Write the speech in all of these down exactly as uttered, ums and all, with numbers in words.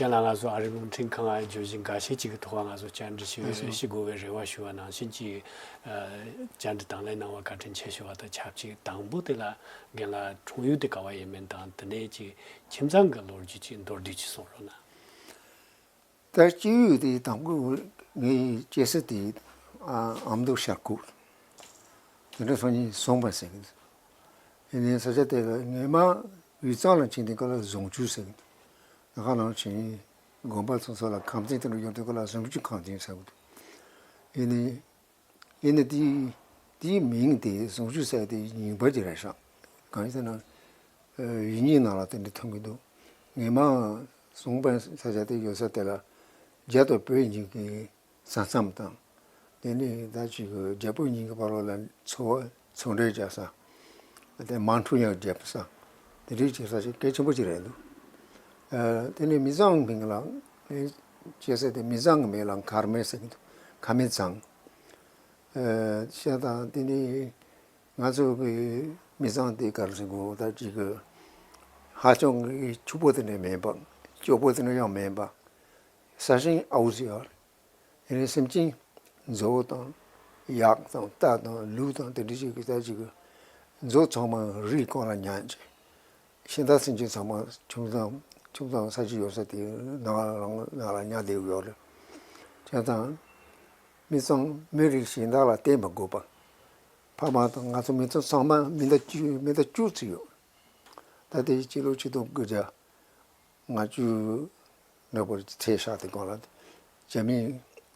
རྒན་ལགས། ང་ཚོ་ཨ་རིའི་རླུང་འཕྲིན་ཁང་ཨ་བརྗོད་གཞི་འགའ་ཤས་ཅིག་གི་ཐོག་ང་ཚོ་བཅར་འདྲི་ཞུ་ཞུ་དགོས་པའི་རེ་བ་ཞུ་བ་ནང་བཞིན་གྱི་བཅར་འདྲི་དང་ལེན་གནང་བར་བཀའ་དྲིན་ཆེ་ཞུ་བ་དང་ཆབས་ཅིག་དང་པོ་དེ་ལ་རྒན་ལགས་འཁྲུངས་ཡུལ་དེ་ག་བ་ཡིན་མིན་དང་དེ་ནས་ཀྱི་ཁྱིམ་ཚང་གི་ལོ་རྒྱུས་ཅིག་མདོར་བསྡུས་ཅིག་གསུང་རོགས་གནང་། ད་སྐྱེས་ཡུལ་དེ་དང་པོ་ངའི་སྐྱེས་ས་དེ་ཨ་ཨ་མདོ་ཤར་ཁུག་དེ་འདྲ་སང་ཉིན་བཟུང་བ་ཟེར་གི་འདུག་ཡིན་ནའི་ས་ཆ་དེ་ལ་ངས་མ་དབུས་གཙང་ལ་ཕྱིན་དེ་ག་ལ་བཟུང་ཆུ་ཟེར་གི་འདུག་ད་ག་ནང་ཕྱིན་དགོན་པ་ཚོ་ཚོ་ལ་ཁང་ཚན་དེ་འདྲ་ཡོད་དེ་ག་ལ་བཟུང་ཆུ་ཁང་ཚན་ཟེར་གི་འདུག་ཡིན་ནའི་ཡིན་ནའི་དེའི་དེའི་མིང་དེ་བཟུང་ཆུ་ཟེར་དེ་རྙིང་པ་ཅིག་རེད་ཤག་གང་ཡིན་ཟེར་ན། ཡིག་རྙིང་ནང་ལ་དེ་འདྲ་མཐོང་གི་འདུག་ངས་མ་བཟུང་བའི་ས་ཆ་དེ་ཡོད་ས་དེ་ལ་རྒྱ་དང་བོད་གཉིས་ཀྱི་ས་མཚམས་དང་། དེ་ནས་ད་ཅིག་རྒྱ་བོད་གཉིས་ཀྱི་བར་ལ་ཚོ་བ་ཚོང་འབྲེལ་རྒྱག་ས། དེ་མང་ཁྲུ་ཡང་རྒྱབ་ས། དེ་འདྲའི་ཅིག་ས་ཆ་གལ་ཆེན་པོ་ཅིག་རེད་འདུག་དེ་ནས་མི་ཚང་མིང་ལ་ངས་སྐྱེས་ས་དེ་མི་ཚང་གི་མིང་ལ་མཁར་རྨེ་ཟེར་གི་འདུག་མཁར་རྨེ་ཚང་། བཤད་དང་དེ་ནས་ང་ཚོ་གི་མི་ཚང་དེ་ག་རེ་ཟེར་དགོས། ད་ཅིག་གི་ཧ་ཅང་གི་ཕྱུག་པོ་དེ་འདྲ་མིན་པ། སྐྱོ་པོ་དེ་འདྲ་ཡང་མིན་པ། ས་ཞིང་ཨའུ་ཟེར་ཡོད་རེད། དེ་ནས་སེམས་ཅན་མཛོ་དང་གཡག་དང་རྟ་དང་ལུག་དང་དེ་འདྲ་ཅིག་གི་ད་ཅིག་གི་མཛོ་ཚང་མ་རིའི་སྒང་ལ་ཉལ་ཅིག་ཤིང་རྟ་སེམས་ཅན་ཚང་མ་ཁྱིམ་ཚང་ཁྱིམ་ཚང་ས་ཆ་ཡོད་ས་དེ་ནང་ལ་ནང་ལ་ཉལ་བསྡད་ཡོད་རེད། བྱས་ཙང་མི་ཚང་མི་རིགས་གཞན་དག་ལ་བརྟེན་པ་དགོས་པ། ཕ་མ་དང་ང་ཚོ་མི་ཚང་ཚང་མ་མི་ཟླ་བཅུ་མི་ཟླ་བཅུ་ཙམ་ཡོད། ད་ལྟའི་སྤྱི་ལོ་ཆིག་སྟོང་དགུ་བརྒྱ་ལྔ་བཅུ་འདྲ་པོར་ཚེས་ཤར་དེ་གང་ལ་རྒྱ་མི་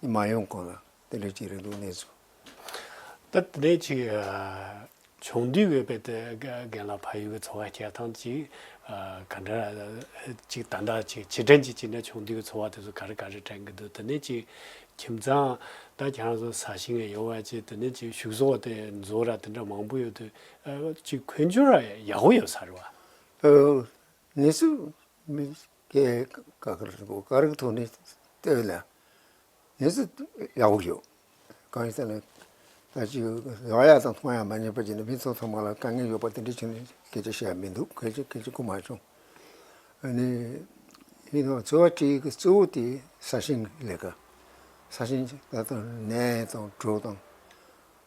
མ་ཡོང་གོང་ལ་དེ་འདྲ་ཅིག་རེད་འདུག་གནས་ཚུལ། ད་དེ་འདྲའི་ཅིག་ཨ་ཆུང་དུས་ཡོད་པའི་དེ་རྒན་ལགས་ཕ་ཡུལ་གྱི་འཚོ་བ་སྐྱེལ་སྟངས་ཅིག་ཨ་ག་འདྲ་ཅིག་ད་ལྟ་ཅིག་ཕྱིར་དྲན་ཅིག་བྱས་ན་ཆུང་དུས་ཀྱི་འཚོ་བ་དེ་ཚོ་ག་རེ་ག་རེ་དྲན་གྱི་འདུག་དེ་ནས་ཅིག་ཁྱིམ་ཚང་ད་ཁྱེད་རང་ཚོ་ས་ཞིང་ཡོད་པ་ཅིག་དེ་ནས་ཅིག་ཕྱུགས་ཟོག་དེ་མཛོ་ར་དེ་འདྲ་མང་པོ་ཡོད་དུས་ཨ་ཅིག་འཁོན་སྦྱོར་ཡག་པོ་ཡོད་ས་རེད་བ། ཨ་གནས་ཚུལ་མི་སྐད་ག་ག་རེ་གོ་ག་རེ་གི་ཐོག་ནས་བལྟས་ལ་གནས་ཚུལ་ཡག་པོ་ཡོད། གང་ཡིན་ཟེར་ན་ད་ཅིག་ཡག་ཡག་དང་མཐོང་ཡག་མ་རྙེད་པ་ཅིག་ནི་མི་ཚང་ཚང་མ་ལ་དཀའ་ངལ་ཡོད་པ་དེ་འདྲ་བྱས་ནས་སྐད་ཆ་བཤད་ཡག་མི་འདུག་སྐད་ཆ་སྐད་ཆ་གོ་མ་བྱུང་། ཨ་ནི་ཡིན་ནའང་འཚོ་བ་སྐྱེལ་གྱི་གཙོ་བོ་དེ་ས་ཞིང་ལས་ཀ་ས་ཞིང་ད་ལྟ་ནས་དང་གྲོ་དང་།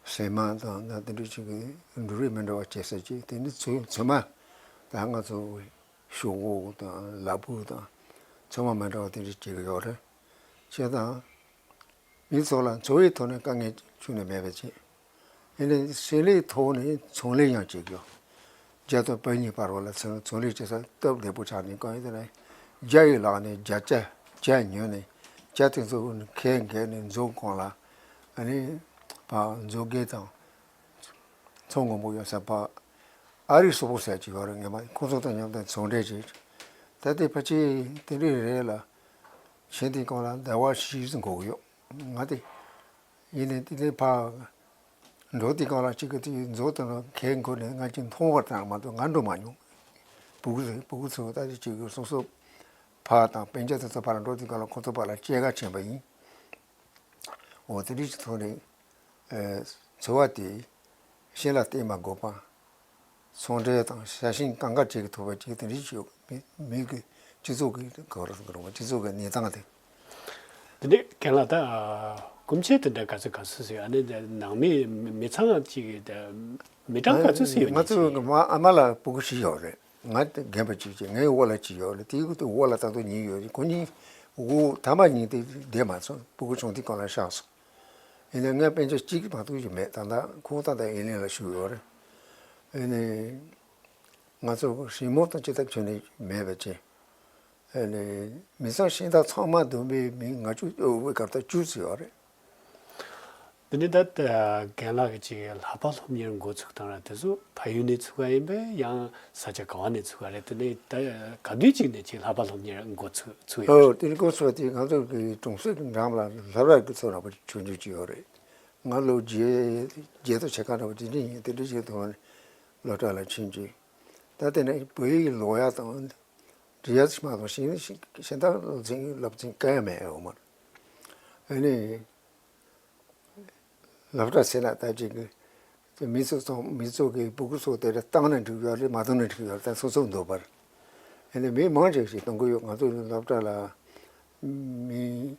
སྲན་མ་དང་ད་དེ་འདྲ་ཅིག་གི་འབྲུ་རིགས་མི་འདྲ་བ་སྐྱེ་ས་ཅིག་དེ་ནི་ཚོད་ཚོད་མ་ད་ང་ཚོ་ཤོག་བུ་དང་ལ་ཕུག་དང་ཚོད་མ་མི་འདྲ་བ་དེ་འདྲ་སྐྱེ་གི་ཡོད་རེད། བྱས་ཙང་མི་ཚོ་ལ་འཚོ་བའི་ཐོག་ནས་དཀའ་ངལ་ཁྱོན་ནས་མེད་པ་བྱས། ཡིན་ནའི་སྲིད་ལས་ཐོག་ནས་ཚོང་ལས་ཡང་བྱེད་ཀྱི་ཡོད། རྒྱ་དང་བོད་གཉིས་བར་བ་ལ་ཚོང་ཚོང་ལས་བྱེད་ས་སྟབས་བདེ་པོ་ཆགས་ནས་གང་ཡིན་ཟེར་ན། རྒྱ་ཡི་ལག་ནས་རྒྱ་ཇ་ཇ་ཉོས་ནས་ཇ་དེ་ཚོ་ཁལ་བརྒལ་ནས་མཛོ་སྒང་ལ་ཨ་ནི་ཕར་མཛོ་དགེ་དང་ཚོང་མགོན་པོ་ཡོད་ས་ཕར་ཨ་རིག་སོག་པོ་ཟེར་གྱི་ཡོད་རེད། ངས་མ་ཁོང་ཚོ་དང་མཉམ་དུ་ཚོང་འབྲེལ་བྱས། ད་ལྟའི་ཕལ་ཆེར་དེ་འདྲའི་རེད་ལ་ཕྱིན་དེ་གང་ལ་ཟླ་བ་བཞི་ཙམ་འགོར་གྱི་ཡོད། ང་དེ་ཡིན་ནའི་དེ་ནས་ཕར་འགྲོ་དུས་སྒང་ལ་གཅིག་གི་དེ་མཛོ་དེ་ལ་ཁལ་འཁུར་ནས་ང་གཅིག་མཐོང་བར་བཏང་མ་གཏོགས་ང་འགྲོ་མ་མྱོང་། ཕྲུ་གུ་ཚོ་ཕྲུ་གུ་ཚོ་ད་ཅིག་གི་སོ་སོ་ཕ་དང་སྤུན་ཀྱག་དེ་ཚོ་ཕར་འགྲོ་དུས་སྒང་ལ་ཁོ་ཚོ་ཕར་ལ་སྐྱེལ་ག་ཕྱིན་པ་ཡིན། འོ་དེ་འདྲ་ཞིག་ཐོག་ནས་འཚོ་བ་དེ་གཞན་ལ་བརྟེན་མ་དགོས་པ། ཚོང་འབྲེལ་དང་ས་ཞིང་གང་ག་བྱེད་ཀྱི་ཐུབ་པ་ཅིག་དེ་འདྲ་ཞིག་ཡོད། མི་མི་གི་སྤྱི་ཚོགས་ཀྱི་ག་རེ་ཟེར་དགོས་རེད་པ། སྤྱི་ཚོགས་ཀྱི་གནས་སྟངས་དེ། དེ་ནས་རྒན་ལགས་ད་སྐུ་མཆེད་དེ་འདྲ་ག་ཚོད་ག་ཚོད་ཟེར། ཨ་ནི་ནང་མི་མི་ཚང་གཅིག་གི་མི་གྲངས་ག་ཚོད་ཟེར་ཡོད། ང་ཚོའི་གི་མ་ཨ་མ་ལ་ཕྲུ་གུ་བཞི་ཡོད་རེད། ང་རྒན་པ་གཅིག་བྱས། ངའི་འོག་ལ་གཅིག་ཡོད་རེད། དེའི་འོག་ལ་ད་དུང་གཉིས་ཡོད་རེད། ཁོ་གཉིས་འོག་ཐ་མ་གཉིས་དེ་བསྡད་མ་སོང་། ཕྲུ་གུ་ཆུང་དུས་སྒང་ལ་གཤགས་སོང་། ཡིན་ནའི་ངའི་སྤུན་ཀྱག་གཅིག་མ་གཏོགས་ཅིག་མེད། ད་ལྟ་ཁོ་ད་ལྟ་ཨིན་ལན་ལ་བཞུགས་ཡོད་རེད། ཡིན་ནའི་ང་ཚོ་ཞི་མོ་དང་ཅི་ལྟར་ཁྱོན་ནས་མེད་པ་བྱས། ཨ་ནི་མི་ཚང་གཞན་དག་ཚང་མ་བསྡོམས་པས་མི་ལྔ་བཅུ་ཨོ་བའི་སྐབས་དང་བཅུ་ཙམ་ཡོད་རེད། འདི་ནི་ད་ལྟ་རྒན་ལགས་ཀྱི་ཅིག་ལྷག་པ་སློབ་གཉེར་འགོ་ཚུགས་སྟངས་ར་དེ་ཚོ་ཕ་ཡུལ་ནས་ཚུགས་པ་ཡིན་པས། ཡང་ས་ཆ་ག་བ་ནས་ཚུགས་པ་རེད། དེ་ནས་ད་ག་དུས་ཅིག་ནས་ཅིག་ལྷག་པ་སློབ་གཉེར་འགོ་ཚུགས་ཚུགས་ཡོད་ཨོ་རེད། དེ་ནི་འགོ་ཚུགས་པ་དེ་ང་ཚོ་གི་གྲོང་གསེབ་ཀྱི་འགྲམ་ལ་ལྷ་བྲག་གི་ཚོ་ར་བ་ཆུང་ཆུང་ཅིག་ཡོད་རེད། ང་ལོ་བརྒྱད་བརྒྱད་དང་ཕྱེད་ཀ་འདྲ་བ་དེ་འདྲ་ཡིན། དེ་འདྲ་ཞིག་ཐོག་ནས་སློབ་གྲྭ་ལ་ཕྱིན་ཅིང་། ད་དེ་ནས་བོད་ཡིག་ཀློག་ཡག་དང་འབྲི་ཡག་ཅིག་མ་གཏོགས་གཞན་གཞན་དག་སློབ་ཚན་སློབ་ཚན་གང་ཡང་མེད་འོ་མ། ཨ་ནི་སློབ་གྲྭ་ཟེར་ན་ད་ཅིག་གི་མི་ཚོ་ཚང་མི་ཚོ་གི་ཕྲུ་གུ་ཚོ་དེ་འདྲ་བཏང་ན་འགྲིག་ཡོད་རེད། མ་བཏང་ན་འགྲིག་ཡོད་རེད། ད་སོ་སོ་འདོད་པར། ཨ་ནི་མི་མང་ཆེ་ཞིག་གཏོང་གི་ཡོད། ང་ཚོ་སློབ་གྲྭ་ལ་ མི་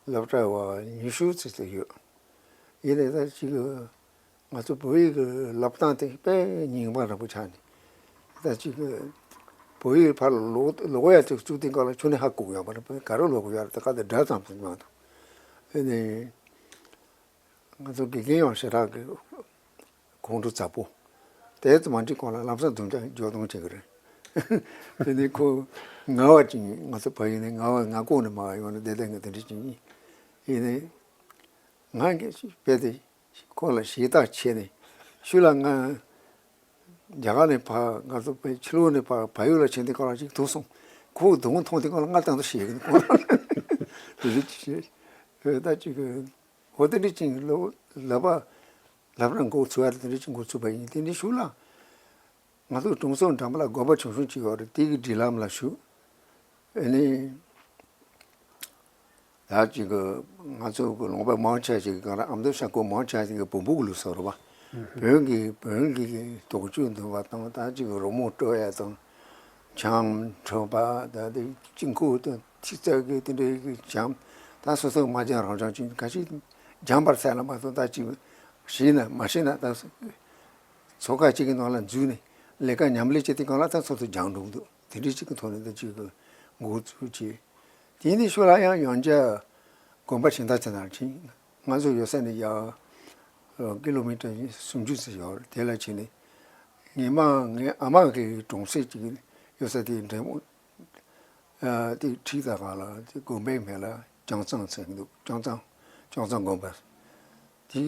སློབ་གྲྭ་བ་ཉི་ཤུ་ཙམ་ཙམ་ཡོད། ཡིན་ནའི་ད་ཅིག་ང་ཚོ་བོད་ཡིག་གི་སློབ་སྟངས་དེ་དཔེ་རྙིང་པ་རང་པོ་ཆགས་ནས། ད་ཅིག་བོད་ཡིག་ཕར་ཀློག་ཀློག་ཡ་ཅིག་བཙུགས་དུས་སྒང་ལ་ཁྱོན་ནས་ཧ་གོ་གི་ཡོད་མ་རེད། ག་རེ་ཀློག་གི་ཡོད་རེད། ད་ག་དེ་སྒྲ་ཙམ་ཞིག་མ་གཏོགས། ཨ་ནི་ང་ཚོ་དགེ་རྒན་ཡང་ཞེ་དྲག་གི་ཁོང་ཁྲོ་ཚ་པོ། དེ་ཙམ་མ་འགྲིག་གོང་ལ་ལམ་སང་རྡུང་རྒྱག་འཇོག་རྡུང་བྱེད་ཀྱི་རེད། དེ་ནས་ཁོ་ངལ་བ་ཅིག་ཡིན། ང་ཚོ་བོད་ཡིག་ནས་ངལ་བ་ང་ལྐོག་ནས་མར་ཡོང་ནས་བསྡད་བསྡད་ངས་དེ་འདྲ་ཅིག་ཡིན། ཡིན་ནའི་ང་གིས་རྦད་དེ་ཁོ་ལ་ཞེ་དྲག་ཆེ་ནས་ཤུལ་ལ་ང་རྒྱ་གར་ནས་ཕར་ང་ཚོ་བོད་ཕྱི་ལོགས་ནས་ཕར་བལ་ཡུལ་ལ་ཕྱིན་དུས་སྒང་ལ་ཅིག་ཐུག་སོང་། ཁོ་རྡུང་མཐོང་དུས་སྒང་ལ་ང་ཏང་ཏོ་ཞེད་ཀྱི་འདུག་ཁོ་རང་། དེ་འདྲ་ཅིག་བྱས། ད་ཅིག་འོ་དེ་འདྲ་ཅིག་ལོ་ལབ་པ། ལབ་ར་འགོ་ཚུགས་ཡ་དེ་འདྲ་ཅིག་འགོ་ཚུགས་པ་ཡིན། དེ་འདྲའི་ཤུལ་ལ་ང་ཚོ་གྲོང་ཚོ་འགྲམ་ལ་དགོན་པ་ཆུང་ཆུང་ཅིག་ཡོད་རེད། དེ་གི་སྒྲིག་ལམ་ལ་ཞུགས། ཨ་ནི་ད་ཅིག་གི་ང་ཚོ་གི་ལུང་པ་མང་ཆེ་ཞིག་གི་སྒང་ལ་ཨ་མདོ་ཤར་ཁུལ་མང་ཆེ་ཞིག་གི་བོན་པོ་གི་ལུགས་སྲོལ་རེད་པ། བོན་གྱི་བོན་གྱི་དོགས་གཅོད་འདུལ་བ་དང་། ད་ཅིག་གི་རོལ་མོ་དཀྲོལ་ཡ་དང་། འཆམ་འཁྲབ་པ། ད་དེ་དཀྱིལ་འཁོར་དང་ཐིག་རྩ་གི་དེ་འདྲའི་གི་འཆམ། ད་སོ་སོ་མ་འཆམ་རང་འཆམ་ཅིག་ག་ཞིག་འཇམ་པར་ཟས་ལ་མ་གཏོགས། ད་ཅིག་ཤེས་ན་མ་ཤེས་ན་ད་ཚོགས་ཁག་ཅིག་གི་ནང་ལ་འཛུལ་ནས་ལས་ཀ་ཉམས་ལེན་བྱེད་དུས་སྒང་ལ་ད་སོ་སོ་སྦྱངས་འགྲོ་གི་འདུག་དེ་འདྲའི་ཅིག་གི་ཐོག་ནས་ད་ཅིག་གི་འགོ་ཚུགས་བྱས། དེ་ནས་ཤུལ་ལ་ཡང་ཡང་བསྐྱར་དགོན་པ་གཞན་དག་ཅིག་ནང་ཕྱིན། ང་ཚོ་ཡོད་ས་ནས་ཡར་ཀི་ལོ་མི་ཊར་སུམ་ཅུ་ཙམ་ཡོད་རེད། དེ་ལ་ཕྱིན་ནས་ངའི་མ་ངའི་ཨ་མ་གི་གྲོང་གསེབ་ཅིག་ཡོད་ས་དེའི་འགྲེམས་ཨ་དེ་ཁྲིད་ད་ག་ལ་དེ་དགོན་པའི་མིང་ལ་ལྕང་ཚང་ཟེར་གྱི་འདུག་ལྕང་ཚང་། ལྕང་ཚང་དགོན་པ། དེའི་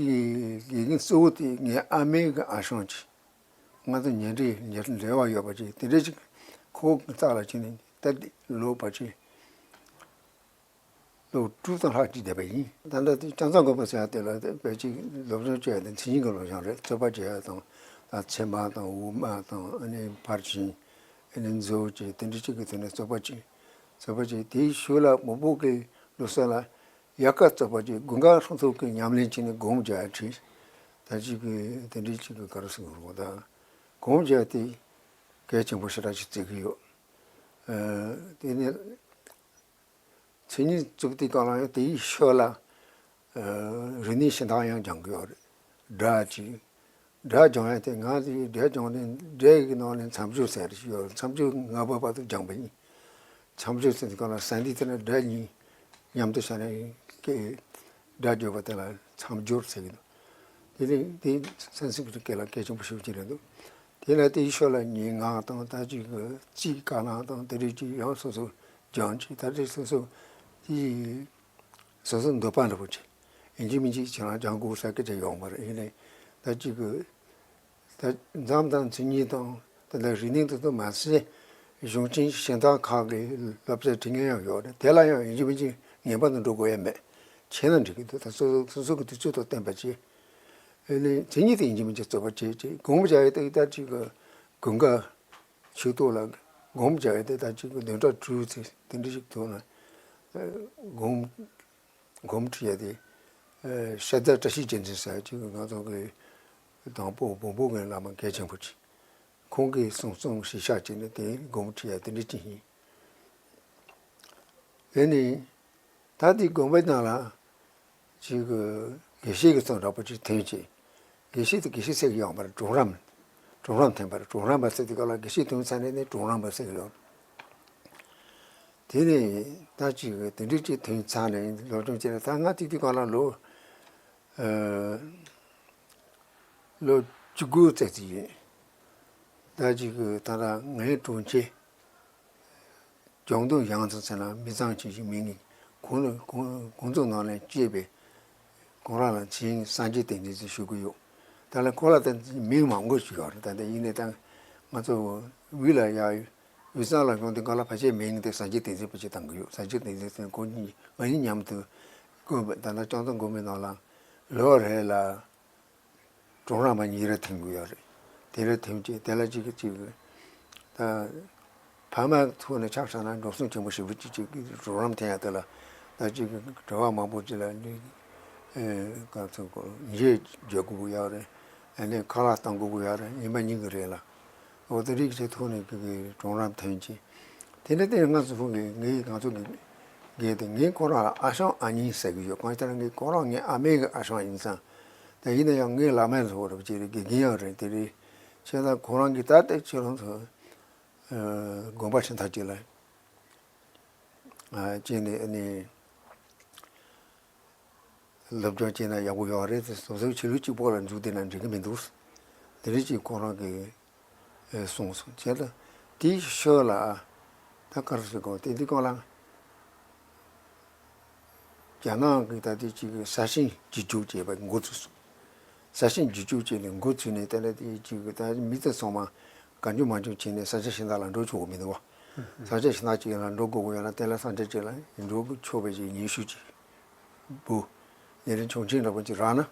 དགེ་རྒན་གཙོ་བོ་དེ་ངའི་ཨ་མའི་གི་ཨ་ཞང་ཅིག་ང་ཚོ་ཉེ་འབྲེལ་ཉེ་འབྲེལ་བ་ཡོད་པ་ཅིག་དེ་འདྲ་ཅིག་ཁོ་གི་རྩ་ལ་ཕྱིན་ནས་ད་ལོ་བ་ཅིག་ལོ་དྲུག་དང་ལྷག་ཅིག་བསྡད་པ་ཡིན། ད་ལྟ་དེ་ལྕང་ཚང་དགོན་པ་ཟེར་ཡ་དེ་ལ་དཔེ་ཅིག་སློབ་སྦྱོང་བྱེད་ཡ་དེ་མཚན་ཉིད་ཀྱི་སློབ་སྦྱོང་རེད། རྩོད་པ་བྱེད་ཡ་དང་། ད་ཚད་མ་དང་དབུ་མ་དང་། ཨ་ནི་ཕར་ཕྱིན། ཨ་ནི་མཛོ་བྱས། དེ་འདྲ་ཅིག་གི་ཐོག་ནས་རྩོད་པ་བྱས། རྩོད་པ་བྱས། དེའི་ཤུལ་ལ་བོན་པོ་གི་ལུགས་སྲོལ་ལ་ཡལ་ག་རྩོད་པ་བྱས། དགུན་ཁ་ཧྲང་ཐུག་གི་ཉམས་ལེན་བྱས་ནས་སྒོམ་རྒྱག་ཡ་ཁྲིད། ད་ཅིག་གི་དེ་འདྲའི་ཅིག་གི་ག་རེ་ཟེར་དགོས་རེད། ད་སྒོམ་རྒྱག་ཡ་དེ་གལ་ཆེན་པོ་ཞེ་དྲག་ཅིག་བརྩི་གི་ཡོད། ཨ། དེ་ནས་མཚན་ཉིད་རྩུབ་དེའི་སྒང་ལ་ཡང་དེའི་ཤུལ་ལ། ཨ། རིག་གནས་གཞན་དག་ཡང་སྦྱང་གི་ཡོད་རེད། སྒྲ་ཅིག་སྒྲ་སྦྱང་ཡ་དེ་ང་དེ་སྒྲ་སྦྱང་ནས་སྒྲ་ཡི་ནང་ནས་མཚམས་སྦྱོར་ཟེར་ཡ་ཞིག་ཡོད། མཚམས་སྦྱོར་ལྔ་པ་བར་དུ་སྦྱངས་པ་ཡིན། མཚམས་སྦྱོར་ཟེར་དུས་སྒང་ལ་ས་འདི་དེ་ན་སྒྲ་གཉིས་མཉམ་དུ་བྱས་ནས་སྐད་སྒྲ་བརྗོད་པ་དེ་ལ་མཚམས་སྦྱོར་ཟེར་གྱི་འདུག་དེ་ནི་དེ་སན་སི་ཀྲི་ཏ་སྐད་ལ་གལ་ཆེན་པོ་ཞེ་པོ་ཅིག་རེད་འདུག་དེ་ལ་དེའི་ཤུལ་ལ་སྙན་ངག་དང་། ད་ཅིག་གི་རྩིས་དཀར་ནག་དང་། དེ་འདྲ་ཅིག་ཡང་སོ་སོ་སྦྱངས་བྱས། ད་དེ་སོ་སོ་དེ་སོ་སོ་འདོད་པ་འདྲ་པོ་བྱས། ཡིན་གཅིག་མིན་གཅིག་ཁྱེད་རང་སྦྱང་དགོས་ཟེར་སྐད་ཆ་ཡོང་བ་རེད། ཡིན་ནའི་ད་ཅིག་གི་ད་མཚམས་དང་མཚན་ཉིད་དང་། དེ་ལ་རིག་གནས་དེ་ཚོ་མ་ཟད་གཞུང་ཆེན་གཞན་དག་ཁག་གི་སློབ་ཚན་ཁྲིད་མཁན་ཡང་ཡོད་རེད། དེ་ལ་ཡང་ཡིན་གཅིག་མིན་གཅིག་ངེས་པར་དུ་འགྲོ་དགོས་ཡ་མེད། ཕྱིན་ན་འགྲིག་གི་འདུག་ད་སོ་སོ་སོ་སོ་གི་དུས་ཚོད་དང་བསྟུན་པ་བྱས། ཨ་ནི་མཚན་ཉིད་དེ་ཡིན་གཅིག་མིན་གཅིག་རྩོད་པ་བྱས་བྱས། སྒོམ་རྒྱག་ཡ་དེ་ད་ཅིག་གི་དགུན་ཁ་ཆུ་ཐོག་ལ་སྒོམ་རྒྱག་ཡ་དེ་ད་ཅིག་གི་བདུན་ཕྲག་དྲུག་ཙམ་དེ་འདྲ་ཞིག་ཐོག་ན་སྒོམ་སྒོམ་ཁྲིད་ཡ་དེ། ཨ། ཤར་རྫ་བཀྲ་ཤིས་རྒྱལ་མཚན་ཟེར་ཅིག་ང་ཚོ་གི་དང་པོ་བོན་པོ་གི་བླ་མ་གལ་ཆེན་པོ་ཅིག་ཁོང་གིས་གསུང་རྩོམ་ཞིག་བཞག་བྱས་ནས་དེ་སྒོམ་ཁྲིད་ཡ་དེ་འདྲ་ཅིག་ཡིན། དེ་ནས་ད་དེ་དགོན་པའི་ནང་ལ་ཅིག་གི་དགེ་བཤེས་ཀྱི་ཚོགས་འདྲ་པོ་ཅིག་ཐོན་བྱས། དགེ་བཤེས་དེ་དགེ་བཤེས་ཟེར་གྱི་ཡོད་མ་རེད། གྲོང་རིམ། གྲོང་རིམ་ཐོན་པ་རེད། གྲོང་རིམ་པ་ཟེར་དུས་སྒང་ལ་དགེ་བཤེས་ཐོན་ཚར་ནས་ནི་གྲོང་རིམ་པ་ཟེར་གྱི་ཡོད། དེ་ནས་ད་ཅིག་དེ་འདྲ་ཅིག་ཐོན་ཚར་ནས་སློབ་སྦྱོང་བྱས་ནས། ད་ང་དེ་དུས་སྒང་ལ་ལོ། ཨ། ལོ་བཅུ་དགུ་ཙམ་ཅིག་ཡིན། ད་ཅིག་གི་ད་ལྟ་ངའི་དྲུང་ཆེ་ལྗང་མདོག་ཡང་ཚང་ཟེར་ན་མི་ཚང་ཆེན་ཞིག་མིང་ནི། ཁོང་ལ་ཁོང་ཁོང་ཚོ་ནང་ནས་སྐྱེས་པའི་ཁོང་རང་ལ་མཚན་སངས་རྒྱས་བསྟན་འཛིན་ཟེར་ཞུ་གི་ཡོད། ད་ལ་ཁོ་ལ་ད་མིང་མང་པོ་ཞིག་ཡོད་རེད། ད་ལྟ་ཡིན་ནའི་ད་ང་ཚོ་དབུས་ལ་ཡ་དབུས་གཙང་ལ་ཡོང་དུས་སྒང་ལ་ཕལ་ཆེར་མིང་དེ་སངས་རྒྱས་བསྟན་འཛིན་ཕལ་ཆེར་བཏང་གི་ཡོད། སངས་རྒྱས་བསྟན་འཛིན་ཟེར་ཁོ་གཉིས་ང་གཉིས་མཉམ་དུ་སྐུ་ད་ལྟ་ལྕང་ཚང་དགོན་པའི་ནང་ལ་ལོ་རེ་ལ་གྲོང་རིམ་པ་གཉིས་རེ་ཐོན་གྱི་ཡོད་རེད། དེ་རེ་ཐོན་རྗེས་དེ་ལ་གཅིག་གིས་གཅིག་གི་ད་ཕ་མ་ཐོག་ནས་ཆ་བཞག་ན་འགྲོ་སོང་ཆེན་པོ་ཞེ་པོ་ཅིག་ཅིག་གི་གྲོང་རིམ་པ་ཐོན་ཡ་དེ་ལ་ད་གཅིག་གི་གྲྭ་པ་མང་པོ་ཅིག་ལ་ནི་ཨེ་ག་ཚོད་གོ་ཉེས་འཇོག་དགོས་ཀྱི་ཡོད་རེད། ཨ་ནི་ཁ་ལག་གཏོང་དགོས་ཀྱི་ཡོད་རེད། ཉིན་པ་གཉིས་ཀྱི་རིང་ལ། འོ་དེ་རིགས་ཀྱི་ཐོག་ནས་གི་གི་གྲོང་རིམ་པ་ཐོན་རྗེས་དེ་འདྲ་དེ་ང་ཚོ་ཕུང་གི་ངའི་ང་ཚོ་གི་ རྒན་དེ་ངས་ཁོ་རང་ལ་ཨ་ཞང་ཨ་ཉེ་ཟེར་གི་ཡོད། གང་ལྟར་ངས་ཁོ་རང་ངའི་ཨ་མའི་གི་ཨ་ཞང་ཡིན་ཙང་། དེ་ཡིན་ན་ཡང་ངའི་བླ་མའི་ཚོ་རབ་ཅིག་རེད། དགེ་རྒན་ཡང་རེད། དེ་རེད། བྱས་ཙང་ཁོ་རང་གིས་ད་ལྟ་ཁྱེད་རང་ཚོ་དགོན་པ་ཆེ་ཐག་ཅིག་ལ་ཨ་བྱས་ནས་ཨ་ནི། སློབ་སྦྱོང་བྱས་ན་ཡག་པོ་ཡོད་རེད་དེ། སོ་སོའི་ཆོས་ལུགས་གཅིག་པོ་ལ་འཇུག་བསྡད་ན་འགྲིག་གི་མི་འདུག། དེ་རིགས་ཅིག་ཁོ་རང་གིས་ཨེ་གསུངས་སོང་། བྱས་ཙང་དེའི་ཤུལ་ལ་ད་ག་རེ་ཟེར་དགོས། དེ་དུས་སྒང་ལ་རྒྱ་ནག་གིས་ད་ལྟའི་ཅིག་ས་ཞིང་བརྒྱུད་སྐྱོར་བྱས་པ་འགོ་ཚུགས་སོང་། ས་ཞིང་བརྒྱུད་སྐྱོར་བྱས་ནས་འགོ་ཚུགས་ནས། དེ་ལ་དེ་ཅིག་ད་མི་དེ་ཚང་མ་གང་བྱུང་མང་བྱུང་བྱས་ནས་ས་ཆ་གཞན་དག་ལ་འགྲོ་ཆོག་གི་མི་འདུག་བ། ས་ཆ་གཞན་དག་ཅིག་ལ་འགྲོ་དགོས་ཀྱི་ཡོད་ན། དེ་ལ་ས་ཆ་ཅིག་ལ་འགྲོ་ཆོག་པའི་ཅིག་ཉེས་ཤུགས་ཅིག་བུ། ཉེ་རིང་ཆུང་ཆེན་འདྲ་པོ་ཅིག་རག་ན།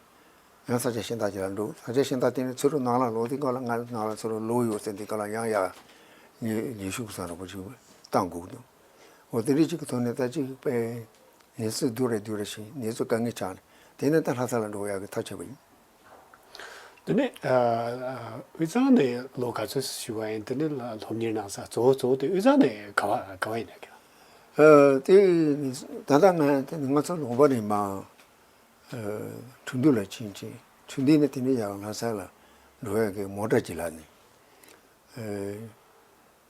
ཡང་ས་ཆ་གཞན་དག་ཅིག་ལ་འགྲོ། ས་ཆ་གཞན་དག་དེ་ནི་ཚུར་ནང་ལ་ལོག་དུས་སྒང་ལ། ང་ནང་ལ་ཚུར་ལོག་ཡོད་ཟེར་དུས་སྒང་ལ་ཡང་ཡར་ཉེས་ཉེས་ཤུགས་བཟང་འདྲ་པོ་ཅིག་བཏང་དགོས་འདུག། འོ་དེ་འདྲ་ཅིག་གི་ཐོག་ནས་ད་ཅིག་པའི་གནས་ཚུལ་སྡུག་རེ་སྡུག་རེ་ཞིག་གནས་ཚུལ་དཀའ་ངལ་ཆགས་ནས། དེ་ནས་ད་ལྷ་ས་ལ་འགྲོ་ཡག་གི་ཐག་ཆོད་པ་ཡིན། དེ་ནས་ཨ་ཨ་དབུས་གཙང་ནས་ལོ་ག་ཚོད་ཞུ་བ་ཡིན། དེ་ནས་ལ་སློབ་གཉེར་གནང་ས་གཙོ་བོ་གཙོ་བོ་དེ་དབུས་གཙང་ནས་ག་བ་ག་བ་ཡིན་ན་གི། ཨ་དེ་ད་ལྟ་ང་དེ་ནས་ང་ཚོ་ལུང་པ་ནས་མར་ཨ་ཁྲིན་ཏུའུ་ལ་ཕྱིན་ཅིང་། ཁྲིན་ཏུའུ་ནས་དེ་ནས་ཡར་ལྷ་ས་ལ་འགྲོ་ཡག་གི་མོ་ཊ་ཅིག་ལ་ནས། ཨ་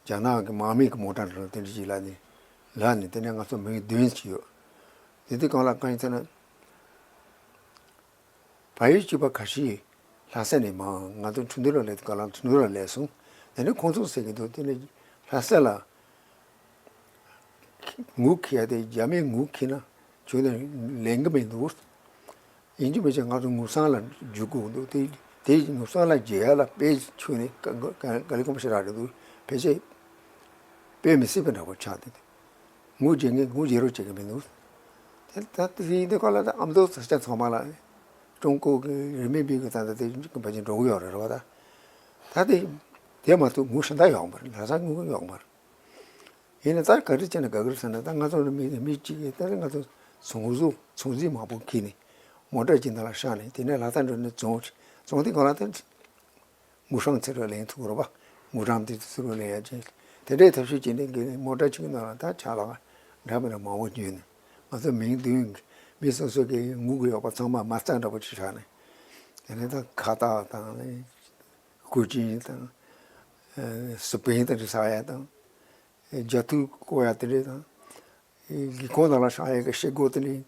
རྒྱ་ནག་གི་དམག་མི་གི་མོ་ཊ་འདྲ་དེ་འདྲ་ཅིག་ལ་ནས་ལ་ནས། དེ་ནས་ང་ཚོ་མི་བདུན་ཅིག་ཡོད། དེ་དུས་སྒང་ལ་གང་ཡིན་ཟེར་ན། བལ་ཡུལ་གཅིག་པ་ཁ་ཤས་ལྷ་ས་ནས་མར་ང་ཚོ་ཁྲིན་ཏུའུ་ལ་སླེབས་དུས་སྒང་ལ་ཁྲིན་ཏུའུ་ལ་སླེབས་སོང་། དེ་ནས་ཁོང་ཚོ་ཟེར་གྱི་འདུག། དེ་ནས་ལྷ་ས་ལ་ངོ་ཁེལ་ཡ་དེ། རྒྱ་མིས་ངོ་ཁེལ་ན་ཁྱོན་ནས་ལེན་གྱི་མི་འདུག། ཡིན་གཅིག་མིན་གཅིག་ང་ཚོ་ངོ་སྲུང་ལ་འཇུག་དགོས་འདུག། དེ་དེ་ངོ་སྲུང་ལ་འཇུག་ཡ་ལ་དཔེ་ཁྱོན་ནས་ག་ག་ག་ལེ་གོམས་ཤེས་རག་རེད་འདུག། ཕལ་ཆེར་དཔེ་མི་སྲིད་པ་འདྲ་པོ་ཆགས་འདུག། ངོ་རྒྱལ་ངེས་ངོ་རྒྱལ་རོགས་བྱེད་ཀྱི་མི་འདུག། དེ་ད་དེ་ཡིན་དུས་སྒང་ལ་ད་ཨ་མདོ་ས་ཆ་ཚང་མ་ལ་ཀྲུང་གོ་གི་རིན་མིན་པའི་གི་ད་ད་དེ་གི་ཕལ་ཆེར་འགྲོ་གི་ཡོད་རེད་རེད་བ། ད་ད་དེ་དེ་མ་གཏོགས་ངོ་ཤིན་ཏུ་ཡོད་མ་རེད། ལྷ་ས་ངོ་ཡོད་མ་རེད། ཡིན་ནའི་ད་ག་རེ་བྱས་ན་དགའ་གི་རེད་ཟེར་ན། ད་ང་ཚོ་ལ་མི་མི་གཅིག་གིས་ད་ང་ཚོ་ཚོང་ཟོག་ཚོང་རྫས་མང་པོ་འཁྱེར་ནས་མོ་ཊ་གཅིག་ནང་ལ་བཞག་ནས། དེ་ནས་ལྷ་ས་འགྲོ་ནས་བཙོང་བཙོང་དུས་སྒང་ལ་ད། དངུལ་སྲང་ཚུར་ལེན་ཐུབ་རོགས་པ། དངུལ་སྲང་དེ་ཚུར་ལེན་ཡ་ཅིག། དེ་འདྲའི་ཐབས་ཤེས་བྱས་ནས་གི་མོ་ཊ་གཅིག་ནང་ལ་ད་ཆ་ལག་འདྲ་མི་འདྲ་མང་པོ་བརྒྱུད་ནས། ང་ཚོ་མི་བདུན། མི་སོ་སོ་གི་ངུ་གི་ཡོད་པ་ཚང་མ་མ་རྩ་འདྲ་པོ་ཅིག་བཞག་ནས། དེ་ནས་ད་ཁ་བཏགས་དང་། སྐུ་ཅིང་དང་། ཨ་སི་པན་དེ་འདྲ་ཟ་ཡ་དང་། རྒྱ་ཐུག་བཀོག་ཡ་དེ་འདྲ་དང་། སྒེའུ་ཁུང་ནང་ལ་བཞག་ཡ་གི་ཤེལ་སྒོ་དེ་འདྲ།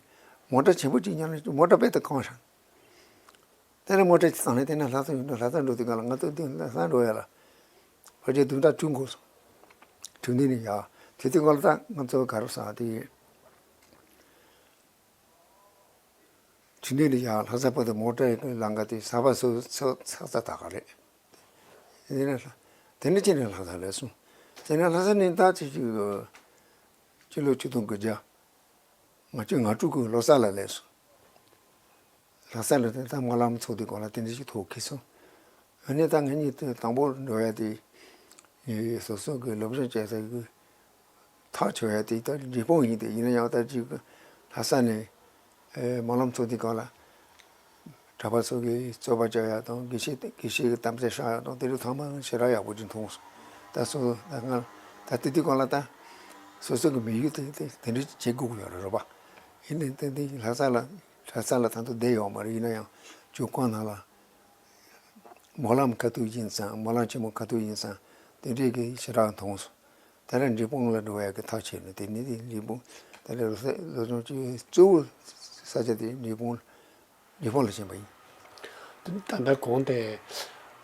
མོ་ཊ་ཆེན་པོ་གཅིག་ཉར་ནས་མོ་ཊ་དཔེ་དེ་གང་བཞག། དེ་ནས་མོ་ཊ་ཅིག་བཏང་ནས་དེ་ནས་ལྷ་ས་ཡོང་འགྲོ། ལྷ་ས་འགྲོ་དུས་སྒང་ལ་ང་ཚོ་དེ་ལྷ་ས་འགྲོ་ཡ་ལ་ཕལ་ཆེར་བདུན་ཕྲག་བཅུ་འགོར་སོང་། ཁྲིན་ཏུའུ་ནས་ཡར། དེ་དུས་སྒང་ལ་ད་ང་ཚོ་ག་རེ་ཟེར་དེ། ཁྲིན་ཏུའུ་ནས་ཡར་ལྷ་ས་བར་དུ་མོ་ཊའི་ལམ་ཁ་དེ་ས་ཕག་སོ་སོ་ས་ས་ད་ག་རེད། དེ་ནས་དེ་ནས་ཅི་ནས་ལྷ་ས་སླེབས་སོང་། དེ་ནས་ལྷ་ས་ནས་ད་ཅི་ཅི་ཕྱི་ལོ་ཆིག་སྟོང་དགུ་བརྒྱ་ང་བཅུ་ང་དྲུག་གི་ལོ་གསར་ལ་སླེབས་སོང་། ལྷ་ས་ལ་དེ་ད་སྨོན་ལམ་ཚོགས་དུས་སྒང་ལ་དེ་འདྲ་ཞིག་ཐོག་འཁེལ་སོང་། ཨ་ནི་ད་ངེད་གཉིས་དེ་དང་པོ་འགྲོ་ཡ་དེ། ངེད་སོ་སོ་གི་སློབ་སྦྱོང་བྱེད་ས་གི་ཐག་ཆོད་ཡ་དེ་ད་འབྲས་སྤུངས་ཡིན། དེ་ཡིན་ན་ཡང་ད་ཅིག་ལྷ་ས་ནས་ཨེ་སྨོན་ལམ་ཚོགས་དུས་སྒང་ལ་གྲྭ་པ་ཚོ་གི་རྩོད་པ་རྒྱག་ཡ་དང་། དགེ་བཤེས་དགེ་བཤེས་ཀྱི་གཏམ་ཚད་བཤད་ཡ་དང་། དེ་རིགས་ཚང་མ་ཞེ་དྲག་ཡག་པོ་ཅིག་མཐོང་སོང་། ད་སོ་ད་ང་ད་དེ་དུས་སྒང་ལ་ད་སོ་སོ་གི་དམིགས་ཡུལ་དེ་དེ་དེ་འདྲ་བྱེད་དགོས་ཀྱི་ཡོད་རེད་རེད་པ། ཡིན་ནའི་ཏན་ཏན་ལྷ་ས་ལ་ལྷ་ས་ལ་ད་དུང་བསྡད་ཡོད་མ་རེད། ཡིན་ན་ཡང་ཇོ་ཁང་ནང་ལ་སྨོན་ལམ་ཁ་ཐུག་ཡིན་ཙང་། སྨོན་ལམ་ཆེན་མོ་ཁ་ཐུག་ཡིན་ཙང་དེ་འདྲས་ཀྱི་ཞེ་དྲག་མཐོང་སོང་། ད་ལྟ་འབྲས་སྤུངས་ལ་འགྲོ་ཡག་གི་ཐག་བཅད་ནས། དེ་ནས་དེ་འབྲས་སྤུངས་ད་ལྟ་ལོ་ས་ལོ་ཆུང་ཆུང་གཙོ་བོ་ས་ཆ་དེ་འབྲས་སྤུངས་འབྲས་སྤུངས་ལ་ཕྱིན་པ་ཡིན། ད་ལྟ་གོང་དེ་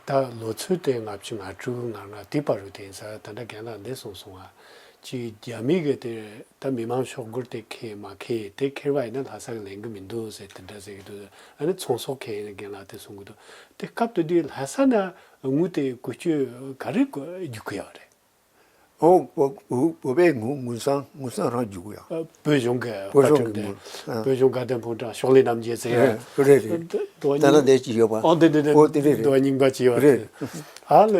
ད་ལོ་ཚོད་དེ་ལྔ་བཅུ་ང་དྲུག་ང་ལྔ་དེ་བར་དུ་དེ་ཡིན་ས། ད་ལྟ་རྒན་ལགས་འདི་གསུངས་སོང་ང་། ཅིག་རྒྱ་མི་གི་དེ་ད་མི་མང་ཤོག་སྒོར་དེ་ཁེལ་མ་ཁེལ། དེ་ཁེལ་བ་ཡིན་ན་ལྷ་ས་གི་ལེན་གི་མི་འདུག་ཟེར་དེ་འདྲ་ཟེར་གི་འདུག། ཨ་ནི་ཚོང་ཟོག་ཁེལ་ཡིན་ན་རྒན་ལགས་དེ་གསུང་གི་འདུག། དེ་སྐབས་དེ་དུས་ལྷ་ས་ན་དངུལ་དེ་བཀོལ་སྤྱོད་ག་རེ་བཀོལ་རྒྱུག་གི་ཡོད་རེད། ཨོ་བོ་བོ་བོད་པའི་དངུལ་དངུལ་སྲང་དངུལ་སྲང་རང་རྒྱུག་གི་ཡོད། ཨ་བོད་གཞུང་གི་བོད་གཞུང་གི་དངུལ། ཨ་བོད་གཞུང་དགའ་ལྡན་ཕོ་བྲང་ཤོག་ལེ་རྣམ་རྒྱལ་ཟེར་ཡ། རེད་རེད། ད་ལྟ་འདས་ཀྱི་ཡོད་པ། ཨོ་འདི་འདི་འདི་ཨོ་དེ་རེད་རེད། ད་རྙིང་པ་ཅིག་ཡོད་རེད། རེད། ཨ་ལ་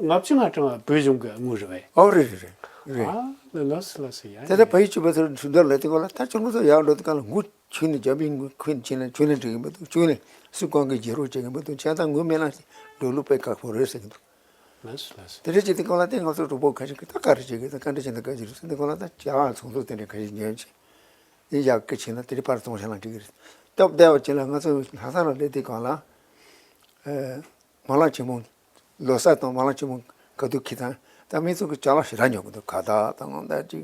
ལྔ་བཅུ་ང་གྲངས་བོད་གཞུང་གི་དངུལ་རེད་པས། ཨོ་རེད་རེད་རེད་རེད། ཨ་ལ་ལགས་སོ་ལགས་སོ། ཡ་ད་ལྟ་ཕ་ཡུལ་གཅིག་པ་ཚོར་འཕྲིན་ཐོག་ལ་དེ་ག་ལ་ད་ཁྱོད་ཚོ་ཡར་འགྲོ་དུས་སྒང་ལ་དངུལ་ཁྱོན་ནས་རྒྱ་མིའི་དངུལ་ཁྱོན་ནས་ཁྱོན་ནས་འགྲིག་གི་མི་འདུག། ཁྱོན་ནས་སུ་གང་གིས་རྒྱལ་རོགས་བྱེད་ཀྱི་མི་འདུག། བྱས་ཙང་དངུལ་མེད་ན་འགྲོ་ལུགས་དཔེ་ཁག་པོ་རེད་ཟེར་གྱི་འདུག། ལགས་སོ་ལགས་སོ། དེ་འདྲ་བྱེད་དུས་སྒང་ལ་དེ་ང་ཚོ་གྲོགས་པོ་ཁ་ཤས་ཀྱིས་ད་ག་རེ་བྱེད་ཀྱི་འདུག། ག་འདྲ་བྱེད་ན་ག་ཅི་རེད་ཟེར་དུས་སྒང་ལ། ད་ཇ་ཚོང་ཟོག་དེ་འདྲ་ཁ་ཤས་ཉོས་ ཡིན་ཡག་གི་ཕྱིན་ན་དེ་རིང་ཕར་གཏོང་བྱ་ལ་འགྲིག་གི་རེད། སྟབས་བདེ་བ་ཅིག་ལ་ང་ཚོ་ལྷ་ས་ལ་སླེབས་དུས་སྒང་ལ། ཨེ། མ་ལག་ཆེན་མོ། ལོ་གསར་དང་མ་ལག་ཆེན་མོ་ག་དུས་ཁྱེར་དང་ད་མི་ཚོ་གི་ཅ་ལག་ཞེ་དྲག་ཉོ་གི་འདུག་ཁ་བཏགས་དང་ད་ཅིག་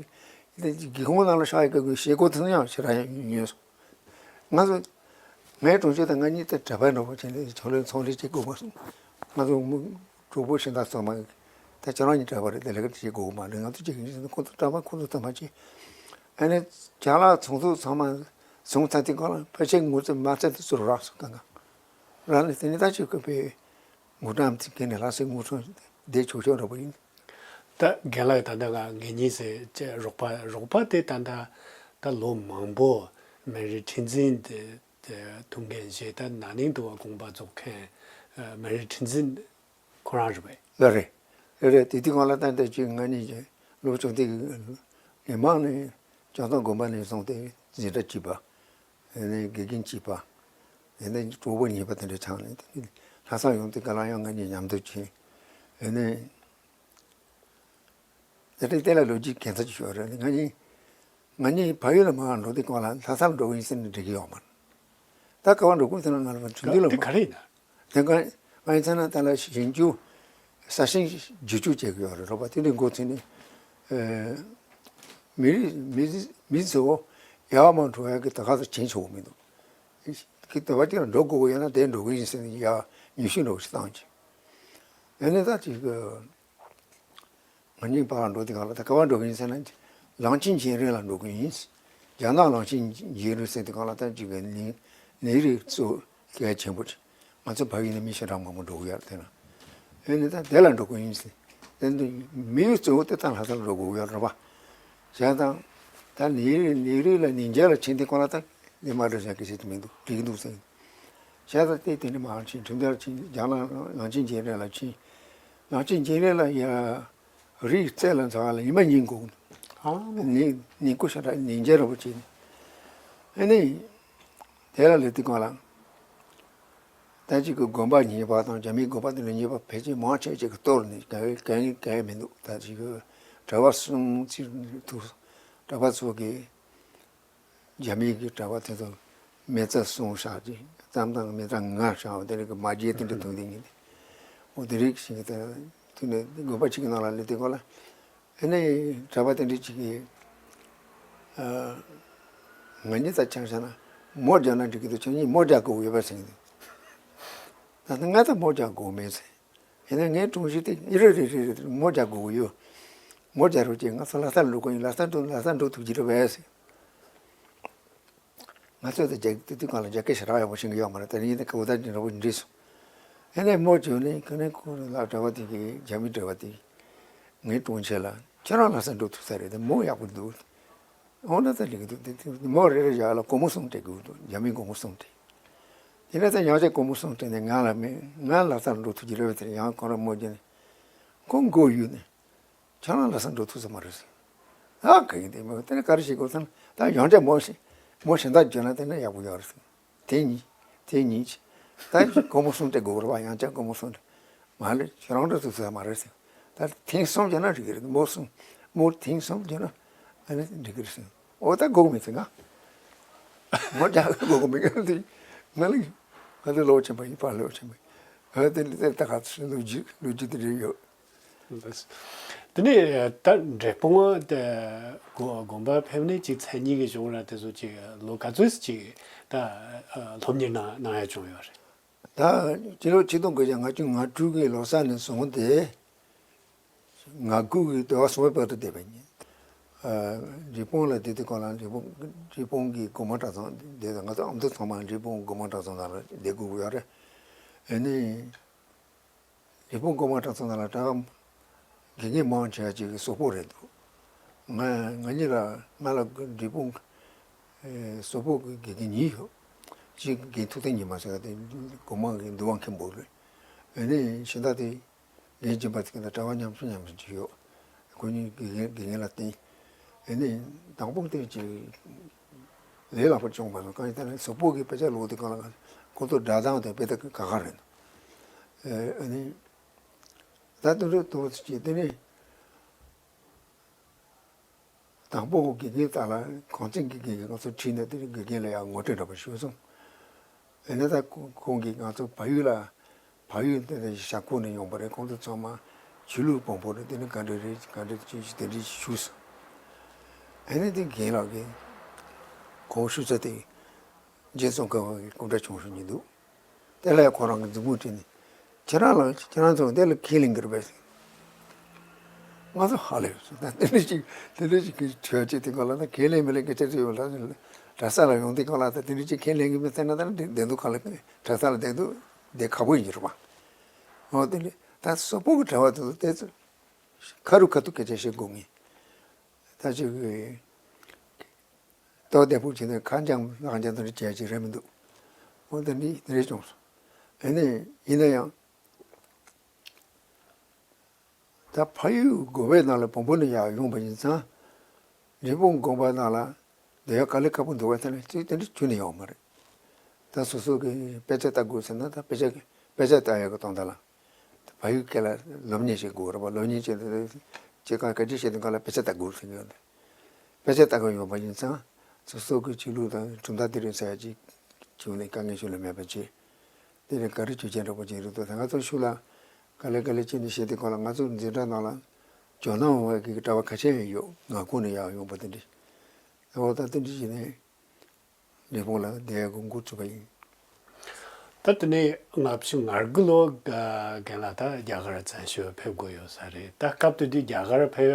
དེ་སྒེའུ་ཁུང་ནང་ལ་ཤག་ཡི་གི་བྱེད་སྒོ་དེ་ཚོ་ཡང་ཞེ་དྲག་ཉོས་སོང་། ང་ཚོ། ངའི་གྲོང་ཁྱེར་དང་ང་གཉིས་དེ་གྲྭ་པ་འདྲ་པོ་བྱས་ནས་ཕྱག་ལས་ཚོང་ལས་བྱེད་དགོས་པ་སོང་། ང་ཚོ་མི་གྲོགས་པོ་གཞན་དག་ཚང་མ་ད་ཁྱེད་རང་གཉིས་གྲྭ་པ་རེད་དེ་ལས་ཀ་བྱེད་དགོས་མ་རེད། ང་ཚོ་གཅིག་ཡིན་ཟེར་ན་ཁོ་ཚོ་གྲྭ་པ་ཁོ་ཚོ་ཚང་མ་བྱས། ཨ་ནི་ཅ་ལག་ཚོང་ཚོགས་ཚང་མ་བཟུང་ཚར་དུས་སྒང་ལ་ཕལ་ཆེར་ངོ་ཚ་མ་ཚད་དུ་ཚུར་རག་སོང་། གང་ག་རག་ནས་དེ་ནས་ད་ཅིག་ཁོ་པའི་ངོ་གྲངས་དེ་གན་ནས་ལྷ་སའི་ངོ་ཚ་བསྡད་ཆོག་ཆོག་འདྲ་པོ་ཡིན། ད་རྒན་ལགས་ད་ལྟ་ང་ངེད་གཉིས་ཟེར་ཅེས་རོགས་པ་རོགས་པ་དེ་ད་ལྟ་ད་ལོ་མང་པོ་སྨན་རིའི་ཁྲི་འཛིན་དེ་དེ་ཐུག་འགན་བཞེས། ད་ན་ནིང་དུ་བ་དགོངས་པ་རྫོགས་མཁན་སྨན་རིའི་ཁྲི་འཛིན་ཁོ་རང་རེད་པས། ལགས་རེད། རེད་རེད། དེ་དུས་སྒང་ལ་ད་ལྟ་ཅིག་ང་གཉིས་ཀྱི་ལོ་བཅུ་བདུན་གྱི་མི་མང་ནས་ལྕང་ཚང་དགོན་པ་ནས་བཟུང་སྟེ་འཛིན་གྲྭ་གཅིག་པ། དེ་ནས་དགེ་རྒན་གཅིག་པ། དེ་ནས་གྲོགས་པོ་གཉིས་པ་དེ་འདྲ་ཆགས་ནས་དེ་ནས་ལྷ་ས་ཡོང་དུས་སྒང་ལ་ཡང་ང་གཉིས་མཉམ་དུ་ཕྱིན། དེ་ནས་དེ་འདྲ་དེ་ལ་ལོ་རྒྱུས་གན་ཚ་ཅིག་ཤོར་རེད། ང་གཉིས་ང་གཉིས་བལ་ཡུལ་ལ་མར་འགྲོ་དུས་སྒང་ལ་ལྷ་སར་འགྲོ་གི་ཡིན་ཟེར་ནས་འགྲིག་གི་ཡོད་མ་རེད། ད་ག་པར་འགྲོ་དགོས་ཟེར་ན་ང་ལ་ཁྲིན་ཏུའུ་ལ་དེ་མར་ག་རེ་ཡིན་ན། དེ་ག་ང་ཡིན་ཚེ་ན་ད་ལ་ཞིང་ཆུ་ས་ཞིང་བསྒྱུར་བཅོས་བྱེད་ཀྱི་ཡོད་རེད། རོགས་པ་དེ་འདྲའི་འགོ་ཚུགས་ནས། ཨེ། མི་རིགས་མི་མི་ཚོ་ཡར་མར་འགྲོ་ཡག་གི་ད་ག་ཚོད་བྱིན་ཆོག་གི་མི་འདུག་གི་དེ་བ་དེ་ལ་འགྲོ་དགོས་ཀྱི་ཡོད་ན་དེ་འགྲོ་གི་ཡིན་ཟེར་ནས་ཡར་ཉི་ཤུ་འགྲོ་ཞིག་བཏང་ཅིག་ཨེ་ནས་ད་ཅིག་ང་གཉིས་ཕར་འགྲོ་དུས་སྒང་ལ་ད་ག་པར་འགྲོ་གི་ཡིན་ཟེར་ན། ལང་ཅིན་ཇིན་རེན་ལ་འགྲོ་གི་ཡིན། རྒྱ་ནག་ལང་ཅིན་ཇིན་རེན་ཟེར་དུས་སྒང་ལ་ད་ཅིག་གི་ནི་ནི་རིགས་གཙོ་གལ་ཆེན་པོ་རེད། ང་ཚོ་བལ་ཡུལ་ནས་མི་ཞེ་དྲག་མང་པོ་འགྲོ་གི་ཡོད་རེད། དེ་ན་ཨེ་ནི་ད་དེ་ལ་འགྲོ་གི་ཡིན་ཟེར། དེ་འདི་མི་ཡུལ་གཙོ་བོ་དེ་ད་ལྷ་སར་འགྲོ་དགོས་ཡོད་རེད་པ། བྱས་ཙང་ད་ནི་རིགས་ནི་རིགས་ལ་ནི་འཇལ་ལ་ཕྱིན་དུས་སྒང་ལ་ད་ནི་མ་འགྲོ་བྱ་གི་ཟེར་གི་མི་འདུག་འགྲིག་གི་འདུག་ཟེར། བྱས་ཙང་དེ་དེ་ནི་མར་ཕྱིན། ཁྲིམས་འདིར་ཕྱིན། རྒྱ་ནག་ལང་ཅིན་ཇིན་རེན་ལ་ཕྱིན། ལང་ཅིན་ཇིན་རེན་ལ་ཡ། རིའི་རྩེ་ལ་འཛེགས་ལ་ཉི་མ་གཉིས་འགོར། ཨ་མ། ནི་ནི་སྐུ་ཞེ་དྲག་ནི་འཇལ་རིན་པོ་ཆེ་ནི། ཨ་ནི། དེ་ལ་སླེབས་དུས་སྒང་ལ། ད་ཅིག་གི་དགོན་པ་གཉིས་པ་དང་རྒྱ་མིའི་དགོན་པ་དེ་འདྲ་གཉིས་པ་ཕལ་ཆེར་མང་ཆེ་ཅིག་གི་གཏོར་ནས་ག་ག་ག་མི་འདུག་ད་ཅིག་གི་གྲྭ་པ་གསུམ་ཅིག་ཐུག་གྲྭ་པ་ཚོ་གིས། རྒྱ་མིའི་གི་གྲྭ་པ་དེ་ཚོ་མེ་བཙའ་གསུམ་བཞག་ཅིག་ཙམ་དང་མེ་བཙའ་ལྔ་བཞག་པ་དེ་རིགས་ཀྱི་མ་རྒྱལ་དེ་འདྲ་འདུག་དེ་ཉིན་དེ། འོ་དེ་རིགས་ཤིག་དེ་དུས་ནས་དགོན་པ་གཅིག་གི་ནང་ལ་སླེབས་དུས་སྒང་ལ། ཨ་ནི་གྲྭ་པ་དེ་འདྲ་གཅིག་གིས། ཨ། ང་གཉིས་ད་ཆང་བཞག་ན་མོ་རྒྱག་ན་འགྲིག་གི་འདུག་ཁྱོད་གཉིས་མོ་རྒྱག་དགོས་ཡོད་པ་ཟེར་གི་འདུག་ད་ང་ད་མོ་རྒྱག་དགོས་མེད་ཟེར། ཡིན་ན་ངའི་དྲུང་ཞིག་དེ་ཨི་རེད་རེད་རེད་རེད། མོ་རྒྱག་དགོས་ཀྱི་ཡོད། མོ་རྒྱག་རོགས་བྱེད། ང་ཚོ་ལྷ་སར་འགྲོ་གི་ཡིན། ལྷ་སར་འགྲོ། ལྷ་སར་འགྲོ་ཐུབ་ཀྱི་རེད་པས་ཟེར། ང་ཚོས་ད་རྒྱ་དེ་དུས་སྒང་ལ་རྒྱ་སྐད་ཞེ་དྲག་ཡག་པོ་ཤེས་ཀྱི་ཡོད་མ་རེད། དེ་རིང་ད་ཁ་བོ་ད་འདྲ་པོ་འདྲིས་སོང་། ཡིན་ནའི་མོ་བྱོན་ནས་ཁ་ནས་ཁོ་ལ་གྲྭ་པ་དེ་གིས་རྒྱ་མི་གྲྭ་པ་དེ་ངའི་དྲུང་ཆེ་ལ་ཁྱེད་རང་ལྷ་སར་འགྲོ་ཐུབ་ས་རེད། དེ་མོ་ཡག་པོ་འདུག་འོ་ན་ད་འགྲིག་གི་འདུག་དེ་དེ་མོ་རེ་རེ་བཞག་ལ་སྒོར་མོ་གསུམ་སྤྲད་དགོས་འདུག་རྒྱ་མིའི་སྒོར་མོ་གསུམ་སྤྲད། དེ་ནས་ད་ཡང་བསྐྱར་སྒོར་མོ་གསུམ་སྤྲད་ནས་ང་ལ་མེད། ང་ལྷ་སར་འགྲོ་ཐུབ་ཀྱི་རེད་པས། དེ་ཡང་ཁོ་རང་མོ་བྱོན་ནས་ཁོ་མགོ་གཡུགས་ནས། ཁྱེད་རང་ལྷ་སར་འགྲོ་ཐུབ་ས་མ་རེད་ཟེར། ཨ་ག་ཡིན་དེ་མོ་དེ་ནས་ག་རེ་བྱེད་དགོས་ཟེར་ན། ད་ཡང་བསྐྱར་མོ་ཞིག་མོ་གཞན་དག་བྱོན་ན་དེ་ནས་ཡག་པོ་ཡོད་རེད་ཟེར། དེ་གཉིས་དེ་གཉིས་ཀྱིས་ད་སྒོར་མོ་གསུམ་སྤྲད་དགོས་རེད་པ། ཡང་བསྐྱར་སྒོར་མོ་གསུམ་སྤྲད། མ་རེད། ཁྱེད་རང་འགྲོ་ཐུབ་ས་མ་རེད་ཟེར། ད་ཐེངས་གསུམ་བྱོན་ན་འགྲིག་གི་རེད། མོ་གསུམ་མོ་ཐེངས་གསུམ་བྱོན་ན་ཨ་ནི་འགྲིག་གི་རེད་ཟེར། འོ་ད་དགོས་མེད་ཟེར། ང་མོ་རྒྱག་དགོས་མེད་གི་དེ། ང་ལ་ང་ཚོ་སློབ་ཆེན་པ་ཡིན་པ། སློབ་ཆེན་པ་ཡིན། ཨ་དེ་ནི་དེ་ད་ག་ཚོད་ལོ་རྒྱུས་ལོ་རྒྱུས་དེ་རེད་ཡོད། དེ་ནས་ད་འབྲས་སྤུངས་དེ་དགོན་དགོན་པ་ཕེབས་ནས་ཅིག་མཚན་ཉིད་ཀྱི་བྱུང་ར་དེ་ཚོ་ཅིག་ལོ་ག་ཚོད་ཅིག་ད་སློབ་གཉེར་གནང་གནང་ཡ་བྱུང་ཡོད་རེད། ད་སྤྱི་ལོ་ཆིག་སྟོང་དགུ་བརྒྱ་ལྔ་བཅུ་ང་དྲུག་གི་ལོ་གསར་ནས་བཟུང་སྟེ་ང་དགུ་གི་ཟླ་བ་གསུམ་པའི་བར་དུ་བསྡད་པ་ཡིན། འབྲས་སྤུངས་ལ་བསྡད་དུས་སྒང་ལ་འབྲས་སྤུངས་འབྲས་སྤུངས་ཀྱི་དགོན་པ་གྲྭ་ཚང་དེ་ང་ཚོ་ཨ་མདོ་ཚང་མ་འབྲས་སྤུངས་དགོན་པ་གྲྭ་ཚང་ནང་ལ་བསྡད་དགོས་ཀྱི་ཡོད་རེད། ཨ་ནི། འབྲས་སྤུངས་དགོན་པ་གྲྭ་ཚང་ནང་ལ་གྲྭ་པ་དགེ་རྒན་མང་ཆེ་བ་ཅིག་གི་སོག་པོ་རེད་འདུག་ང་ང་གཉིས་ལ་ང་ལ་འབྲས་སྤུངས་སོག་པོ་གི་དགེ་རྒན་གཉིས་ཡོད། གཅིག་རྒན་ཐུབ་བསྟན་ཉི་མ་ཟེར་བ་དེ་དགོན་པ་གི་འདུལ་བ་མཁན་པོ་རེད། ཨ་ནི་གཞན་དག་དེ་རྒན་སྦྱིན་པ་དེ་ག་ད་གྲྭ་པ་ཉམ་ཆུང་ཉམ་ཆུང་ཅིག་ཡོད། ཁོ་གཉིས་དགེ་རྒན་དགེ་རྒན་ལ་བསྟེན། ཨ་ནི་དང་པོ་དེ་ཅིག་ལས་སླ་པོ་བྱུང་མ་སོང་། གང་ཡིན་ད་ནི་སོག་པོ་གི་དཔེ་ཆ་ཀློག་དུས་སྒང་ལ་ཁོ་ཚོ་སྒྲ་གདངས་དེ་དཔེ་ད་ག་ག་རེད། ཨ་ནི་ད་དུང་རེ་ཏོག་ཙམ་བྱས། དེ་ནས་ དང་པོ་དགེ་རྒན་དག་ལ་གངས་ཅན་གྱི་དགེ་རྒན་ང་ཚོ་ཁྲིད་ནས་དེ་དགེ་རྒན་ལ་ཡང་ངོ་སྤྲོད་འདྲ་པོ་ཞུས་སོང་། ཨ་ནི་ད་ཁོང་གིས་ང་ཚོ་བལ་ཡུལ་ལ་བལ་ཡུལ་དེ་ཞབས་ཁུག་ནས་ཡོང་པ་རེད། ཁོང་ཚོ་ཚང་མ་ཆོས་ལུགས་བོན་པོ་རེད། དེ་ནི་ག་འདྲ་རེད་ག་འདྲ་ཅིག་དེ་འདྲ་ཞུས་སོང་། ཨ་ནི་དེ་རྒན་ལགས་ཀྱིས་ཁོང་ཞུ་ས་དེ་རྗེ་ཙོང་ཁ་པ་གི་སྐུ་འདྲ་ཆུང་ཞིག་ཉིད་འདུག་དེ་ལ་ཡང་ཁོ་རང་གི་མཛུབ་མོ་བྲིས་ནས་ཁྱེད་རང་ལ་ཁྱེད་རང་ཚོ་འདི་ལ་ཁས་ལེན་གྱི་རེད་པས། ང་ཚོ་ཧ་ལས་སོང་། ད་དེ་འདྲ་ཞིག་དེ་འདྲ་ཞིག་གི་ཆོས་བྱེད་དེ་ག་ལ་ད་ཁས་ལེན་མི་ལེན་སྐད་ཆ་ཅིག་ཡོད་ལ། གྲྭ་ས་ལ་ཡོང་དེ་ག་ལ་ད་དེ་འདྲ་ཅིག་ཁས་ལེན་གྱི་མི་ཚེ་ན་ད་བསྡད་འདུག་ག་ལ་གྲྭ་ས་ལ་བསྡད་འདུག་བསྡད་ཁག་པོ་ཡིན་གྱི་རེད་པ། འོ་དེ་འདྲ་ད་སོག་པོ་གི་གྲྭ་བ་དེ་ཚོ་དེ་ཚོ་ཁ་རུ་ཁ་ཐུག་སྐད་ཆ་བཤད་དགོས་ངེས། ད་ཅིག་གི་ལྟོ་བདེ་པོ་བྱས་ནས་ཁ་འཇམ་ལག་འཇམ་དང་བྱས་ཅིག་རེད་མི་འདུག་འོ་དེ་འདྲ་དེ་འདྲ་བྱུང་སོང་། ཨ་ནི་ཡིན་ན་ཡང་། ད་ཕ་ཡུལ་དགོན་པའི་ནང་ལ་བོན་པོ་ནས་ཡར་ཡོང་པ་ཡིན་ཙང་། འབྲས་སྤུངས་དགོན་པ་ནང་ལ་སྡོད་ཡག་དཀའ་ལས་ཁག་པོ་འདུག་པ་དེ་ལ་ཅིག་དེ་འདྲ་ཁྱོན་ནས་ཡོང་མ་རེད། ད་སོ་སོ་གི་དཔེ་ཆ་ལྟ་དགོས་ཟེར་ན་ད་དཔེ་ཆ་གི་དཔེ་ཆ་ལྟ་ཡག་གི་དོན་དག་ལ། ད་ཕ་ཡུལ་སྐད་ལ་སློབ་གཉེར་བྱེད་དགོས་རེད་པ། སློབ་གཉེར་བྱེད་དུས་ཅིག་ག་སྐད་ཆ་བཤད་དུས་ག་ལ་དཔེ་ཆ་ལྟ་དགོས་ཟེར་གི་ཡོད་རེད། དཔེ་ཆ་ལྟ་གི་ཡོང་པ་ཡིན་ཙང་སོ་སོ་གི་ཆོས་ལུགས་དང་གྲུབ་མཐའ་དེ་རིང་ཟེར་ཡག་ཅིག་བྱུང་ནས་དཀའ་ངལ་ཤུགས་ལ་མེད་པ་བྱེད། དེ་ནས་ག་རེ་བྱུས་ཅན་འདྲ་པོ་ཅིག་རེད་འདུག་ད་ང་ཚོ་ཤུགས་ལ་ག་ལེ་ག་ལེ་བྱས་ནས་བཤད་དུས་ག་ལ་ང་ཚོ་འཛིན་གྲྭ་ནང་ལ་ཇོ་ནང་བ་གི་གྲྭ་པ་ཁ་ཤས་ཡང་ཡོད། ང་ཁོ་ནས་ཡང་ཡོང་པ་དེ་འདྲ། འོ་ད་དེ་འདྲ་བྱས་ནས་འབྲས་སྤུངས་ལ་བསྡད་ཡག་གི་འགོ་ཚུགས་པ་ཡིན། ད་དེ་ནས་ལྔ་བཅུ་ང་དགུ་ལོ་རྒན་ལགས་ད་རྒྱ་གར་བཙན་བྱོལ་ཕེབས་དགོས་ཡོད་ས་རེད། ད་སྐབས་དེ་དུས་རྒྱ་གར་ཕེབས་ཡ་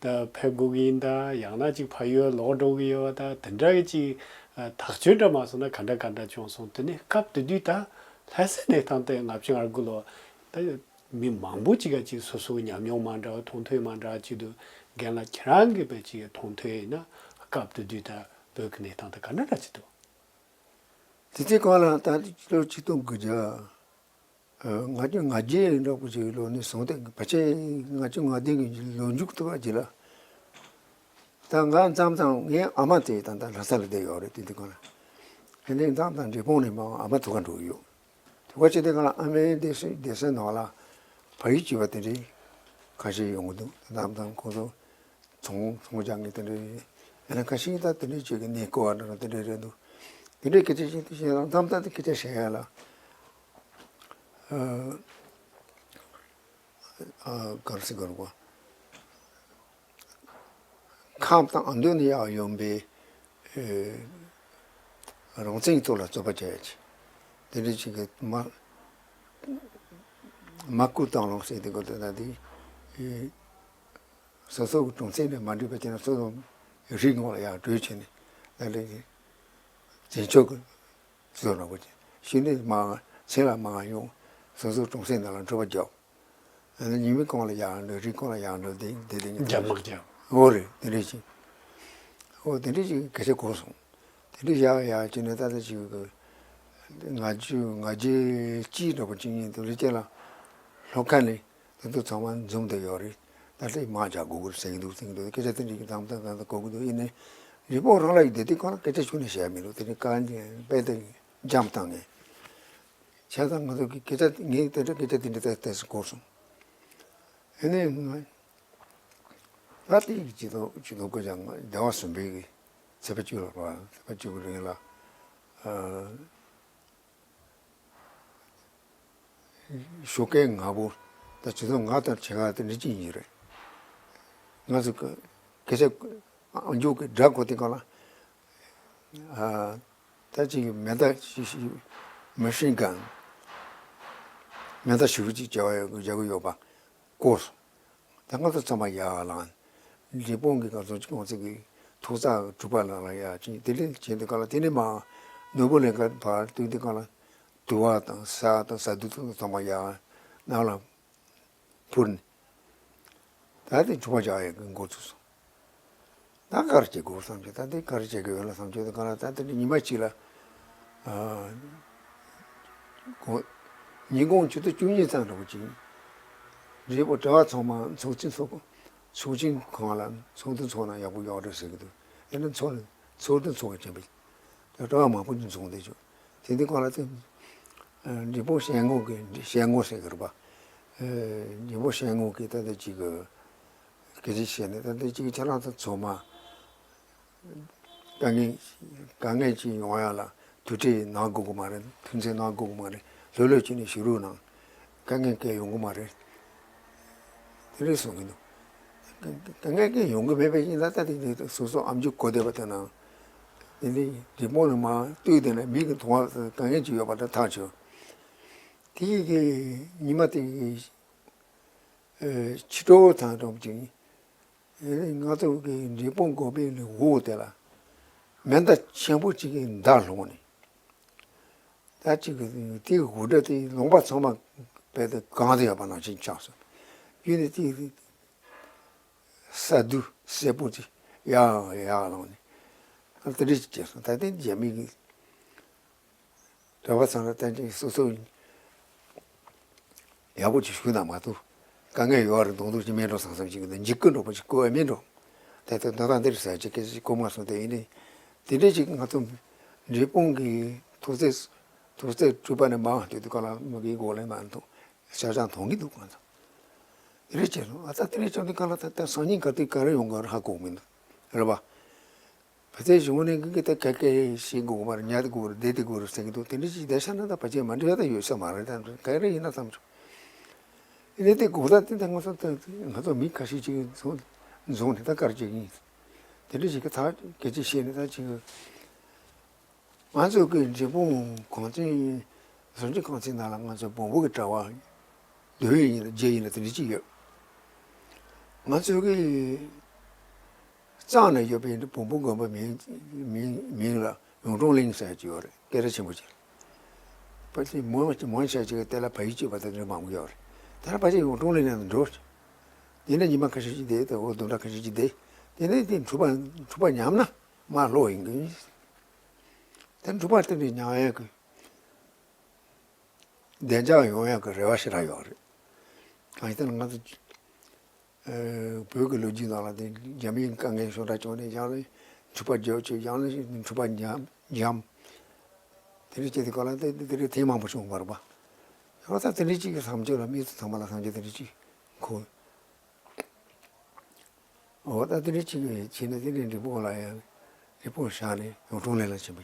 ད་ཕེབས་དགོས་ཀྱི་ཡིན། ད་ཡང་ན་ཅིག་ཕ་ཡུལ་ལོག་འགྲོ་གི་ཡོད། ད་དེ་འདྲ་གི་ཅིག་ཐག་གཅོད་འདྲ་མ་སོང་ན་ག་འདྲ་ག་འདྲ་བྱུང་སོང་། དེ་ནས་སྐབས་དེ་དུས་ད་ལྷ་སའི་གནས་སྟངས་དེ་ལྔ་བཅུ་ང་དགུ་ལོ་ད་མི་མང་པོ་ཅིག་ག་ཅིག་སོ་སོའི་ཉམས་མྱོང་མ་འདྲ་བ་མཐོང་ཐོས་མ་འདྲ་བ་ཅིག་འདུག་རྒན་ལགས་ཁྱེད་རང་གི་དཔེ་ཅིག་མཐོང་ཐོས་ཡིན་ན་སྐབས་དེ་དུས་ད་བོད་ཀྱི་གནས་སྟངས་དེ་ག་འདྲ་འདྲ་ཅིག་འདུག་དེ་ཚེ་གང་ལ་ད་ལོ་ཆིག་སྟོང་དགུ་བརྒྱ། ང་ཚོ་ང་རྒྱལ་འདྲ་པོ་ཅིག་ལོ་ནས་བཟུང་སྟེ་ཕལ་ཆེར་ང་ཚོ་ང་རྒྱལ་གྱི་ལོ་མཇུག་ཏུ་བ་ཅིག་ལ། ད་ང་མཚམས་མཚམས་ངའི་ཨ་མ་དེ་ད་ལྟ་ལྷ་ས་ལ་བསྡད་ཡོད་རེད། དེ་དུས་སྒང་ལ། དེ་ནས་མཚམས་མཚམས་འབྲས་སྤུངས་ནས་མར་ཨ་མ་ཐུག་ག་འགྲོ་གི་ཡོད། ཐུག་ག་བྱེད་དུས་སྒང་ལ་ཨ་མའི་སྡེ་སྲིད་སྡེ་སྲིད་ནང་ལ་ཕ་ཡུལ་གྱི་བ་དེ་འདྲའི་ཁ་ཤས་ཡོང་གི་འདུག་མཚམས་མཚམས་ཁོང་ཚོ་ཚོང་ཚོང་རྒྱག་མཁན་དེ་འདྲ་རེད། ཡང་ན་ཁ་ཤས་ད་དེ་འདྲ་ཅིག་གི་གནས་སྐོར་བ་འདྲ་དེ་འདྲ་རེད་འདུག་དེ་འདྲའི་སྐད་ཆ་བཤད་དུས་བཤད་ན་མཚམས་མཚམས་དེ་སྐད་ཆ་བཤད་ཡ་ལ། ཨ་ཨ་ག་རེ་ཟེར་དགོས་རེད་གོ། ཁམས་དང་ཨ་མདོ་ནས་ཡར་ཡོང་པའི་ཨེ་རང་བཙན་ཐོག་ལ་རྩོད་པ་བྱས་ཡ་ཅིག་དེ་འདྲ་ཅིག་གི་མ་མ་བསྐུལ་བཏང་ལོང་ཟེར་དེ་གོ་དེ་ན་དེ་ཨེ། སོ་སོ་གི་གྲོང་གསེབ་ནས་མ་འགྲིག་པ་བྱས་ན་སོ་སོ་རིགས་ངོ་ལ་ཡར་བྲོས་བྱས་ནས་ལ་ལས་ཀྱི་བྱེད་ཕྱོགས་ཀྱི་བཟོ་འདྲ་པོ་བྱས། ཤི་ནས་མ་ཚེ་ལ་མ་ཡོང་སོ་སོ་གྲོང་གསེབ་ནང་ལ་འཁྲུག་པ་རྒྱག་ཨ་ནི་ཉི་མའི་གོང་ལ་ཡར་འགྲོ། རིའི་གོང་ལ་ཡར་འགྲོ་དེ་དེ་དེ་ངས་རྒྱ་དམག་རྒྱག་འོ་རེད། དེ་འདྲ་ཞིག་འོ་དེ་འདྲ་ཞིག་སྐད་ཆ་གོ་སོང་། དེ་འདྲ་ཡག་ཡག་བྱས་ནས་ད་ལྟ་ཅིག་གི་ང་ཚོ་ང་རྒྱལ་སྤྱི་འདྲ་པོ་ཅིག་ཡིན་དུས་རི་སྐྱེས་ལ་ལྷོ་ཁ་ནས་དེ་ཚོ་ཚང་མ་འཛོམས་བསྡད་ཡོད་རེད། ད་ལྟ་མ་བྱ་དགོས་དགོས་ཟེར་གྱི་འདུག་ཟེར་གྱི་འདུག་སྐད་ཆ་དེ་འདྲ་གི་དང་དང་དང་དང་གོ་གི་འདུག་ཡིན་ནའི་རི་བོང་རང་ལ་ཡི་དེ་དེ་གང་ལ་སྐད་ཆ་ཞུ་ནས་བཤད་མི་འདུག་དེ་ནི་དཀའ་ངལ་དཔེ་དེ་འཇམ་བཏང་ངས་བྱས་ཙང་ང་ཚོ་གི་སྐད་ཆ་ངས་དེ་འདྲ་སྐད་ཆ་དེ་འདྲ་ཏོག་ཙམ་གོ་སོང་། ཡིན་ནའི་ང་ད་ལྟའི་གི་སྤྱི་ཚོགས་སྤྱི་ཚོགས་སྐད་ཆ་ང་སྡེ་བ་གསུམ་པའི་གི་ཚེས་པ་བཅུ་ལ་རེད་པ། ཚེས་པ་བཅུ་གི་རིང་ལ་ཨ། ཞོགས་ཀས་ང་པོ་ད་ཆུ་ཚོད་ལྔ་དང་ཕྱེད་ཀ་དེ་འདྲ་ཅིག་ཡིན་རེད། ང་ཚོ་སྐད་ཆ་ཨང་རྒྱུག་གི་སྒྲ་གོ་དེ་ག་ལ་ཨ་ད་ཅིག་མེ་མདའ་ཞིག་ཞིག་མེ་ཤིན་གན་མེ་མདའ་ཞེ་པོ་ཅིག་བྱ་བ་ཡོད་བྱ་གི་ཡོད་པ་གོ་སོང་། ད་ང་ཚོ་ཚང་མ་ཡར་ལངས། འབྲས་སྤུངས་ཀྱི་ང་ཚོ་ཁོང་ཚོ་གི་ཐོག་བརྩེགས་དྲུག་པ་ནང་ལ་ཡར་ཕྱིན། དེ་ལས་བྱས་དུས་ག་ལ་དེ་ནས་མར་ནོར་བུ་གླིང་ག་བར་བསྟུན་དུས་ག་ལ་དུ་བ་དང་ས་དང་ས་རྡུལ་དང་ཚང་མ་ཡར་ནང་ལ་འཕུར་ནས་ད་དེ་འཁྲུག་པ་རྒྱག་ཡག་གི་འགོ་ཚུགས་སོང་། ད་ག་རེ་བྱེད་དགོས་བསམ་གྱི། ད་དེ་ག་རེ་བྱེད་དགོས་ཡོད་ལ་བསམ་གྱི། ད་ག་ལ་ད་དེ་ཉི་མ་གཅིག་ལ་ཨ་གོང་ཉིན་གུང་ཆུ་ཚོད་བཅུ་གཉིས་ཙམ་འདྲ་པོ་ཅིག་རེད་པ། གྲྭ་བ་ཚང་མ་ཚོགས་ཆེན་ཚོགས་ཚོགས་ཆེན་ཁང་ལ་ཚོགས་འདུ་ཚོགས་ན་ཡག་པོ་ཡོད་རེད་ཟེར་གྱི་འདུག་ཡིན་ན་ཚོགས་ཚོགས་འདུ་ཚོགས་པ་ཆེན་པོ་གྲྭ་བ་མང་པོ་ཅིག་འཛོམས་བསྡད་བྱུང་། དེ་དུས་ག་ལ་དེ་འབྲས་སྤུངས་སྐྱེ་དངོས་ཀྱི་སྐྱེ་དངོས་ཟེར་གྱི་རེད་པ། འབྲས་སྤུངས་སྐྱེ་དངོས་ཀྱི་ད་ལྟ་ཅིག་གི་སྐད་ཆ་བཤད་ནས་ད་ལྟ་ཅིག་ཁྱེད་རང་ཚོ་ཚང་མ་ དཀའ་ངལ་དཀའ་ངལ་ཅིག་ཡོང་ཡ་ལ་ཐུགས་ཁྲལ་གནང་དགོས་ཀྱི་མ་རེད། ཐུགས་འཚེར་གནང་དགོས་ཀྱི་མ་རེད། ལྷོད་ལྷོད་བྱས་ནས་བཞུགས་རོགས་གནང་། དཀའ་ངལ་གང་ཡང་ཡོང་གི་མ་རེད། དེ་རེད་གསུང་གི་འདུག་དཀའ་ངལ་གང་ཡང་ཡོང་གི་མེད་པ་ཡིན་ན། ད་ལྟ་དེ་སོ་སོ་ཨམ་ཅོག་གོ་བསྡད་པ་དེ་ན། དེ་ནི་རི་བོང་ནི་མ་ལྟོས་དེ་ན་མིག་གིས་མཐོང་བ་དཀའ་ངལ་ཅིག་ཡོད་པ་དེ་ཐག་ཆོད། དེ་གི་ཉི་མ་དེ་གི་ཕྱི་དྲོ་དང་འགྲོགས་ཅིག་ང་ཚོ་གི་འབྲས་སྤུངས་དགོན་པའི་འོག་དེ་ལ་མེ་མདའ་ཆེན་པོ་གཅིག་གི་མདའ་ལྷུང་ནས། ད་གཅིག་གི་དེའི་འུར་སྒྲ་དེ་ལུང་པ་ཚང་མ་རྦད་དེ་གང་དུ་ཡོད་པ་ནང་བཞིན་ཆགས་སོང་། ཡུལ་ནི་དེའི་ས་རྡུལ་སེར་པོ་དེ་ཡར་ཡར་ལངས་ནས་དེ་འདྲ་ཞིག་བྱས་སོང་། ད་ལྟའི་རྒྱ་མི་གི་གྲྭ་པ་ཚང་ལ་བསྟན་ཅིང་སོ་སོ་ཡག་པོ་ཅིག་ཞུགས་ན་མ་གཏོགས། དཀའ་ངལ་ཡོད་རེད། མདོག་མདོག་ཅིག་མེད་འགྲོ་བསམ་བསམ་ཅིག་གི་འཇིགས་སྐུལ་འདྲ་པོ་ཅིག་བསྐུལ་བ་མིན་འགྲོ། དེ་ལྟར་ད་ལྟ་འདིར་ཟེར་ཅིག་སྐད་ཆ་གོ་མ་སོང་། དེ་ཡིན་ནའི་དེ་འདྲས་ཅིག་ང་ཚོ་འབྲས་སྤུངས་ཀྱི་ཐུགས་སྲས་ཐུགས་སྲས་སྤྲུལ་པ་ནས་མར་དེ་དུས་སྐབས་ལ་མི་གི་འགོ་ལས་མ་འདུག་ཤ་ཞང་མཐོང་གི་འདུག་ང་ཚོ་དེ་རེད་བྱས་སོང་། ཨ་ཙ་དེ་རེད་བྱས་འདི་ག་ལ་ད་ལྟ་སང་ཉིན་ག་དུས་ག་རེ་ཡོང་གི་རེད་ཧ་གོ་མི་འདུག་རེད་པ། བོད་ཚེ་གཞུང་ནས་གི་ད་ག་གེ་ཤེས་དགོས་པར་ཉལ་དགོས་རེད། བསྡད་དགོས་རེད་ཟེར་གི་འདུག་དེ་འདྲ་ཞིག་བསྡད་ཤག་ན་ད་ཕལ་ཆེར་མ་འགྲིག་ཡ་ད་ཡོད་ས་མ་རེད། ད་ག་རེ་ཡིན་ན་བསམ་བྱུང་། ཨེ་ནས་དེ་དགོས་ད་དེ་ད་ང་ཚོ་ད་ང་ཚོ་མི་ཁ་ཤས་ཅིག་འཛོམས་འཛོམས་ནས་ད་གར་བྱེད་ཀྱི་ཡིན། དེ་འདྲ་ཞིག་གི་ད་སྐད་ཆ་བཤད་ནས་ད་ཅིག་ང་ཚོ་གི་འབྲས་སྤུངས་གངས་ཅན་ཟུང་ཆུ་གངས་ཅན་ནང་ལ་ང་ཚོ་བོན་པོ་གི་གྲྭ་པ་བདུན་ཡིན་ན་བརྒྱད་ཡིན་ན་དེ་འདྲ་ཅིག་ཡོད། ང་ཚོ་གི་གཙང་ནས་ཡོད་པའི་བོན་པོ་དགོན་པ་མིང་མིང་མིང་ལ་ཡུང་ཀྲུང་གླིང་ཟེར་གྱི་ཡོད་རེད། སྐད་གྲགས་ཆེན་པོ་ཅིག་ཕལ་ཆེར་མོན་མོན་ཤ་ཅིག་དེ་ལ་བལ་ཡུལ་གཅིག་པ་དེ་འདྲ་མང་པོ་ཡོད་རེད། དེ་ལ་ཕལ་ཆེར་ཡུང་ཀྲུང་གླིང་ནས་འགྲོ། དེ་ནས་ཉི་མ་ཁ་ཤས་ཅིག་བསྡད་དེ་འོ་བདུན་ཕྲག་ཁ་ཤས་ཅིག་བསྡད། དེ་ནས་དེ་འཁྲུག་པ་འཁྲུག་པ་ཉམས་ན་མར་ལོག་ཡིན་གི། དེ་འཁྲུག་པ་དེ་འདྲ་ཉམས་ཡག་གི་བདེ་འཇགས་ཡོང་ཡག་གི་རེ་བ་ཞེ་དྲག་ཡོད་རེད། གང་ཡིན་ཟེར་ན་ང་ཚོ་ཨ་བོད་ཀྱི་ལོ་རྒྱུས་ནང་ལ་དེ་རྒྱ་མིའི་དཀའ་ངལ་ཤོག་ཁག་བྱུང་ནས་ཡང་ན་འཁྲུག་པ་རྒྱག་བྱས། ཡང་ན་འཁྲུག་པ་ཉམས་ཉམས། དེ་རིགས་བྱས་དུས་སྐབས་ལ་དེ་དེ་རིགས་ཐེངས་མང་པོ་བྱུང་བ་རེད་པ། ཡང་ད་དེ་འདྲ་གཅིག་གི་བསམ་སྤྱོད་ལ་མི་ཚོ་ཚང་མ་ལ་བསམ་སྤྱོད་དེ་འདྲ་གཅིག་འཁོར། འོ་ད་དེ་འདྲ་གཅིག་གི་བྱས་ནས་དེ་འདྲའི་འབྲས་སྤུངས་ལ་ཡང་འབྲས་སྤུངས་བཞག་ནས་ཡུང་ཀྲུང་གླིང་ལ་ཕྱིན་པ་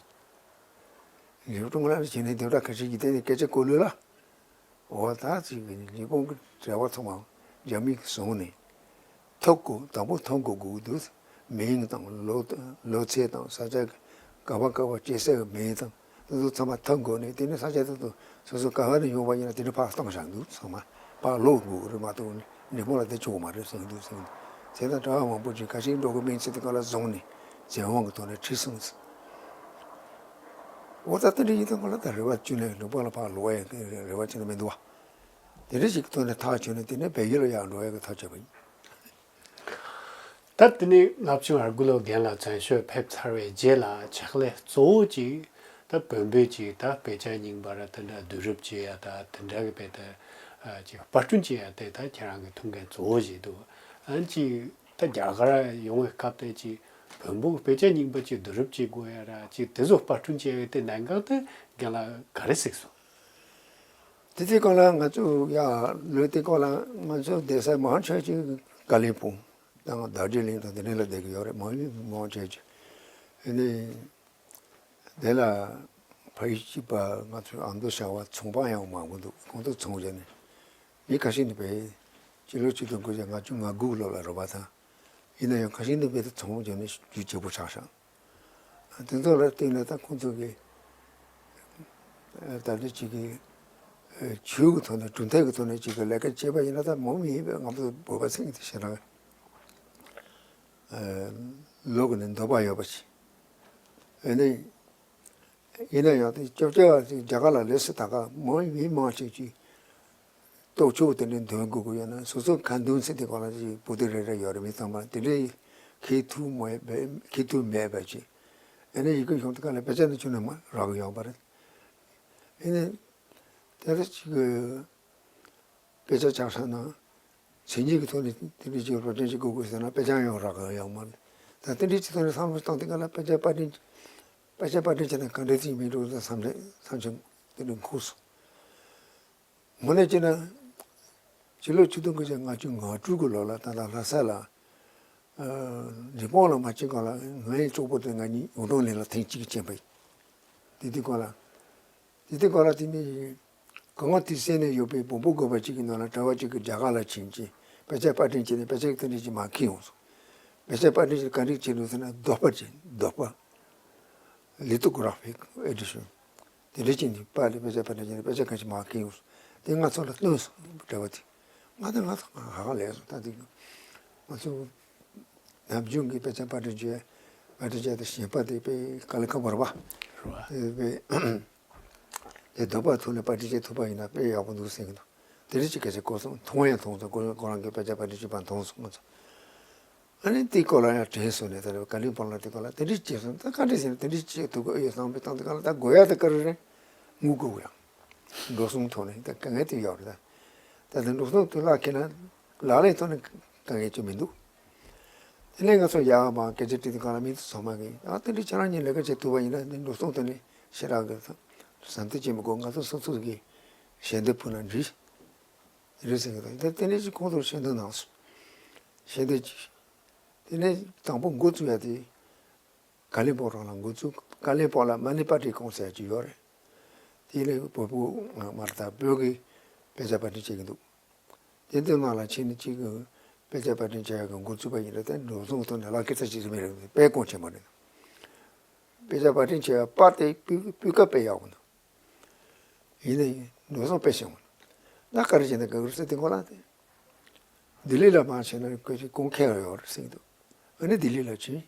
ཡིན། ཡུང་ཀྲུང་གླིང་ལ་ཕྱིན་ནས་བདུན་ཕྲག་ཁ་ཤས་ཀྱི་སྟེང་ནས་སྐད་ཆ་གོ་ལོས་ལ། འོ་ད་ཅིག་གི་འབྲས་སྤུངས་ཀྱི་གྲྭ་པ་ཚང་མ་རྒྱ་མིས་བཟུང་ནས་ཐོབ་དགོས། དང་པོ་ཐོབ་དགོས་དགོས་འདུག་མིང་དང་ལོ་ལོ་ཚད་དང་ས་ཆ་ག་པར་ག་པར་སྐྱེས་སའི་མིང་དང་དེ་ཚོ་ཚང་མ་ཐོབ་དགོས་ནས། དེ་ནས་ས་ཆ་དེ་ཚོ་སོ་སོ་ག་བ་ནས་ཡོང་བ་ཡིན་ན་དེ་འདྲ་ཕར་བཏང་བཞག་འདུག་ཚང་མ་ཕར་ལོག་དགོས་རེད་མ་གཏོགས་འབྲས་སྤུངས་ལ་བསྡད་ཆོག་གི་མ་རེད་གསུངས་འདུག་གསུངས་འདུག་བྱས་ཙང་གྲྭ་པ་མང་པོ་ཅིག་ཁ་ཤས་འགྲོ་གི་མིན་ཚེ་དེ་ག་ལ་བཟུང་ནས་བཙན་དབང་གི་ཐོག་ནས་ཁྲིད་སོང་ཟེར། འོ་ད་དེ་འདྲ་ཡིན་དུས་ང་ལ་ད་རེ་བ་བཅོལ་ནས་འབྲས་སྤུངས་ལ་ཕར་ལོག་ཡ་གི་རེ་བ་བཅོལ་ནས་མི་འདུག་བ། དེ་འདྲ་ཞིག་གི་ཐོག་ནས་ཐག་ཆོད་ནས་དེ་ནས་བལ་ཡུལ་ལ་ཡར་འགྲོ་ཡ་གི་ཐག་ཆོད་པ་ཡིན། ད་དེ་ནས་ལྔ་བཅུ་ང་དགུ་ལོ་རྒན་ལགས་བཙན་བྱོལ་ཕེབས་ཚར་བའི་རྗེས་ལ་ཕྱག་ལས་གཙོ་བོ་གཅིག་ད་བོན་པོའི་གཅིག་ད་དཔེ་ཆ་རྙིང་པ་ར་དེ་འདྲ་བསྡུ་རུབ་བྱེད་ཡ་ད་དེ་འདྲ་གི་དཔེ་ད་ཅིག་པར་སྐྲུན་བྱེད་ཡ་དེ་ད་ཁྱེད་རང་གི་ཐུགས་འགན་གཙོ་བོ་ཞིག་འདུག་ཨ་ནི་ཅིག་ད་རྒྱ་གར་ཡོང་བའི་སྐབས་དེ་ཅིག་བོན་པོ་གི་དཔེ་ཆ་རྙིང་པ་ཅིག་བསྡུ་རུབ་བྱེད་དགོས་ཡ་ར་ཅིག་དེ་ཚོ་པར་སྐྲུན་བྱེད་ཡ་དེ་གནད་འགག་དེ་རྒན་ལགས་ག་རེ་གཟིགས་སོང་། དེ་དུས་སྐབས་ལ་ང་ཚོ་ཡ་ལོ་དེ་སྐབས་ལ་ང་ཚོ་བསྡད་ས་མང་ཆེ་ཅིག་ཀ་ལིམ་པོང་དང་རྡོ་རྗེ་གླིང་དང་དེ་འདྲ་ལ་བསྡད་ཀྱི་ཡོད་རེད། མང་མང་ཆེ་ཅིག་ཨ་ནི་དེ་ལ་ཕ་ཡུལ་གཅིག་པ་ང་ཚོའི་ཨ་མདོ་ཤར་བ་ཚོང་པ་ཡང་མང་པོ་འདུག་ཁོང་ཚོ་ཚོང་བྱས་ནས་མི་ཁ་ཤས་ནི་བས་སྤྱི་ལོ་ཆིག་སྟོང་དགུ་བརྒྱ་ལྔ་བཅུ་ང་དགུ་ལོ་ལ་རོལ་པ་དང་། ཡིན་ན་ཡང་ཁ་ཤས་ནི་བས་ཚོང་བྱས་ནས་རྒྱུ་ཆེ་པོ་ཆགས་ཤག་དེ་ཚོ་ལ་བརྟེན་ནས་ད་ཁོང་ཚོ་གིས་ད་ལྟ་ཅིག་གིས་ཆོས་ཀྱི་ཐོག་ནས་གྲུབ་མཐའ་གི་ཐོག་ནས་ཅིག་གི་ལས་ཀ་བྱས་པ་ཡིན་ན་ད་མང་མི་ཡིན་པས། ང་ཚོ་བོད་པ་ཚང་གི་དེ་ཞེ་དྲག་ལོག་གི་ནས་འདོད་པ་ཡོད་པ་ཞིག་ཨ་ནི་ཡིན་ན་ཡང་དེ་སྐྱོབ་བྱ་བ་ཅིག་རྒྱ་གར་ལ་སླེབས་སུ་ད་ག་མང་མི་མང་ཆེ་ཅིག་ལྟོ་ཆོག་དེ་འདྲའི་འདོན་དགོས་ཀྱི་ཡོད་ན་སོ་སོ་ཁ་འདོན་ཚིག་དེ་ག་ལ་ཅིག་པོ་ཏི་རེ་རེ་ཡོད་རེད། མི་ཚང་མ་དེ་འདྲའི་ཁེ་ཐུག་མེད་པའི་ཁེ་ཐུག་མེད་པ་ཅིག་ཨ་ནི་ཡི་གེ་གཞུང་དེ་ག་ལ་དཔེ་ཆ་ནི་ཆུ་ནས་མ་རག་གི་ཡོད་པ་རེད། ཨ་ནི་དེ་ལ་ཅིག་སྐད་ཆ་ཆགས་ས་ན་མཚན་ཉིད་ཀྱི་ཐོག་ནས་དེ་འདྲའི་ཅིག་སློབ་སྦྱོང་ཅིག་དགོས་དགོས་ཟེར་ན་དཔེ་ཆ་ཡང་རག་གི་ཡོད་མ་རེད། ད་དེ་འདྲའི་ཅིག་ཐོག་ནས་བསམ་བློ་བཏང་དེ་ག་ལ་དཔེ་ཆ་པར་སྐྲུན་དཔེ་ཆ་པར་སྐྲུན་བྱས་ན་ག་འདྲ་ཅིག་མི་འགྲོ་ཟེར་བསམ་བསམ་བྱུང་དེ་འདྲ་འཁོར་སོང་། དངོས་གནས་བྱས་ན་ཕྱི་ལོ་ཆིག་སྟོང་དགུ་བརྒྱ་ལྔ་བཅུ་ང་དྲུག་གི་ལོ་ལ་ད་ལྟ་ལྷ་ས་ལ་ རི་པོང་ལ་མ་ཕྱིན་གོང་ལ་ང་ཡི་གྲོགས་པོ་དེ་ང་གཉིས་ཡོངས་གྲོང་ལས་ལ་ཐེངས་གཅིག་ཕྱིན་པ་ཡིན། དེ་དུས་གོང་ལ། དེ་དུས་གོང་ལ་དེ་ནས་གང་དུས་སེ་ནས་ཡོད་པའི་བོན་པོ་དགོན་པ་གཅིག་གི་ནང་ལ་གྲྭ་པ་གཅིག་གིས་རྒྱ་གར་ལ་ཕྱིན་ཅིང་དཔེ་ཆ་པར་སྐྲུན་བྱས་ནས་དཔེ་ཆ་དེ་འདྲ་ཅིག་མར་ཁྱེར་ཡོང་སོང་། དཔེ་ཆ་པར་སྐྲུན་བྱས་ག་འདྲ་བྱས་འདུག་ཟེར་ན་རྡོག་པ་ཅིག་རྡོག་པ། lithographic edition། དེ་འདྲ་བྱས་ནས་པར་ལས་དཔེ་ཆ་པར་སྐྲུན་བྱས་ནས་དཔེ་ཆ་གང་ཞིག་མར་ཁྱེར་ཡོང་སོང་། དེ་ང་ཚོ་ལ་སྟོན་སོང་གྲྭ་པ་དེ། ང་དང་ང་ཚོ་ཧ་ཧ་ལས་སོང་ད་དེ། ང་ཚོ་ནམ་རྒྱུན་གྱི་དཔེ་ཆ་པར་སྐྲུན་བྱས། པར་སྐྲུན་བྱས་ཏེ་ཞེན་པ་དེ་དཔེ་དཀའ་ལས་ཁག་པོ་རེད་པ། རེད་པ། དེ་དཔེ་དེ་རྡོག་པ་ཐོག་ནས་པར་སྐྲུན་བྱེད་ཐུབ་པ་ཡིན་ན་དཔེ་ཡག་པོ་འདུག་ཟེར་གྱི་འདུག་དེ་འདྲ་ཅིག་སྐད་ཆ་གོ་སོང་། མཐོང་ཡང་མཐོང་སོང་། ཁོ་ཁོ་རང་གི་དཔེ་ཆ་པར་སྐྲུན་བྱས་པ་མཐོང་སོང་ང་ཚོ། ཨ་ནི་དེའི་སྐོར་ལ་ཡང་དྲན་སོང་ནས་ད་ནི་ཀ་ལིམ་པོང་ལ་དེ་སྐོར་ལ་དེ་འདྲ་བྱས་སོང་། ད་ག་འདྲ་ཟེར་ན་དེ་འདྲ་བྱེད་ཐུབ་ཀྱི་ཨེ་ཡོད་བསམ་པའི་སྟངས་དེ་ག་ལ་ད་དགོས་ཡ་དེ་ག་རེ་རེད། དངུལ་དགོས་ཀྱི་ཡོད། འགྲོ་སོང་ཐོག་ནས་ད་དཀའ་ངལ་དེ་ཡོད་རེད་ད། ད་དེ་འགྲོ་སོང་དེ་ལག་ཁྱེར་ན་ལག་ལེན་ཐོག་ནས་དཀའ་ངལ་ཅིག་མི་འདུག་དེ་ནས་ང་ཚོ་ཡར་མར་སྐད་ཆ་དྲིས་དུས་སྒང་ལ་མི་ཚོ་ཚང་མ་གིས་ཨ་དེ་འདྲ་ཁྱེད་རང་གཉིས་ལས་ཀ་བྱེད་ཐུབ་པ་ཡིན་ན་དེ་འགྲོ་སོང་ཐོག་ནས་ཞེ་དྲག་གི་བསམ་ཚུལ་བྱེད་མི་དགོས། ང་ཚོ་སོ་སོ་གི་ཞལ་འདེབས་ཕུལ་ན་འགྲིག་རེད་ཟེར་གི་འདུག་དེ་དེ་ནས་ཅིག་ཁོང་ཚོར་ཞལ་འདེབས་གནང་སོང་། ཞལ་འདེབས་ཀྱིས། དེ་ནས་དང་པོ་འགོ་བཙུགས་ཡ་དེ། ཀ་ལིམ་པོང་རང་ལ་འགོ་བཙུགས། ཀ་ལིམ་པོང་ལ་མ་ནི་པར་སྐྲུན་ཁང་ཟེར་ཡ་ཅིག་ཡོད་རེད། དེ་ལས་བོད་པོ་མ་རེད་ད་བོད་ཀྱི་དཔེ་ཆ་པར་སྐྲུན་བྱེད་ཀྱི་འདུག་དེ་ཚོའི་ནང་ལ་ཕྱིན་ནས་ཅིག་གི་དཔེ་ཆ་པར་སྐྲུན་བྱེད་ཡ་གི་འགོ་བཙུགས་པ་ཡིན་ན་དེ་འགྲོ་སོང་ཐོག་ནས་ལག་ཁྱེར་ས་ཅིག་རེད་མི་རེད། དཔེ་གོང་ཆེན་པོ་རེད། དཔེ་ཆ་པར་སྐྲུན་བྱེད་ཡ་པར་དེ་སྤུས་སྤུས་ཀ་དཔེ་ཡག་པོ་འདུག་ཡིན་ནའི་འགྲོ་སོང་དཔེ་ཞན་པོ། ད་ག་རེ་བྱས་ན་དགའ་གི་རེད་ཟེར་དུས་སྒང་ལ་དེ། ལྡི་ལི་ལ་མར་ཕྱིན་ན་ཁོས་ཅིག་སྐུ་འཁེལ་ཡོད་རེད་ཟེར་གྱི་འདུག་ཨ་ནི་ལྡི་ལི་ལ་ཕྱིན།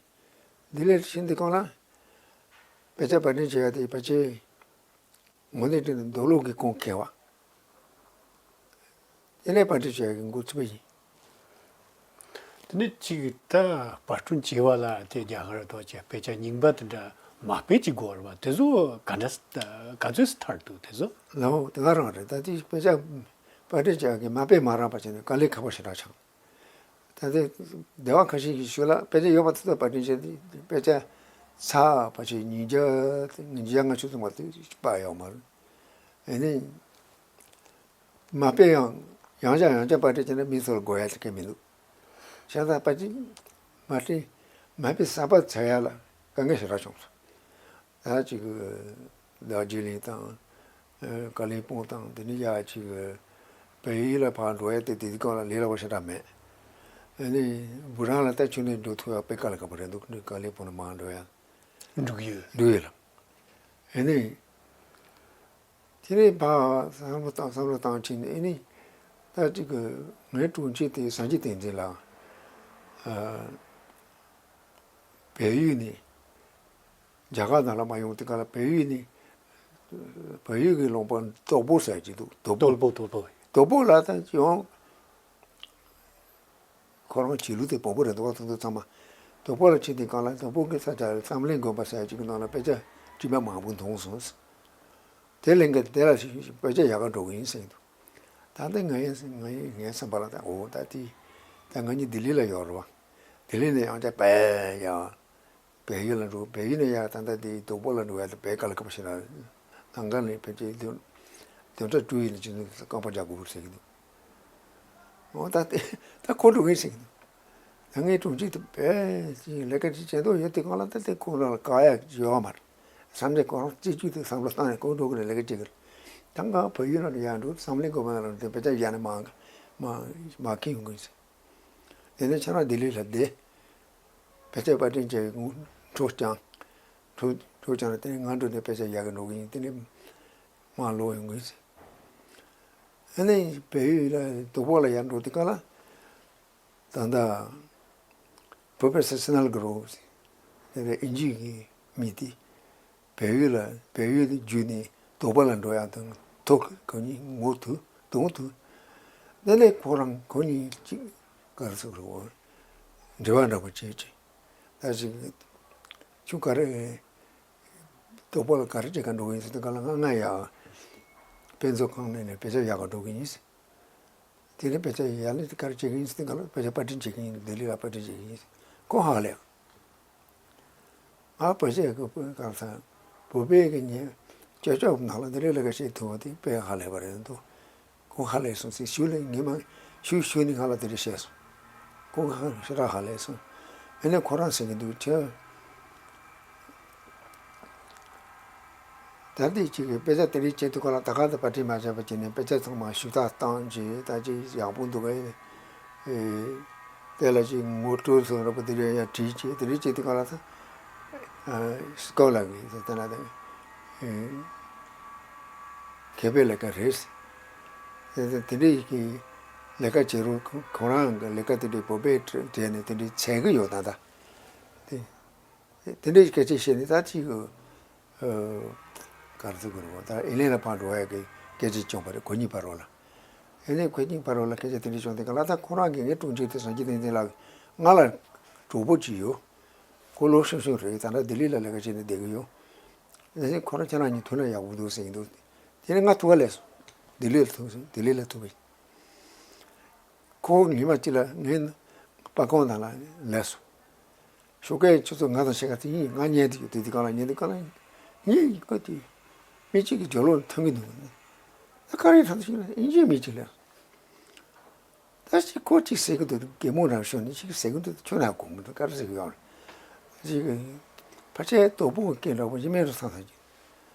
ལྡི་ལི་ལ་ཕྱིན་དུས་སྒང་ལ། དཔེ་ཆ་པར་སྐྲུན་བྱེད་ཡ་དེ་ཕལ་ཆེར་ངོ་ནས་བྲིས་ན་རྡོ་སློབ་ཀྱི་སྐུ་འཁེལ་བ། དེ་ནས་པར་སྐྲུན་བྱེད་ཡ་གི་འགོ་ཚུགས་པ་ཡིན། དེ་ནས་གཅིག་ད་པར་སྐྲུན་བྱེད་པ་ལ་དེ་རྒྱ་གར་ཐོག་གི་དཔེ་ཆ་རྙིང་པ་དེ་འདྲ་མ་དཔེ་གཅིག་དགོས་རེད་པ། དེ་ཚོ་ག་འདྲ་ག་ཚོད་ཐར་འདུག་དེ་ཚོ། ལའོ་དེ་ག་རང་རེད། ད་དེ་དཔེ་ཆ་པར་སྐྲུན་བྱེད་ཡ་གི་མ་དཔེ་མ་རག་པ་བྱས་ནས་དཀའ་ལས་ཁག་པོ་ཞེ་དྲག་ཆགས། ད་ལྟའི་སྡེ་བ་ཁ་ཤས་ཀྱི་ཤུལ་ལ་དཔེ་ཆ་ཡོད་པ་དེ་ཚོ་པར་སྐྲུན་བྱས་ཏེ་དཔེ་ཆ་ཚར་བ་ཆེ་ཉིས་བརྒྱ་ཉིས་བརྒྱ་ལྔ་བཅུ་ཙམ་པ་དེ་པར་ཡོད་མ་རེད། ཨ་ནི་མ་དཔེ་ཡང་ཡང་བསྐྱར་ཡང་བསྐྱར་པར་སྐྲུན་བྱས་ན་མི་ཚོ་ལ་དགོས་ཡ་དེ་གང་མི་འདུག་བྱས་ཙང་པར་སྐྲུན་མ་སྐྲུན་མ་དཔེ་གསར་པ་འཚོལ་ཡ་ལ་དཀའ་ངལ་ཞེ་དྲག་བྱུང་སོང་། ད་ཅིག་རྡོ་རྗེ་གླིང་དང་། ཀ་ལིམ་པོང་དང་དེ་ནས་ཡར་ཅིག་བལ་ཡུལ་ལ་ཕར་འགྲོ་ཡ་དེ་དེ་དུས་སྒང་ལ་ལས་སླ་པོ་ཞེ་དྲག་མེད། ཨ་ནི་བུ་རང་ལ་ད་ཁྱོན་ནས་འགྲོ་ཐུབ་ཡ་དཔེ་དཀའ་ལས་ཁག་པོ་རེད་འདུག་ཀ་ལིམ་པོང་ནས་མར་འགྲོ་ཡ། འབྲུག་ཡུལ། འབྲུག་ཡུལ་ལ། ཨ་ནི། དེ་ནས་ཕར་བསམ་བློ་བཏང་བསམ་བློ་བཏང་ཕྱིན་ནས་ཨ་ནི། ད་ཅིག་ངའི་དྲུང་ཆེ་དེ་སངས་རྒྱས་བསྟན་འཛིན་ལགས། བལ་ཡུལ་ནས། རྒྱ་གར་ནང་ལ་མ་ཡོང་དུས་སྒང་ལ་བལ་ཡུལ་ནས། བལ་ཡུལ་གྱི་ལུང་པ་དོག་པོ་ཟེར་གྱི་འདུག་དོག་པོ། དོལ་པོ་དོལ་པོ། དོག་པོ་ལ་ད་ཡོང་། ཁོ་རང་བྱེད་ལུགས་དེ་བོད་པོ་རེད་འདུག་བ། དེ་ཚོ་ཚང་མ་དོག་པོ་ལ་ཕྱིན་དུས་སྒང་ལ་དོག་པོ་གི་ས་ཆ་བསམ་གླིང་དགོན་པ་ཟེར་ཡ་ཅིག་གི་ནང་ལ་དཔེ་ཆ་སྐྱིད་པ་མང་པོ་མཐོང་སོང་། དེ་ལས་ཀ་དེ་ལ་དཔེ་ཆ་ཡག་ག་འགྲོ་གི་ཡིན་ཟེར་གྱི་འདུག་ད་ལྟ་ང་ཡི་ང་ཡི་ངའི་བསམ་པ་ལ་ད་འོ་ད་དེ་ད་ང་གཉིས་ལྡི་ལི་ལ་ཡོད་རེད་བ། ལྡི་ལི་ནས་ཡང་བསྐྱར་བལ་ཡ། བལ་ཡུལ་ལ་འགྲོ། བལ་ཡུལ་ནས་ཡར་ད་ལྟ་དེ་དོལ་པོ་ལ་འགྲོ་ཡ་དེ་དཔེ་དཀའ་ལས་ཁག་པོ་ཞིག་རེད། ལམ་ཁ་ནས་ཕལ་ཆེར་བདུན་བདུན་ཕྲག་དྲུག་ཡིན་ན་ཅི་ནས་རྐང་པ་རྒྱག་དགོས་ཟེར་གྱི་འདུག་འོ་ད་དེ་ད་ཁོ་འགྲོ་གི་ཟེར་གྱི་འདུག་ད་ངའི་དྲུང་ཆེ་དེ་དཔེ་ཅིག་ལས་ཀ་ཅིག་བྱེད་འདོད་ཡོད་དུས་སྒང་ལ་ད་དེ་ཁོ་རང་ལ་དཀའ་ཡ་ཡོད་མ་རེད། བསམ་ཚེ་ཁོ་རང་སྤྱི་སྤྱོད་དེ་བསམ་བློ་བཏང་ནས་ཁོ་འགྲོ་གི་རེད། ལས་ཀ་བྱེད་གི་རེད། ད་ང་བལ་ཡུལ་ནང་ལ་ཡར་འགྲོ་བསམ་གླིང་དགོན་པ་ནང་ལ་དེ་དཔེ་ཆ་ཡར་ནས་མར་མར་མར་འཁྱེར་ཡོང་གི་ཟེར། དེ་ནས་ཁྱེད་རང་ལྡི་ལི་ལ་བསྡད། དཔེ་ཆ་པར་སྐྲུན་བྱས་འགྲོ་རྐྱང་། འགྲོ་འགྲོ་རྐྱང་ལ་དེ་ནས་ང་འགྲོ་ནས་དཔེ་ཆ་ཡག་གི་འགྲོ་གི་ཡིན། དེ་ནས་མར་ལོག་ཡོང་གི་ཡིན་ཟེར། ཨ་ནི་བལ་ཡུལ་ལ་དོལ་པོ་ལ་ཡར་འགྲོ་དུས་སྒང་ལ། ད་ལྟ་Professor Snell Grove ཟེར་དེ་ནས་ཨིན་ཇི་གི་མི་དེ། བལ་ཡུལ་ལ་བལ་ཡུལ་དུ་བརྒྱུད་ནས་དོལ་པོ་ལ་འགྲོ་ཡག་དང་ཐུག་ཁོ་གཉིས་ངོ་ཐུག་གདོང་ཐུག་དེ་ནས་ཁོ་རང་ཁོ་གཉིས་གཅིག་ག་རེ་ཟེར་དགོས་རེད། འབྲེལ་བ་འདྲ་པོ་བྱས་བྱས། ད་ཅིག་ཁྱོད་ག་རེ་དོལ་པོ་ལ་ག་རེ་བྱེད་ག་འགྲོ་གི་ཡིན་ཟེར་དུས་སྒང་ལ་ང་ང་ཡ་དཔེ་མཛོད་ཁང་ནས་ནས་དཔེ་ཆ་ཡག་ག་འགྲོ་གི་ཡིན་ཟེར། དེ་ནས་དཔེ་ཆ་ཡར་ལས་དེ་ག་རེ་བྱེད་ཀྱི་ཡིན་ཟེར་དུས་སྒང་ལ་དཔེ་ཆ་པར་སྐྲུན་བྱེད་ཀྱི་ཡིན། ལྡི་ལི་ལ་པར་སྐྲུན་བྱེད་ཀྱི་ཡིན་ཟེར། ཁོ་ཧ་ལས། ང་བོད་ཆས་ཀྱི་བོད་གང་ཟེར། བོད་པའི་གི་ཉེ་ཅོ་ཅོ་ནང་ལ་དེ་རིགས་ལས་ཀ་བྱེད་ཐུབ་པ་དེ་དཔེ་ཧ་ལས་པ་རེད་འདུག་ཁོ་ཧ་ལས་སོང་ཟེར་ཞུ་ལས་ངེས་མ་ཞུ་ཞུ་ནི་ང་ལ་དེ་རིགས་བཤད་སོང་། ཁོ་ཧ་ཞེ་དྲག་ཧ་ལས་སོང་། དེ་ནས་ཁོ་རང་ཟེར་གྱི་འདུག་ཁྱོད། ད་ལྟའི་ཅིག་གི་དཔེ་ཆ་དེ་རིགས་བྱེད་དུས་སྐབས་ལ་ད་ག་དུ་པར་སྐྲུན་མ་བྱས་པ་བྱས་ནས་དཔེ་ཆ་ཚང་མ་ཞུ་དག་བཏང་རྗེས་ད་ཅིག་ཡག་པོ་འདུག་གས། དེ་ལ་ཅིག་ངོ་སྤྲོད་སོགས་འདྲ་པོ་དེ་རིགས་ཡང་བྲིས་རྗེས་དེ་རིགས་བྱེད་དུས་སྐབས་ལ་ད་སྐོར་ལ་གི་དེ་ལ་ད་མཁས་པའི་ལས་ཀ་རེད། དེ་དེ་འདྲའི་གི་ལས་ཀ་བྱེད་རུང་ཁོ་རང་གི་ལས་ཀ་དེ་འདྲའི་བོད་པའི་གྲས་ནས་དེ་འདྲའི་བྱེད་གི་ཡོད་ད་ལྟ། དེ་དེ་འདྲའི་སྐད་ཆ་བཤད་ནས་ད་ཅིག་གི་ག་རེ་ཟེར་དགོས་རེད། ད་ཨེ་ལན་ལ་ཕར་འགྲོ་ཡ་གི་སྐད་ཆ་བྱུང་བ་རེད། ཁོ་གཉིས་བར་རོ་ལ། ཨེ་ལན་ཁོ་གཉིས་བར་རོ་ལ་སྐད་ཆ་དེ་འདྲ་བྱུང་དེ་ག་ལ་ད་ཁོ་རང་གི་ངའི་དྲུང་ཆེ་དེ་བྱང་ཆུབ་བསྟན་འཛིན་ལགས་ང་ལ་གྲོགས་པོ་གཅིག་ཡོད། ཁོ་ལོ་གསུམ་གསུམ་རེད། ད་ལྟ་ལྡི་ལི་ལ་ལས་ཀ་བྱས་ནས་བསྡད་གི་ཡོད། ཨེ་ལན་ཁོ་རང་ཁྱེད་རང་གཉིས་ཐུག་ན་ཡག་པོ་འདུག་ཟེར་གྱི་འདུག་དེ་ནས་ང་ཐུག་ག་སླེབས་སོང་། ལྡི་ལི་ལ་ཐུག་སོང་། ལྡི་ལི་ལ་ཐུག་པ་ཡིན། ཁོ་ཉི་མ་གཅིག་ལ་ངའི་པར་ཁང་ནང་ལ་སླེབས་སོང་། ཞོགས་ཀས་ཆུ་ཚོད་ལྔ་དང་ཕྱེད་ཀ་དེ་ཡིན། ང་ཉལ་དུ་ཡོད། དེ་དུས་སྒང་ལ་ཉལ་དུས་སྒང་ལ་ངའི་ཁ་དེ་མི་གཅིག་གིས་རྒྱབ་ལོགས་ཐོན་གྱི་འདུག་ད་ག་རེ་ཐང་ཞིག་ལ་ཨིན་ཇིའི་མི་གཅིག་ལ། ད་ཅིག་ཁོ་གཅིག་ཟེར་གྱི་འདུག་གད་མོ་རང་ཤོར་ནས་གཅིག་ཟེར་གྱི་འདུག་ཁྱོད་རང་དགོངས་མི་འདུག་ག་རེ་ཟེར་གྱི་ཡོད་རེད། ཅིག་ཕལ་ཆེར་དོ་ཕོག་གི་འདྲ་པོ་ཡིན་མིན་རུ་ཐང་ཐང་གི།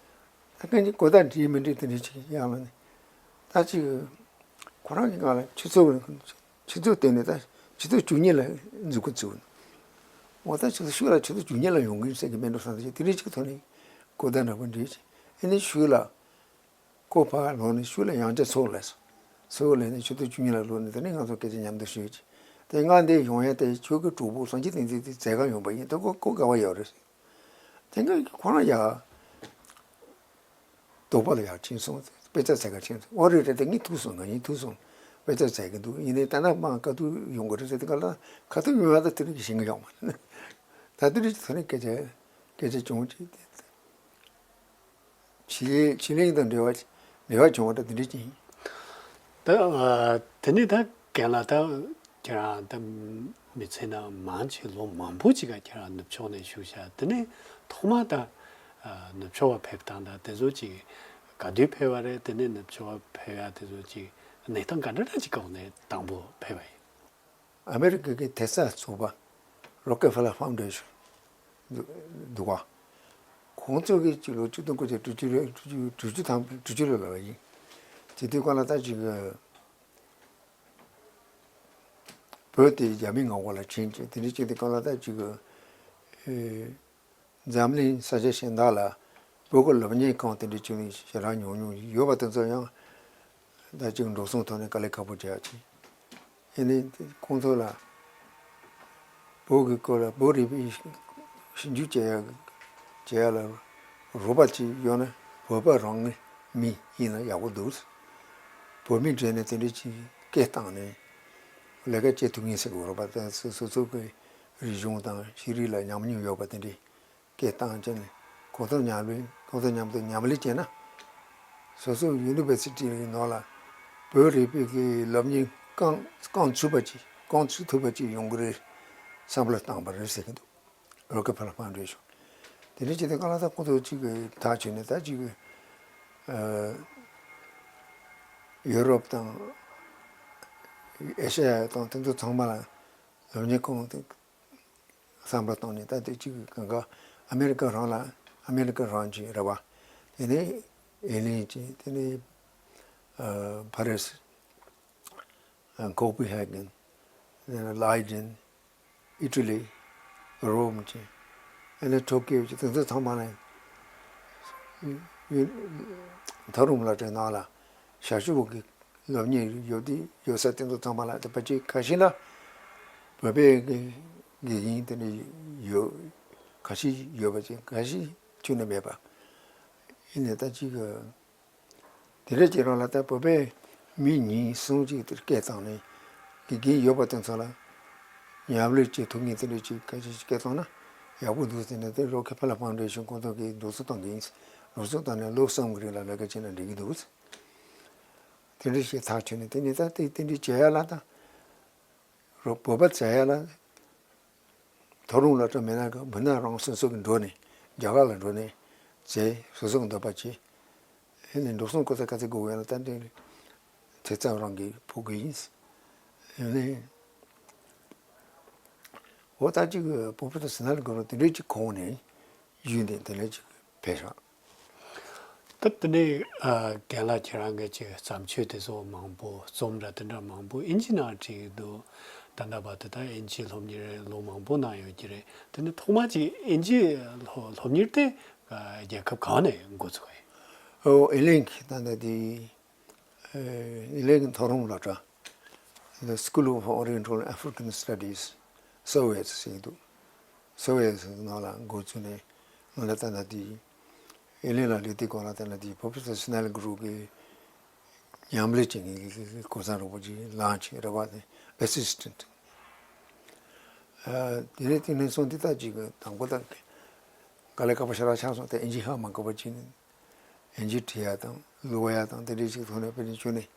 ད་གང་ཅིག་གོ་བརྡ་འདྲིས་མི་འདྲིས་དེ་འདྲ་ཅིག་ཡང་ལ་ནི། ད་ཅིག་ཁོ་རང་གི་སྒང་ལ་ཆུ་ཚོད་ཆུ་ཚོད་བཏོན་ནས་ད་ཆུ་ཚོད་བཅུ་གཉིས་ལ་འཛུལ་གི་བཙུགས། འོ་ད་ཆུ་ཚོད་ཤུགས་ལ་ཆུ་ཚོད་བཅུ་གཉིས་ལ་ཡོང་གི་ཟེར་གི་མེད་འགྲོ་བསམ་ད་ཅིག་དེ་འདྲ་ཅིག་ཐོག་ནས་གོ་བརྡ་འདྲ་པོ་འདྲིས་ཅིག་ཨེ་ནི་ཤུགས་ལ་ཁོ་ཕར་ལོག་ནས་ཤུགས་ལ་ཡང་བསྐྱར་ཚུར་སླེབས་སོང་། ཚུར་སླེབས་ནས་ཆུ་ཚོད་བཅུ་གཉིས་ལ་ལོག་ནས་དེ་ནས་ང་ཚོ་སྐད་ཆ་མཉམ་དུ་ཤོད་ཅིག་དེ་ང་འདིར་ཡོང་ཡ་དེ་ཁྱོད་ཀྱི་གྲོགས་པོ་བྱང་ཆུབ་བསྟན་འཛིན་དེ་མཛད་ག་ཡོང་པ་ཡིན། ད་ཁོ་ཁོ་དགའ་བ་ཡོད་རེད། དེ་སྔ་ཁོ་རང་ཡ་དོགས་པ་ལ་ཡར་ཕྱིན་སོང་། དཔེ་ཆ་བཙལ་ག་ཕྱིན་སོང་། ཨོ་རེད་རེད། དེ་ངས་ཐུག་སོང་། ང་གཉིས་ཐུག་སོང་། དཔེ་ཆ་བཙལ་གི་འདུག་ཡིན་ནའི་ད་ནངས་མ་ཁ་ཐུག་ཡོང་གི་རེད་ཟེར་དེ་ག་ལ་ཁ་ཐུག་ཡོང་ཡ་ད་དེ་རིང་གི་ཞིང་གི་ཡོང་མ་རེད། ད་དེ་རིང་ཚོ་ནས་སྐད་ཆ་སྐད་ཆ་བྱུང་ཅིག་ཆི་ཆི་ལིང་དང་འབྲེལ་བ་འབྲེལ་བ་བྱུང་བ་ད་དེ་འདྲ་ཅིག་ཡིན། ད་ཨ་དེ་ནས་ད་རྒན་ལགས་ད་ཁྱེད་རང་ད་མི་ཚེ་ནང་མང་ཆེ་ལོ་མང་པོ་ཅིག་ག་ཁྱེད་རང་ནུབ་ཕྱོགས་ནས་བཞུགས་ཤག་དེ་ནས་ཐོག་མ་ད་ཨ་ནུབ་ཕྱོགས་པ་ཕེབས་སྟངས་དང་དེ་ཚོ་ཅིག་ག་དུས་ཕེབས་པ་རེད། དེ་ནས་ནུབ་ཕྱོགས་པ་ཕེབས་ཡ་དེ་ཚོ་ཅིག་གནས་སྟངས་ག་འདྲ་འདྲ་ཅིག་གི་འོག་ནས་དང་པོ་ཕེབས་པ་ཡིན། ཨ་མེ་རི་ཀ་གི་དེ་སྔ་ཚོགས་པ་རོ་ཀེ་ཧྥེ་ལར་ཕའུན་ཌེ་ཤོན་འདུག་ག་ཁོང་ཚོ་གིས་ཅིག་ལོ་ཆིག་སྟོང་དགུ་བརྒྱ་དྲུག་ཅུ་རེ་དྲུག་ཅུ་དྲུག་ཅུ་དང་དྲུག་ཅུ་ལོ་ལ་ཡིན། དེ་དུས་སྒང་ལ་ད་ཅིག་བོད་དེ་རྒྱ་མིའི་མངའ་འོག་ལ་ཕྱིན་ཅིག་དེ་འདྲ་ཅིག་དེ་སྒང་ལ་ད་ཅིག་ཨེ་འཛམ་གླིང་ས་ཆ་གཞན་དག་ལ་བོད་ཀྱི་སློབ་གཉེར་ཁང་དེ་འདྲ་ཅིག་ཞེ་དྲག་ཉུང་ཉུང་ཡོད་པ་དེ་ཚོ་ཡང་ད་ཅིག་འགྲོ་སོང་ཐོག་ནས་དཀའ་ལས་ཁག་པོ་བྱས་ཡ་ཅིག་ཨེ་ནི་ཁོང་ཚོ་ལ་བོད་ཀྱི་སྐོར་ལ་བོད་རིག་པའི་ཞིབ་འཇུག་བྱེད་ཡ་བྱེད་ཡ་ལ་རོགས་པ་ཅིག་ཡོད་ན་བོད་པ་རང་གི་མི་ཡིན་ན་ཡག་པོ་འདུག་བོད་མི་གྲས་ནས་དེ་འདྲ་ཅིག་སྐད་བཏང་ནས་ལས་ཀ་བྱེད་ཐུབ་ངེས་ཟེར་གི་རོགས་པ་དང་སོ་སོ་སོ་གི་རིག་གཞུང་དང་ཤེས་རིག་ལ་ཉམས་མྱོང་ཡོད་པ་དེ་འདྲའི་སྐད་བཏང་བྱས་ནས་གོང་ས་མཉམ་ལས་གོང་ས་མཉམ་དུ་མཉམ་ལས་བྱས་ན་སོ་སོ་ཡུ་ནི་ཝར་སི་ཊི་ནང་ལ་བོད་རིག་པའི་གི་སློབ་གཉེར་རྐང་རྐང་ཚུགས་པ་ཅིག་རྐང་ཚུགས་ཐུབ་པ་ཅིག་ཡོང་གི་རེད་བསམ་བློ་བཏང་པ་རེད་ཟེར་གི་འདུག་རོ་ཀེ་ཕེ་ལར་ཕའུན་ཌེ་ཤོན། དེ་འདྲ་བྱས་ཏེ་གང་ལ་ད་ཁོ་ཚོ་གཅིག་གི་ཐག་ཆོད་ནས་ད་གཅིག་གི་ཨ་ཡུ་རོབ་དང་ཨེ་ཤ་ཡ་དང་དེ་ཚོ་ཚང་མ་ལ་སློབ་གཉེར་ཁང་དེ་བསམ་བློ་བཏང་ནས་ད་དེ་གཅིག་གི་གང་ག་ཨ་མེ་རི་ཀ་རང་ལ་ཨ་མེ་རི་ཀ་རང་གི་རེད་བ། དེ་ནས་ཨེ་ལན་གྱི་དེ་ནས་ཨ་ཕ་རི་སི། ཁོ་པི་ཧེ་གན། ལའི་ཌེན། ཨི་ཊ་ལི། རོམ་བཅས། ཨ་ནི་ཊོ་ཀིའོ་བཅས་དེ་ཚོ་ཚང་མ་ནས་མཐོ་རིམ་སློབ་གྲྭའི་ནང་ལ་ཞབས་ཞུ་བ་གི་སློབ་གཉེར་ཡོད་དེ་ཡོད་ས་དེ་ཚོ་ཚང་མ་ལ་དེ་ཕལ་ཆེར་ཁ་ཤས་ལ་བོད་པའི་དགེ་རྒན་དེ་འདྲ་ཡོད། ཁ་ཤས་ཡོད་པ་ཅིག་ཁ་ཤས་ཁྱོན་ནས་མེད་པ་ཡིན་ནས་ད་ཅིག་དེ་འདྲ་བྱེད་རོགས་ལ་ད་བོད་པའི་མི་གཉིས་གསུམ་ཅིག་དེར་སྐད་བཏང་ནས་དགེ་རྒན་ཡོད་པ་དེ་ཚོ་ལ་མཉམ་ལས་བྱེད་ཐུབ་མཁན་དེ་འདྲ་ཅིག་སྐད་ཆ་ཅིག་སྐད་བཏང་ན་ཡག་པོ་འདུག་ཟེར་ནས་དེ་རོ་ཀེ་ཕེ་ལར་ཕའུན་ཌེ་ཤོན་ཁོང་ཚོ་གིས་འདུག་སེ་བཏང་གི་ཡིན། འདུག་སེ་བཏང་ནས་ལོ་གསུམ་གྱི་རིང་ལ་ལས་ཀ་བྱས་ན་འགྲིག་གི་འདུག་དེ་འདྲ་ཞིག་ཐག་ཆོད་ནས་དེ་ནས་ད་དེ་དེ་འདྲ་བྱེད་ཡ་ལ་ད། རོ་བོད་པ་བཙལ་ཡ་ལ། མཐོ་རིམ་སློབ་གྲྭ་མེད་ན་གི་མི་སྣ་རང་སོ་སོ་གི་འགྲོ་ནས་རྒྱ་གར་ལ་འགྲོ་ནས་བཙལ། སོ་སོ་གི་འདོད་པ་བྱེད། ཨེ་ནས་འགྲོ་སོང་གོ་ས་ག་ཚད་དགོས་ཡོད་ན་ད་འདི་ཚེ་ཚད་རང་གིས་ཕུལ་གི་ཡིན། ཨེ་ནས་ འོ་ད་ཅིག་བོད་པ་དང་སི་ནལ་གོ་རོ་དེ་འདྲའི་ཅིག་ཁོངས་ནས་ཡུལ་ནས་དེ་ལས་ཅིག་ཕེབས་ཤག་ད་དེ་ནས་ཨ་རྒན་ལགས་ཁྱེད་རང་གིས་ཅིག་བརྩམས་ཆོས་དེ་ཚོ་མང་པོ་རྩོམ་ར་དེ་འདྲ་མང་པོ་ཨིན་ཇི་ནང་བྲིས་འདུག་ད་ལྟ་བར་དུ་ད་ཨིན་ཇི་སློབ་གཉེར་ལོ་མང་པོ་གནང་ཡོད་ཀྱི་རེད། དེ་ནས་ཐོག་མ་ཅིག་ཨིན་ཇི་སློབ་སློབ་གཉེར་དེ་ཨ་རྒྱལ་ཁབ་གང་ནས་འགོ་ཚུགས་པ་ཡིན། ཨོ་ཨེ་ལན་གྱི་ད་ལྟ་དེ་ཨེ་ལན་གྱི་མཐོ་རིམ་སློབ་གྲྭ། The School of Oriental African Studies, Seoul་ཟེར་གྱི་འདུག Seoul་ནང་ལ་འགོ་ཚུགས་ནས་ང་ལ་ད་ལྟ་དེ་ཨེ་ལན་ལ་སླེབས་དུས་སྒང་ལ་ད་ལྟ་དེ་Professor Snell་གི་རུ་གི་ཉམས་ལེན་བྱེད་མཁན་གྱི་གོ་ས་རོགས་པ་ཅིག་ལངས་བྱས་རེད་བ། དེ་Assistant། ཨ་དེ་ནས་དེ་ནས་སོང་དེ་ད་ཅིག་དང་པོ་ད་དཀའ་ལས་ཁག་པོ་ཞེ་དྲག་ཆགས་སོང་། དེ་ཨིན་ཇི་ཧ་མ་གོ་བ་བྱས་ནས་ཨིན་ཇི་བྲིས་ཡ་དང་ཀློག་ཡ་དང་དེ་འདྲའི་ཞིག་ཐོག་ནས་དཔེ་ནས་ཁྱོན་ནས་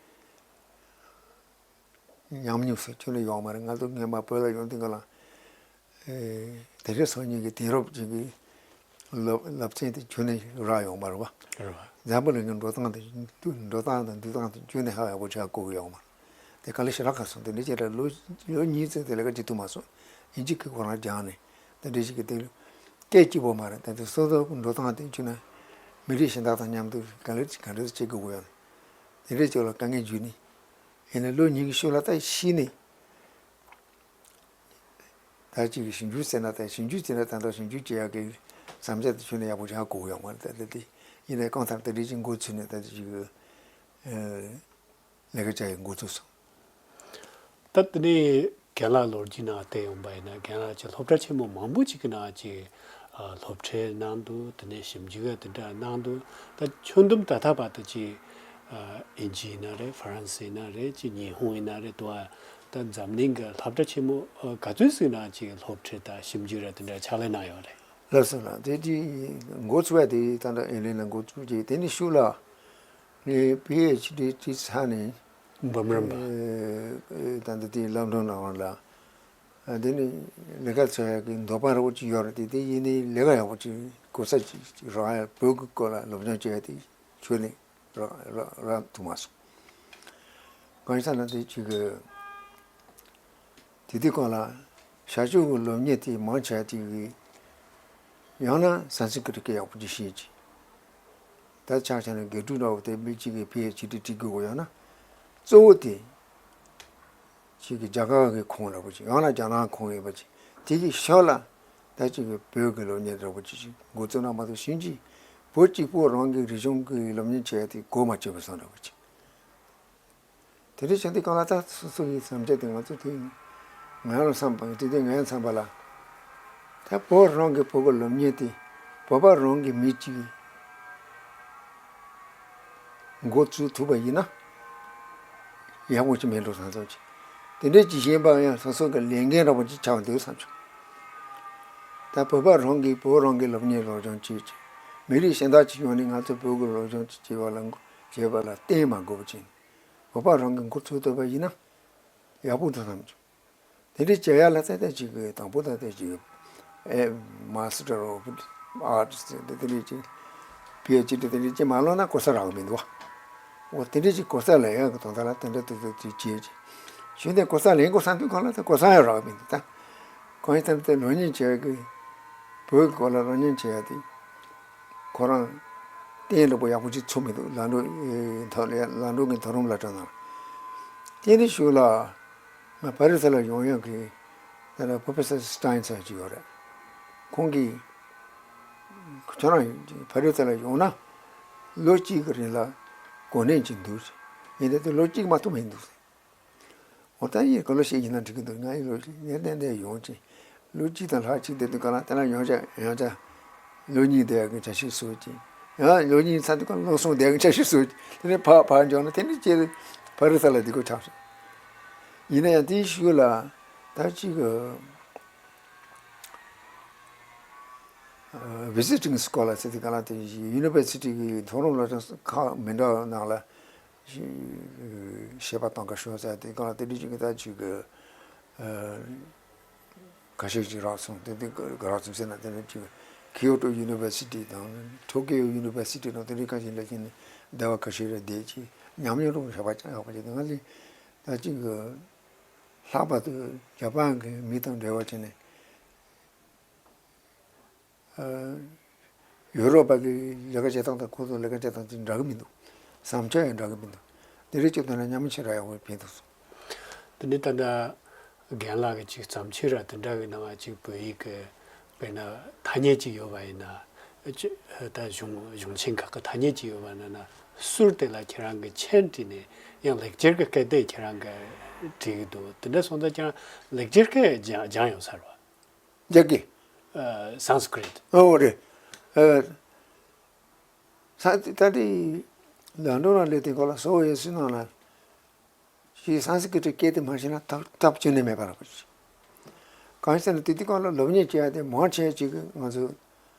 ཉམས་མྱོང་ཟེར་ཁྱོན་ནས་ཡོང་མ་རེད། ང་ཚོ་སྔོན་མ་བོད་ལ་ཡོང་དུས་སྒང་ལ་ཨེ་དེ་རིང་སང་ཉིན་གྱི་དེང་རབས་ཅན་གྱི་སློབ་སློབ་ཚན་དེ་ཁྱོན་ནས་རག་ཡོང་མ་རེད་བ། རེད་བ། འཛམ་བུ་གླིང་གི་འགྲོ་སྟངས་དེ་འགྲོ་སྟངས་དང་འདུག་སྟངས་དེ་ཁྱོན་ནས་ཧ་ཡག་པོ་ཆགས་གོ་གི་ཡོང་མ་རེད། དེ་ག་ལེ་ཞེ་དྲག་ཁག་སོང་། དེ་འདྲ་བྱས་ལ་ལོ་ལོ་གཉིས་ཙམ་དེ་ལས་ཀ་བྱེད་ཐུབ་མ་སོང་། ཨིན་ཇི་གི་ཁོ་རང་སྦྱངས་ནས་དེ་འདྲ་ཞིག་གི་དེ་སྐད་སྐྱིད་པོ་མ་རེད། དེ་ཚོ་སོ་སོ་འགྲོ་སྟངས་དེ་ཁྱོད་ན་མི་རིགས་གཞན་དག་དང་མཉམ་དུ་ག་ལེ་ག་འདྲ་བྱེད་དགོས་ཡོད་ནས་དེ་འདྲ་བྱས་ལ་དཀའ་ངལ་འཇུས་ནས་ཡིན་ན་ལོ་གཉིས་ཀྱི་ཤུལ་ལ་ད་ཤི་ནས་ད་ཅིག་ཞིབ་འཇུག་ཟེར་ན་ད་ཞིབ་འཇུག་བྱས་ན་ད་ལྟ་ཞིབ་འཇུག་བྱེད་ཡག་གི་བསམ་འཆར་དེ་ཁྱོད་ན་ཡག་པོ་ཆགས་དགོས་ཡོད་མ་རེད། ད་ལྟ་དེ་ཡིན་ནའི་གང་ལྟར་དེ་འདྲ་ཅིག་འགོ་ཚུགས་ནས་ད་ཅིག་ལས་ཀ་བྱ་ཡི་འགོ་ཚུགས་སོང་། ད་དེ་ནས་རྒན་ལགས་ལོ་རྒྱུས་ནང་བལྟས་ཡོང་པ་ཡིན་ན་རྒན་ལགས་ཀྱི་སློབ་གྲྭ་ཆེན་མོ་མང་པོ་ཅིག་གི་ནང་ཅིག་ཨ་སློབ་ཁྲིད་གནང་འདུག་དེ་ནས་ཞིབ་འཇུག་ཡ་དེ་འདྲ་གནང་འདུག་ད་ཁྱོན་བསྡོམས་ད་ལྟ་བར་དུ་ཅིག་ཨ་ཨིན་ཇི་ཡིན་ན་རེད། ཧྥ་རན་སི་ཡིན་ན་རེད། ཅིག་ཉི་ཧོང་ཡིན་ན་རེད། དུ་བ་ད་འཛམ་གླིང་གི་སློབ་གྲྭ་ཆེན་མོ་ཨ་ག་ཚོད་ཟིག་ནང་ཅིག་སློབ་ཁྲིད་དང་ཞིབ་འཇུག་ར་དེ་འདྲ་ཕྱག་ལས་གནང་ཡོད་རེད། ལགས་སོ་ལགས། དེ་དེ་འགོ་ཚུགས་པ་དེ་ད་ལྟ་ཨེ་ལན་ལ་འགོ་ཚུགས་རྗེས་དེ་ནས་ཤུགས་ལ། ངས་པི་ཨེཆ་ཌི་བྲིས་ཚར་ནས། འབུམ་རམས་པ། ཨེ་ད་ལྟ་དེ་ལོན་ཌོན་ལ་འོང་ལ། ཨ་དེ་ནས་ལས་ཀ་བྱ་ཡག་གི་འདོད་པ་ར་བོ་ཅིག་ཡོད་རེད། དེ་དེ་ཡིན་ནའི་ལས་ཀ་ཡག་པོ་ཅིག་གོ་ས་ཅིག་རག་ཡ་བོད་ཀྱི་སྐོར་ལ་སློབ་སྦྱོང་བྱེད་ཡ་དེ་ཁྱོན་ནས་རག་རག་རག་ཐུབ་མ་སོང་། གང་ཡིན་ཟེར་ན་དེ་ཅིག་གི་དེ་དུས་སྒང་ལ་བྱ་སྤྱོད་ཀྱི་སློབ་གཉེར་དེ་མང་ཆེ་བ་དེ་གི་ཡང་ན་སན་སི་ཀྲིད་སྐད་ཡག་པོ་ཅིག་ཤེས་ཀྱི། ད་ཆ་བཞག་ན་དགེ་ཕྲུག་འདྲ་བོ་དེ་མི་གཅིག་གིས་པི་ཨེཆ་ཌི་བྲིས་དགོས་ཡོད་ན། གཙོ་བོ་དེ་གཅིག་གིས་རྒྱ་གར་གྱི་ཁོངས་འདྲ་བོ་ཅིག་ཡང་ན་རྒྱ་ནག་ཁོངས་ཡིན་པ་ཅིག་དེ་གི་ཤོག་ལ་ད་གཅིག་གིས་བོད་ཀྱི་སློབ་གཉེར་འདྲ་བོ་ཅིག་ཅིག་འགོ་བཙུགས་ན་མ་གཏོགས་གཞན་གྱིས་བོད་གཅིག་པོ་རང་གི་རིག་གཞུང་གི་སློབ་གཉེར་བྱེད་ཡ་དེ་གོ་མ་ཆོད་པ་བཟོ་འདྲ་བོ་ཅིག་དེ་འདྲ་བྱུང་དུས་སྒང་ལ་ད་སོ་སོ་ཡི་བསམ་འཆར་དེ་ང་ཚོ་དེ་ང་རང་བསམ་པ་དེ་དུས་ངའི་བསམ་པ་ལ་ད་བོད་རང་གི་བོད་ཀྱི་སློབ་གཉེར་དེ་བོད་པ་རང་གི་མི་གཅིག་གིས་འགོ་བཙུགས་ཐུབ་པ་ཡིན་ན་ཡག་པོ་ཅིག་མེད་འགྲོ་བསམ་སོང་ཅིག་དེ་འདྲ་ཅིག་ཤེས་པ་ཡང་སོ་སོ་གི་ལས་འགན་འདྲ་པོ་ཅིག་ཆགས་འདུག་བསམ་བྱུང་། ད་བོད་པ་རང་གིས་བོད་རང་གི་སློབ་གཉེར་སློབ་སྦྱོང་བྱེད་ཅིག་མི་རིགས་གཞན་དག་ཅིག་ཡོང་ནས་ང་ཚོ་བོད་ཀྱི་སློབ་སྦྱོང་ཅིག་བྱེད་པ་ལ་བྱེད་པ་ལ་བརྟེན་མ་དགོས་པ་ཅིག་བོད་པ་རང་གིས་འགོ་ཚུགས་ཐུབ་པ་ཡིན་ན་ཡག་པོ་འདུག་བསམ་བྱུང་། དེ་འདྲའི་བྱ་ཡ་ལ་ཚད་ལྡན་ཅིག་གི་དང་པོ་ཚད་ལྡན་ཅིག་ཨེ་མ་སི་ཊར་ཨོཕ་ཨར་ཊི་སི་དེ་འདྲའི་ཅིག་པི་ཨེཆ་ཌི་དེ་འདྲའི་ཅིག་མ་ལོན་ན་གོ་ས་རག་གི་མི་འདུག་བ། འོ་དེ་འདྲའི་ཅིག་གོ་ས་ལེན་ཡག་གི་དོན་དག་ལ་དེ་འདྲ་ཏོག་ཙམ་ཅིག་བྱེད་ཅིག་ཞུས་ནས་གོ་ས་ལེན་དགོས་བསམ་དུས་སྒང་ལ་ད་གོ་ས་ཡང་རག་གི་མི་འདུག་ད་གང་ཡིན་ཙམ་དེ་སློབ་གཉེར་བྱེད་ཡག་གི་བོད་ཀྱི་སྐོར་ལ་སློབ་གཉེར་བྱེད་ཡག་དེ་ཁོ་རང་གཏན་འདྲ་པོ་ཡག་པོ་ཅིག་ཚུགས་མི་འདུག་ལན་ཀྲོའུ་ཨེ་མཐོ་ལན་ཀྲོའུ་གི་མཐོ་རིམ་སློབ་གྲྭ་ནང་། དེ་ནས་གཞུག་ལ་ང་ཕ་རི་སི་ལ་ཡོང་ཡག་གི་ད་ལྟ་པོ་རོ་ཕེ་སར་སི་ཊེན་ཟེར་ཅིག་ཡོད་རེད། ཁོང་གིས་ཁྱོད་རང་ཕ་རི་སི་ལ་ཡོང་ན་ལོ་གཅིག་གི་རིང་ལ་གོ་གནས་ཅིག་འདུག་ཡིན་ད་དེ་ལོ་གཅིག་མ་གཏོགས་མི་འདུག་འོ་ད་ཡིན་ག་ལོ་ཞིག་ཡིན་ན་འགྲིག་གི་འདུག་ང་ཡི་ལོ་ངས་ཏན་ཏན་ཡོང་ཅིང་ལོ་གཅིག་དང་ལྷག་ཅིག་བསྡད་དུས་སྒང་ལ་དེ་ལ་ཡང་བསྐྱར་ཡང་བསྐྱར་ལོ་གཉིས་བསྡད་ཡག་གི་འཆར་གཞི་བཟོས་ཅིང་ཡང་ལོ་གཉིས་ཚར་དུས་སྒང་ལ་ལོ་གསུམ་བསྡད་ཡག་གི་འཆར་གཞི་བཟོས་ཅིང་དེ་ནས་ཕར་ཕར་འགྱོ་ན་དེ་ནས་ཅིག་ཕ་རི་སི་ལ་བསྡད་དགོས་ཆགས་སོང་། ཡིན་ན་ཡང་དེའི་གཞུག་ལ་ད་ཅིག་ཝི་ཟི་ཊིང་སི་ཀོ་ལར་ཟེར་དུས་སྒང་ལ་དེ་ཡུ་ནི་ཝར་སི་ཊི་གི་མཐོ་རིམ་སློབ་གྲྭ་ཁག་མི་འདྲ་བ་ནང་ལ་བྱས་པ་དང་ཁ་ཤོར་ཟེར་དུས་སྒང་ལ་དེ་འདྲ་ཅིག་གི་ད་ཅིག་གི་ཁ་ཤས་ཅིག་རག་སོང་། དེ་དུས་རག་སོང་ཟེར་ན་དེ་ནི་ཅིག་ཀི་ཡོ་ཊོ་ཡུ་ནི་ཝར་སི་ཊི་དང་ཊོ་ཀི་ཡོ་ཡུ་ནི་ཝར་སི་ཊི་དང་དེ་འདྲའི་ཁ་ཤས་ལ་ཅིག་ནི་སྡེ་བ་ཁ་ཤས་རེ་བསྡད་ཅིག་ཉམས་མྱོང་རོགས་ཞབས་པ་ཅང་ཡག་པ་ཅིག་ང་ལ་ད་ཅིག་གི་ལྷག་པར་དུ་ཇ་པན་གྱི་མི་དང་འབྲེལ་བ་བྱས་ནས་ ཡུ་རོབ་པ་གི་ལས་ཀ་བྱེད་སྟངས་དང་ཁོ་ཚོ་ལས་ཀ་བྱེད་སྟངས་དེ་འདྲ་གི་མི་འདུག་བསམ་འཆར་ཡང་འདྲ་གི་མི་འདུག་དེ་རིགས་ཅིག་དོན་ལ་མཉམ་མི་ཆེ་ར་ཡག་པོ་ཕན་ཐོགས་སོང་། དེ་ནི་ད་ལྟ་རྒན་ལགས་ཀྱི་ཅིག་བརྩམས་ཆོས་ར་དེ་འདྲ་གི་ནང་ཅིག་བོད་ཡིག་གི་དཔེར་ན་ཐ་སྙད་ཅིག་ཡོད་པ་ཡིན་ན་ཅི་ད་གཞུང་གཞུང་ཆེན་ཁག་གི་ཐ་སྙད་ཅིག་ཡོད་པ་ན་ན་ཟུར་དེ་ལ་ཁྱེད་རང་གི་མཆན་བྲིས་ནས་ཡང་ལེགས་སྦྱར་གྱི་སྐད་དེ་ཁྱེད་རང་གི་བྲིས་གི་འདུག་དེ་འདྲ་སོང་ཙང་ཀྱང་ལེགས་སྦྱར་སྐད་སྦྱང་སྦྱང་ཡོད་ས་རེད་བ། རྒྱ་སྐད། ཨ། སཾ་སྐྲྀ་ཏ། ཨོ་རེད། ཨ། ས་ད་དེ་ལམ་འགྲོ་རང་ལས་དེ་གོ་ལ་སོ་ཡོད་སུ་ནང་ལ་ཞེས་སཾ་སྐྲྀ་ཏའི་སྐད་དེ་མ་ཤེས་ན་ཐབས་ཐབས་ཅི་ནས་མེད་པ་རེད་པ། གང་ཡིན་ཟེར་ན་དེ་དུས་སྒང་ལ་སློབ་གཉེར་བྱེད་ཡ་དེ་མང་ཆེ་ཅིག་ང་ཚོ་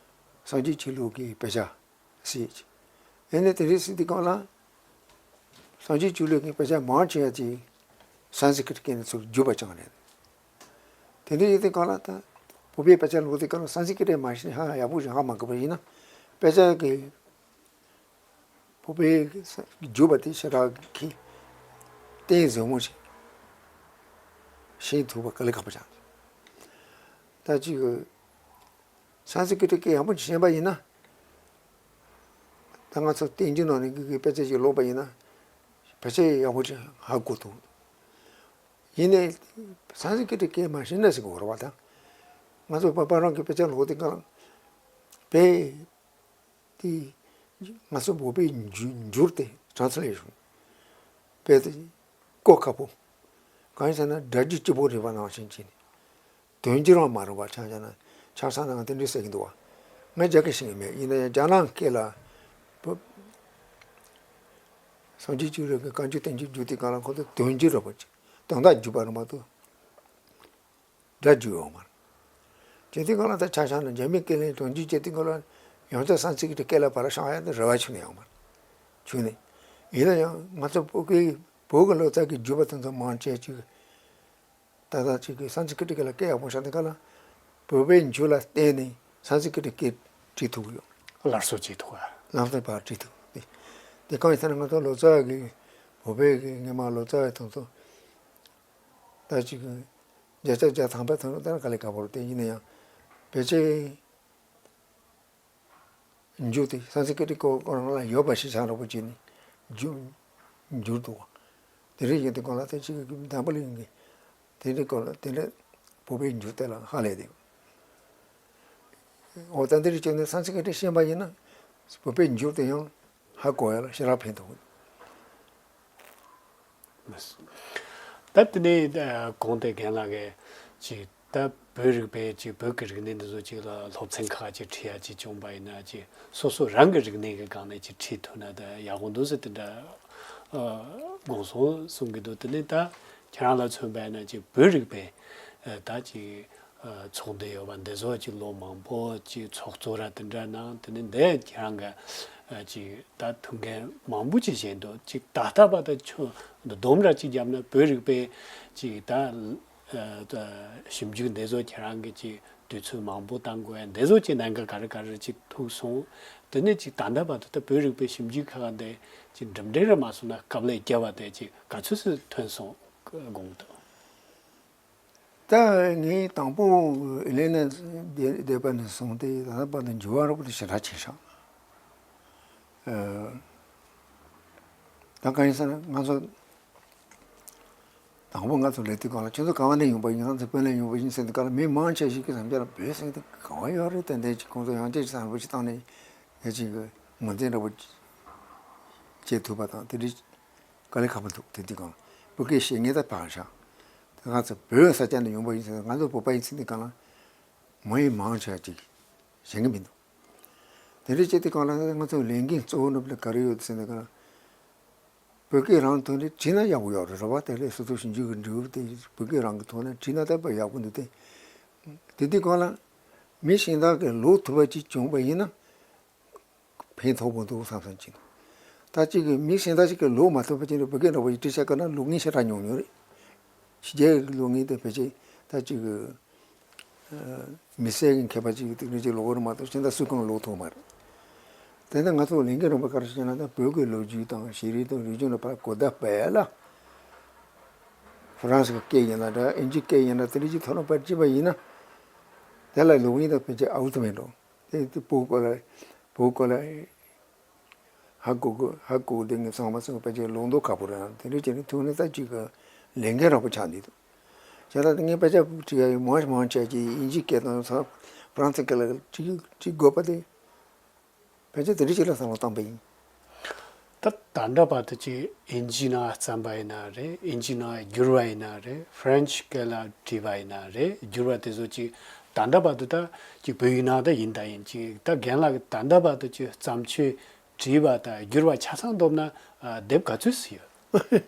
སངས་རྒྱས་ཆོས་ལུགས་ཀྱི་དཔེ་ཆ་ཟེར་ཅིག་ཡིན་ནའི་དེ་རིང་སྲིད་དུས་སྒང་ལ་སངས་རྒྱས་ཆོས་ལུགས་ཀྱི་དཔེ་ཆ་མང་ཆེ་བ་ཅིག་སཾ་སྐྲྀ་ཏའི་སྐད་ནས་ཚུར་བསྒྱུར་བ་ཅང་རེད། དེ་འདྲ་ཡིན་དུས་སྒང་ལ་ད་བོད་པའི་དཔེ་ཆ་ཀློག་དུས་སྒང་ལ་སཾ་སྐྲྀ་ཏ་མ་ཤེས་ན་ཧ་ཡག་པོ་ཞིག་ཧ་མ་གོ་བ་ཡིན་ན་དཔེ་ཆ་གི་བོད་པའི་བསྒྱུར་བ་དེ་ཞེ་དྲག་གི་རྟེན་བཟང་མོ་ཞིག་ཤེས་ཐུབ་པ་དཀའ་ལས་ཁག་པོ་ཆགས། ད་ཅིག་སཾ་སྐྲྀ་ཏའི་སྐད་ཡག་པོ་ཞིག་ཤེས་པ་ཡིན་ན། ད་ང་ཚོ་བསྟན་འགྱུར་ནང་ནས་གི་གི་དཔེ་ཆ་ཞིག་ཀློག་པ་ཡིན་ན། ཕལ་ཆེར་ཡག་པོ་ཅིག་ཧ་གོ་ཐུབ། ཡིན་ནའི་སཾ་སྐྲྀ་ཏའི་སྐད་མ་ཤེས་ན་ཟེར་གི་ཡོད་རེད་བ་ད། ང་ཚོ་བོད་པ་རང་གི་དཔེ་ཆ་ཀློག་དུས་སྒང་ལ་དཔེ་དེ་ང་ཚོ་བོད་པའི་འགྱུར་འགྱུར་དེ་ཊེ་རན་སི་ལེ་ཤན་དཔེ་དེ་གོ་ཁག་པོ། གང་ཡིན་ཟེར་ན་སྒྲ་སྒྱུར་གཅིག་པོ་རེད་པ་ནང་བཞིན་བྱས་ནས། དོན་སྒྱུར་བ་མ་རུང་བ་ཆ་བཞག་ན་ཆ་ཚང་ནང་དེ་འདྲའི་ཟེར་གྱི་འདུག་བ། ང་རྒྱ་སྐད་ཤེས་ཀྱི་མེད་ཡིན་ན་ཡང་རྒྱ་ནག་སྐད་ལ་བོད་སངས་རྒྱས་ཆོས་ལུགས་ཀྱི་བཀའ་འགྱུར་བསྟན་འགྱུར་བསྒྱུར་དུས་སྒང་ལ་ཁོ་ཚོ་དོན་སྒྱུར་རེད་པ། དོན་དག་བསྒྱུར་བ་རུང་བ་དུ་སྒྲ་སྒྱུར་ཡོང་མ་རེད། བྱས་དུས་སྒང་ལ་ད་ཆ་བཞག་ན་རྒྱ་མིའི་སྐད་ལ་དོན་སྒྱུར་བྱས་དུས་སྒང་ལ་ཡང་བསྐྱར་སཾ་སྐྲྀ་ཏའི་སྐད་ལ་བར་བྱང་ཡ་དེ་རེ་བ་བྱུང་ནས་ཡོང་མ་རེད། བྱུང་ནས་ཡིན་ན་ཡང་ང་ཚོ་བོད་སྐད་བོད་ཀྱི་ལོ་ཙཱ་གི་བསྒྱུར་བ་དེ་ཚོ་མང་ཆེ་ཅིག་ད་ལྟ་ཅིག་གི་སཾ་སྐྲྀ་ཏའི་སྐད་ལ་སྐད་ཡག་པོ་ཤར་དེ་ག་ལ་བོད་པའི་འགྱུར་ལ་བརྟེན་ནས་སཾ་སྐྲྀ་ཏའི་སྐད་བྲིས་ཐུབ་ཀྱི་ཡོད། སླར་གསོ་བྱེད་ཐུབ་པ། ལམ་སང་ཕར་བྲིས་ཐུབ་དེ། དེ་གང་ཡིན་ཟེར་ན་ང་ཚོ་ལོ་ཙཱ་བ་གི་བོད་པའི་གི་སྔོན་མ་ལོ་ཙཱ་བའི་དང་ཚོ་ད་ཅིག་གི་བརྒྱ་ཆ་བརྒྱ་ཐམ་པ་ཐོན་ལ་ད་དཀའ་ལས་ཁག་པོ་རེད། དེ་ཡིན་ན་ཡང་བོད་ཆས། འགྱུར་ཏེ་སཾ་སྐྲྀ་ཏའི་སྐོར་སྐོར་རང་ལ་ཡོད་པ་ཞིག་ཆགས་འགྲོ་པོ་བྱས་ནས་འགྱུར་འགྱུར་འདུག་དེ་རིང་ཡིན་དུས་སྒང་ལ་ད་ཅིག་གི་འཛམ་བུ་གླིང་གི་དེ་འདྲའི་སྐོར་ལ་དེ་འདྲ་བོད་པའི་འགྱུར་དེ་ལ་ཧ་ལས་དེ། འོ་ད་འདི་རིགས་བྱས་ནས་སཾ་སྐྲྀ་ཏ་ཤེས་པ་ཡིན་ན་བོད་པའི་འགྱུར་དེ་ཡང་ཧ་གོ་ཡ་ལ་ཞེ་དྲག་ཕན་ཐོགས། ད་དེ་ནས་གོང་དེ་རྒན་ལགས་ཀྱིས་ཅིག་ད་བོད་རིག་པའི་ཅིག་བོད་ཀྱི་རིག་གནས་འདི་ཚོ་ཅིག་ལ་སློབ་ཚན་ཁག་ཅིག་ཁྲིད་ཡ་ཅིག་བྱུང་པ་ཡིན་ན་ཅིག་སོ་སོ་རང་གི་རིག་གནས་ཀྱི་སྒང་ནས་ཅིག་ཁྲིད་ཐུབ་ན་ད་ཡག་པོ་འདུག་ཟེར་དེ་འདྲ་དགོངས་སོང་གསུང་གི་འདུག་དེ་ནས་ད་ཁྱེད་རང་ལ་མཚོན་པ་ཡིན་ན་ཅིག་བོད་རིག་པའི་ད་ཅིག་ཚོགས་འདུ་ཡོད་པ་འདི་ཚོ་ཅིག་ལོ་མང་པོ་ཅིག་ཚོགས་གཙོ་ར་དེ་འདྲ་གནང་། དེ་ནས་འདི་ཁྱེད་རང་གི་ཅིག་ད་ཐུགས་འགན་མང་པོ་ཅིག་བཞེས་འདུག་ཅིག་ད་ལྟ་བར་དུ་ཆུ་སྡོམ་ར་ཅིག་བརྒྱབ་ན་བོད་རིག་པའི་ཅིག་ད་ཞིབ་འཇུག་འདི་ཚོ་ཁྱེད་རང་གི་ཅིག་དུས་ཚོད་མང་པོ་བཏང་དགོས་ཡ་འདི་ཚོ་ཅིག་གནད་འགག་ག་རེ་ག་རེ་ཅིག་ཐུག་སོང་། དེ་ནས་ཅིག་ད་ལྟ་བར་དུ་ད་བོད་རིག་པའི་ཞིབ་འཇུག་ཁག་འདི་ཅིག་འགྲིམ་འགྲུལ་ར་མ་སོང་ན་སྐབས་ལས་བརྒྱབ་པ་དེ་ཅིག་ག་ཚོད་ཙམ་ཐོན་སོང་དགོངས་འདུག་ད་ངས་དང་པོ་ཨི་ལེ་ན་སྡེ་པ་ནས་བཟུང་སྟེ་ད་ལྟ་བར་དུ་འགྱུར་བ་རོབ་ཏུ་ཞེ་དྲག་ཕྱིན་ཤག་ད་གང་ཡིན་ཟེར་ན་ང་ཚོ་དང་པོ་ང་ཚོ་ལས་དུས་སྒང་ལ་ཁྱོད་ཚོ་ག་བ་ནས་ཡོང་པ་ཡིན། ང་ཚོ་བོད་ནས་ཡོང་པ་ཡིན་ཟེར་དུས་སྒང་ལ་མི་མང་ཆེ་ཞིག་གི་བསམ་འཆར་ལ་བོད་ཟེར་དེ་ག་བ་ཡོད་རེད། ཏན་ཏན་ཅིག་ཁོང་ཚོ་ཡང་ཅིག་བསམ་བློ་ཅིག་བཏང་ནས་ཡ་ཅིག་གི་ངོས་འཛིན་འདྲ་པོ་བྱེད་ཐུབ་པ་དང་དེ་འདྲའི་དཀའ་ལས་ཁག་པོ་འདུག་དེ་དུས་སྒང་ལ་བོད་སྐད་ཤེས་ངེས་ད་བག་ཤ་ད་ང་ཚོ་བོད་ས་ཆ་ནས་ཡོང་པ་ཡིན་ཟེར་ན་ང་ཚོ་བོད་པ་ཡིན་ཟེར་དུས་སྒང་ལ་མི་མང་ཆེ་ཅིག་ཤེས་ཀྱི་མི་འདུག་དེ་འདྲ་བྱེད་དུས་སྒང་ལ་ང་ཚོ་ལས་འགན་གཙོ་བོ་འདྲ་པོ་ག་རེ་ཡོད་ཟེར་ན་ག་ལ་བོད་སྐད་རང་ཐོག་ནས་བྲིས་ན་ཡག་པོ་ཡོད་རེད། རེད་བ། དེ་ལས་སོ་སོ་ཞིབ་འཇུག་གི་འབྲས་བུ་དེ་བོད་སྐད་རང་གི་ཐོག་ནས་བྲིས་ན་ད་དཔེ་ཡག་པོ་འདུག་སྟེ། དེ་དུས་སྒང་ལ་མི་གཞན་དག་གིས་ཀློག་ཐུབ་པ་ཅིག་བྱུང་བ་ཡིན་ན་ཕན་ཐོགས་པོ་འདུག་བསམ་བསམ་གྱིན། ད་ཅིག་གི་མི་གཞན་དག་ཅིག་གིས་ཀློག་མ་ཐུབ་པ་ཅིག་ནི་བོད་སྐད་འདྲ་པོ་ཞིག་བྲིས་བཞག་དགོས་ན་ལོ་ལྔའི་ཞེ་དྲག་ཉུང་ཉུང་རེད། ཕྱི་རྒྱལ་གྱི་ལོ་ལྔའི་དེ་ཕལ་ཆེར་ད་ཅིག་གི་མི་སེར་གྱི་མཁས་པ་ཅིག་གིས་དེ་འདྲ་ཅིག་ཀློག་གི་རེད་མ་གཏོགས་གཞན་དག་སུས་ཀྱང་ཀློག་ཐུབ་མ་རེད། དེ་ནས་ང་ཚོ་ལས་འགན་རིམ་པ་ག་རེ་བྱས་ན་ད་བོད་ཀྱི་ལོ་རྒྱུས་དང་ཤེས་རིག་དང་རིག་གཞུང་ལ་ཕར་གོ་བརྡ་སྤེལ་ཡ་ལ། ཧྥ་རན་སི་གི་སྐད་ཡིན་ན་འདྲ་ཨིན་ཇིའི་སྐད་ཡིན་ན་དེ་འདྲ་ཅིག་ཐོག་ནས་ཕར་བྲིས་པ་ཡིན་ན། དེ་ལ་ལོ་ལྔའི་ད་ཕལ་ཆེར་ཨའུ་ཐུ་མེད་འགྲོ། དེ་དེ་བོད་སྐོར་ལ་བོད་སྐོར་ལ་ཧ་གོ་གི་ཧ་གོ་དེ་ངས་ཚང་མ་ཚང་ཕལ་ཆེར་ལོག་འདོགས་ཁག་པོ་རེད། དེ་འདྲ་བྱས་ནས་ཐུག་ནས་ད་ཅིག་གི་ལས་འགན་རག་པོ་ཆགས་འདུག་བྱས་ཙང་ངས་དཔེ་ཆ་བྲིས་ཡ་ཡིན་མང་མང་བྱས་ཀྱི་དབྱིན་ཇིའི་སྐད་དང་ས་ཧྥ་རན་སིའི་སྐད་ལ་བྲིས་བྲིས་དགོས་པ་དེ་ཕལ་ཆེར་དེ་འདྲ་ཅིག་ལ་བསམ་བློ་བཏང་པ་ཡིན། ད་ད་ལྟ་བར་དུ་ཅིག་དབྱིན་ཇིའི་ནང་བརྩམས་པ་ཡིན་ན་རེད། དབྱིན་ཇིའི་ནང་བསྒྱུར་བ་ཡིན་ན་རེད། ཧྥ་རན་སི་སྐད་ལ་བྲིས་པ་ཡིན་ན་རེད། བསྒྱུར་བ་དེ་ཚོ་ཅིག་ད་ལྟ་བར་དུ་ད་ཅིག་བོད་ཡིག་ནང་ད་ཡིན་ད་ཡིན་ཅིག་ད་རྒན་ལགས་ཀྱིས་ད་ལྟ་བར་དུ་ཅིག་བརྩམས་ཆོས་བྲིས་པ་དང་བསྒྱུར་བ་ཆ་ཚང་བསྡོམས་ན་ཨ་དེབ་ག་ཚོད་ཙམ་ཡོད།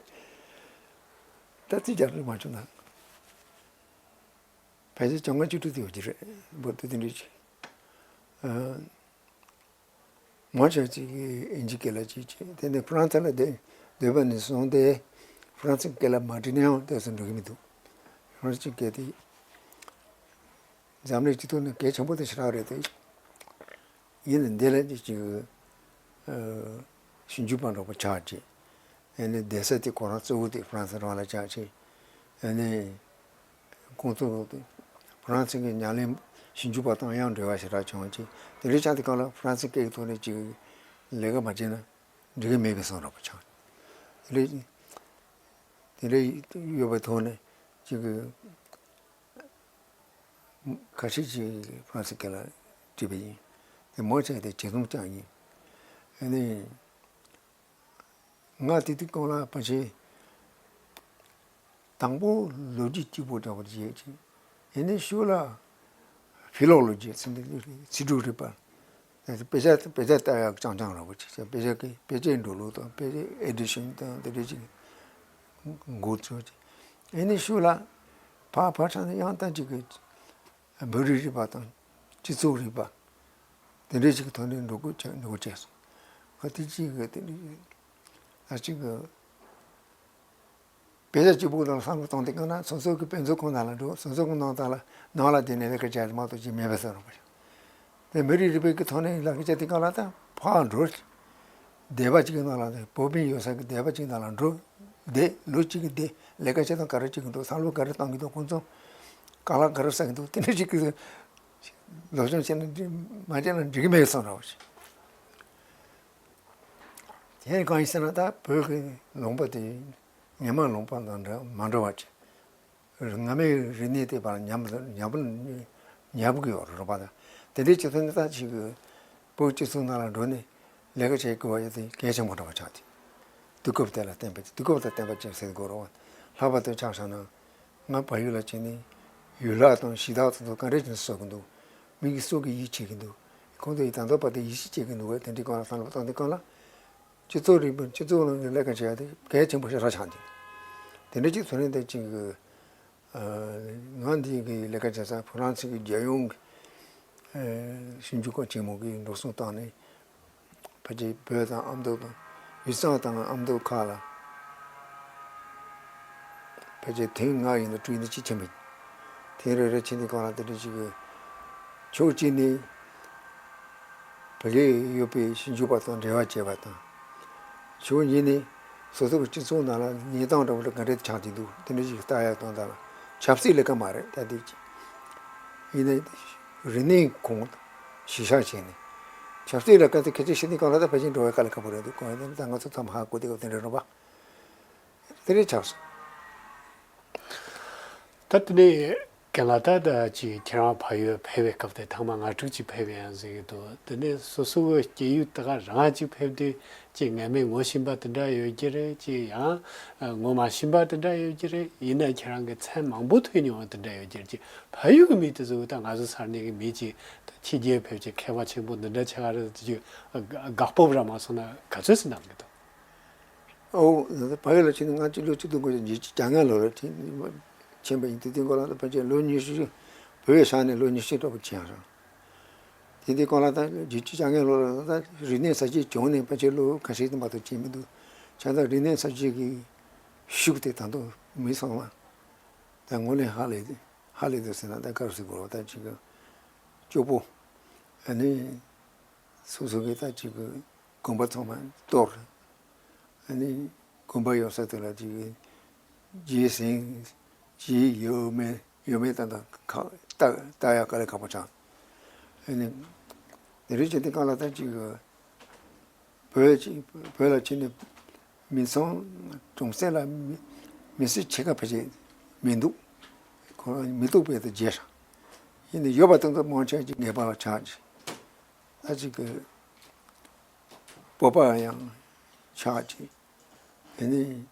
ད་རྩིས་རྒྱག་རེ་མ་བྱུང་ན། ཕལ་ཆེར་བཅོ་ལྔ་བཅུ་དྲུག་དེ་ཡོད་ཀྱི་རེད། འབུར་དུ་དེ་འདྲ་ཅིག་ཨ། མང་ཆེ་ཅིག་གིས་དབྱིན་ཇི་སྐད་ལ་བྲིས་བྱས། དེ་ནས་ཧྥ་རན་སི་ལ་བསྡད་བསྡད་པ་ནས་བཟུང་སྟེ་ཧྥ་རན་སི་སྐད་ལ་མ་བྲིས་ན་ཡང་དེ་ཚོ་འགྲིག་གི་མི་འདུག་ཧྥ་རན་སི་སྐད་དེ་འཛམ་གླིང་སྤྱི་ཚོགས་ནང་གལ་ཆེན་པོ་དེ་ཞེ་དྲག་རེད་དེ། ཡིན་ནའི་འདི་ལ་ཅིག་ཅིག་ཨ་ཞིབ་འཇུག་པ་འདྲ་པོ་ཆགས་བྱས། ཨ་ནི་བསྡད་ས་དེ་ཁོ་རང་གཙོ་བོ་དེ་ཧྥ་རན་སི་རང་ལ་ཆགས་བྱས། ཨ་ནི། ཁོང་ཚོ་ཧྥ་རན་སི་གི་ཉམས་ལེན་ཞིབ་འཇུག་པ་དང་ཡང་འབྲེལ་བ་ཞེ་དྲག་བྱུང་བ་ཅིག་དེ་འདྲའི་ཆ་དེ་གང་ལ་ཧྥ་རན་སི་སྐད་ཀྱི་ཐོག་ནས་ཅིག་ལས་ཀ་མ་བྱས་ན་འགྲིག་གི་མེད་པའི་བཟོ་འདྲ་པོ་ཆགས། དེ་འདྲའི་དེ་འདྲའི་ཡོད་པའི་ཐོག་ནས་ཅིག་གི་ཁ་ཤས་ཅིག་ཧྥ་རན་སི་སྐད་ལ་བྲིས་པ་ཡིན། དེ་མང་ཆེ་དེ་ཇེ་ཐུང་རྐྱང་ཡིན། ཨ་ནི། ང་དེ་དུས་སྒང་ལ་ཕལ་ཆེར་དང་པོ་ལོ་རྒྱུས་གཅིག་པོ་འདྲ་པོ་བྱས་ཀྱི། ཡིན་ནའི་ཤུགས་ལ་ཕི་ལོ་ལོ་ཇི་ཟེར་ནས་ཚིག་འབྲུ་རིག་པ། དཔེ་ཆ་དཔེ་ཆ་ལྟ་ཡག་རྐྱང་རྐྱང་འདྲ་པོ་བྱས། དཔེ་ཆ་གི་དཔེ་ཆའི་འགྲོ་ལུགས་དང་དཔེ་ཆའི་ཨེ་ཌི་ཤན་དང་དེ་འདྲ་ཅིག་འགོ་ཚུགས་ཀྱི། ཡིན་ནའི་ཤུགས་ལ་ཕར་ཕར་ཕྱིན་ནས་ཡང་ད་ཅིག་གི་བོད་རིགས་རིག་པ་དང་སྤྱི་ཚོགས་རིག་པ། དེ་འདྲའི་ཞིག་གི་ཐོག་ནས་འགྲོ་དགོས་བྱས་འགྲོ་དགོས་བྱས་སོང་། ཁ་དེ་གཅིག་གི་དེ་འདྲའི་ཨ་གཅིག་གི་དཔེ་ཆ་གཅིག་པོ་དང་བསམ་བློ་བཏང་དེ་གང་ན་སོ་སོ་གི་དཔེ་མཛོད་ཁང་ནང་ལ་འགྲོ། སོ་སོ་གི་ནང་ལྟར་ལ་ནང་ལ་བསྡད་ནས་ལས་ཀ་བྱས་མ་གཏོགས་ཅིག་མེད་པའི་བཟོ་འདྲ་པོ་ཞིག་དེ་མི་རིགས་རིག་པའི་གི་ཐོག་ནས་ལས་ཀ་བྱས་དེ་གང་ལ་ད་ཕར་འགྲོ། སྡེ་པ་གཅིག་གི་ནང་ལ་ནས་བོད་པའི་ཡོད་ས་གི་སྡེ་པ་གཅིག་ནང་ལ་འགྲོ། བསྡད་ལོ་གཅིག་གི་བསྡད་ལས་ཀ་བྱེད་སྟངས་ག་རེ་བྱེད་ཀྱི་འདུག་བསམ་བློ་ག་རེ་བཏང་གི་འདུག་ཁོང་ཚོ་གང་ལ་ག་རེ་ཟ་གི་འདུག་དེ་འདྲ་ཞིག་གི་སློབ་སྦྱོང་བྱས་ན་འགྲིག་མ་བྱས་ན་འགྲིག་གི་མེད་བསམ་འདྲ་པོ་ཞིག་དེ་གང་ཡིན་ཟེར་ན་ད་བོད་ཀྱི་ལུང་པ་དེ་ཉི་མ་ལུང་པ་དང་འདྲ་མ་འདྲ་བ་ཅིག་སྔ་མའི་རིག་གནས་དེ་བར་ཉམས་ཉམས་ཉམས་གི་ཡོད་རེད་པ། དེ་འདྲའི་སྤྱི་ཚོགས་འདི་དག་ཅིག་གི་བོད་སྤྱི་ཚོགས་ནང་ལ་འགྲོ་ནས་ལས་ཀ་བྱེད་དགོས་པ་དེ་གལ་ཆེན་པོ་འདྲ་པོ་ཆགས་ཏེ། དུས་སྐབས་དེ་ལ་བརྟེན་པ་དུས་སྐབས་དང་བརྟེན་པ་ཅིག་ཟེར་དགོས་རེད་པ། ལྷག་པར་དུ་ཆ་བཞག་ན་ང་བལ་ཡུལ་ལ་ཕྱིན་ནས་ཡུལ་ལྷ་དང་གཞི་བདག་དེ་ཚོ་ག་འདྲ་བྱས་ནས་གསོད་ཀྱི་འདུག་མི་གིས་སྲོག་གི་ཡིད་ཆེས་ཀྱི་འདུག་ཁོང་ཚོ་ཡིས་ད་ལྟ་བར་དུ་ཡིད་ཆེས་བྱེད་ཀྱི་འདུག་གས། དེ་འདྲའི་སྒང་ལ་བསམ་བློ་བཏང་དུས་སྒང་ལ། སྤྱི་ཚོགས་རིང་པོ་སྤྱི་ཚོགས་ནང་གི་ལས་ཀ་བྱེད་ཡ་དེ་གལ་ཆེན་པོ་ཞེ་དྲག་ཆགས་འདུག་དེ་འདྲ་ཅིག་ཚོར་རིང་དེ་ཅིག་གི་ང་འདི་གི་ལས་ཀ་བྱེད་ས་ཧྥ་རན་སི་གི་རྒྱལ་ཡོངས་ཀྱི་ཞིབ་འཇུག་ཁང་ཆེན་མོ་གིས་འགྲོ་སོང་བཏང་ནས་ཕལ་ཆེར་བོད་དང་ཨ་མདོ་དང་དབུས་གཙང་དང་ཨ་མདོ་ཁག་ལ་ཕལ་ཆེར་ཐེངས་ལྔ་ཡིན་ན་དྲུག་ཡིན་ན་ཅིག་ཕྱིན་པ་ཡིན། ཐེངས་རེ་རེ་ཕྱིན་དུས་སྒང་ལ་དེ་འདྲ་ཅིག་གི་ཕྱོགས་གཅིག་ནས། བོད་ལ་ཡོད་པའི་ཞིབ་འཇུག་པ་དང་འབྲེལ་བ་བྱས་པ་དང་། ཕྱོགས་གཉིས་ནས་སོ་སོ་གི་སྤྱི་ཚོགས་ནང་ལ་གནས་སྟངས་འདྲ་བོ་ལ་ག་འདྲ་ཆགས་ཀྱི་འདུག་དེ་འདྲ་ཞིག་ལྟ་ཡག་དང་། ད་ལ་ཆབ་སྲིད་ལས་ཀ་མ་རེད་ད་དེ་ཅིག་ཡིན་ནའི་རིག་གནས་ཁོངས་གཞི་བཞག་བྱས་ནས་ཆབ་སྲིད་ལས་ཀ་དེ་གལ་ཆེ་ཤོས་ནི་གང་ལ་ད་ཕལ་ཆེར་འགྲོ་བའི་དཀའ་ལས་ཁག་པོ་རེད་འདུག་གང་ཡིན་ན་ད་ང་ཚོ་ཚང་མ་ཧ་གོ་བསྡད་ཡོད་དེ་འདྲ་རེད་པ། དེ་འདྲ་ཆགས་སོང་། ད་དེ་ནས་རྒན་ལགས་ད་ལྟ་ཅིག་ཁྱེད་རང་ཕ་ཡུལ་ཕེབས་པའི་སྐབས་དེ་ཐེངས་མ་ང་དྲུག་ཅིག་ཕེབས་ཡང་ཟེར་གྱི་འདུག་དེ་ནས་སོ་སོ་གི་སྐྱེས་ཡུལ་དེ་ག་རང་ཅིག་ཕེབས་དུས་ཅིག་ངོ་མས་ངོ་ཤེས་པ་དེ་འདྲ་ཡོད་ཀྱི་རེད། ཅིག་ཡང་ངོ་མ་ཤེས་པ་དེ་འདྲ་ཡོད་ཀྱི་རེད། ཡིན་ན་ཁྱེད་རང་གི་མཚན་མང་པོ་ཐོས་མྱོང་བ་དེ་འདྲ་ཡོད་ཀྱི་རེད། ཅིག་ཕ་ཡུལ་གྱི་མི་དེ་ཚོ་ད་ང་ཚོ་ས་གནས་ཀྱི་མི་ཅིག་ཕྱི་རྒྱལ་ཕེབས་ཅིག་མཁས་པ་ཆེན་པོ་འདི་འདྲ་ཆགས་རེད་ཅིག་དགའ་སྤོབས་ར་མ་སོང་ན་ག་ཚོད་ཙམ་གནང་གི་འདུག་ཨོ། ཕ་ཡུལ་ལ་ཕྱིན་ནས་ང་གཅིག་ལོ་གཅིག་སྟོང་དགུ་བརྒྱ་བརྒྱད་ཅུ་གྱ་ལྔ་ལོ་ལ་ཕྱིན་པ་ཡིན། དེ་དུས་སྒང་ལ་ཕལ་ཆེར་ལོ་ཉི་ཤུ་བོད་ཡིག་ཤག་ནས་ལོ་ཉི་ཤུ་འདྲ་པོ་ཕྱིན་ཡང་རང་། དེ་དུས་སྒང་ལ་ད་བརྒྱད་ཅུ་གྱ་ལྔ་ལོ་ལ་ད་རིག་གནས་གསར་བརྗེ་བྱུང་ནས་ཕལ་ཆེར་ལོ་ཁ་ཤས་དེ་མ་གཏོགས་ཕྱིན་མི་འདུག་བྱས་ཙང་རིག་གནས་གསར་བརྗེ་གི་ཤུགས་དེ་ད་དུང་མི་ཚང་མ་ད་ངོས་ལེན་ཧ་ལས་ཧ་ལས་འདུག་ཟེར་ན་ད་ག་རེ་ཟེར་དགོས་རེད། ད་ཅིག་གི་སྐྱོ་པོ། ཨ་ནི་སོ་སོ་གི་ད་ཅིག་གི་གོམ་པ་ཚང་མ་གཏོར། ཨ་ནི་གོམ་པ་ཡོད་ས་དེ་ལ་ཅིག་གི་རྗེས་ཟིན་རྗེས་ཡོད་མེད་ཡོད་མེད་ད་ད་ཁ་ལྟ་ལྟ་ཡག་དཀའ་ལས་ཁག་པོ་ཆགས། ཨ་ནི་ དེ་རིང་བྱས་དུས་སྒང་ལ་ད་ཅིག་བོད་ཅིག་བོད་ལ་ཕྱིན་ནས་མི་ཚང་གྲོང་གསེབ་ལ་མི་མི་གསོད་བྱེད་མཁན་ཕལ་ཆེར་མི་འདུག་ཁོ་རང་མི་གཏུགས་པའི་དུ་བརྗེད་ཤག་ཡིན་ནའི་ཡོད་པ་དེ་ཚོ་མང་ཆེ་ཅིག་ངེས་པར་ལ་ཆགས་ཅིག་ད་ཅིག་གི་སྤོབས་པ་ཡང་ཆགས་ཅིག་ཡིན་ནའི།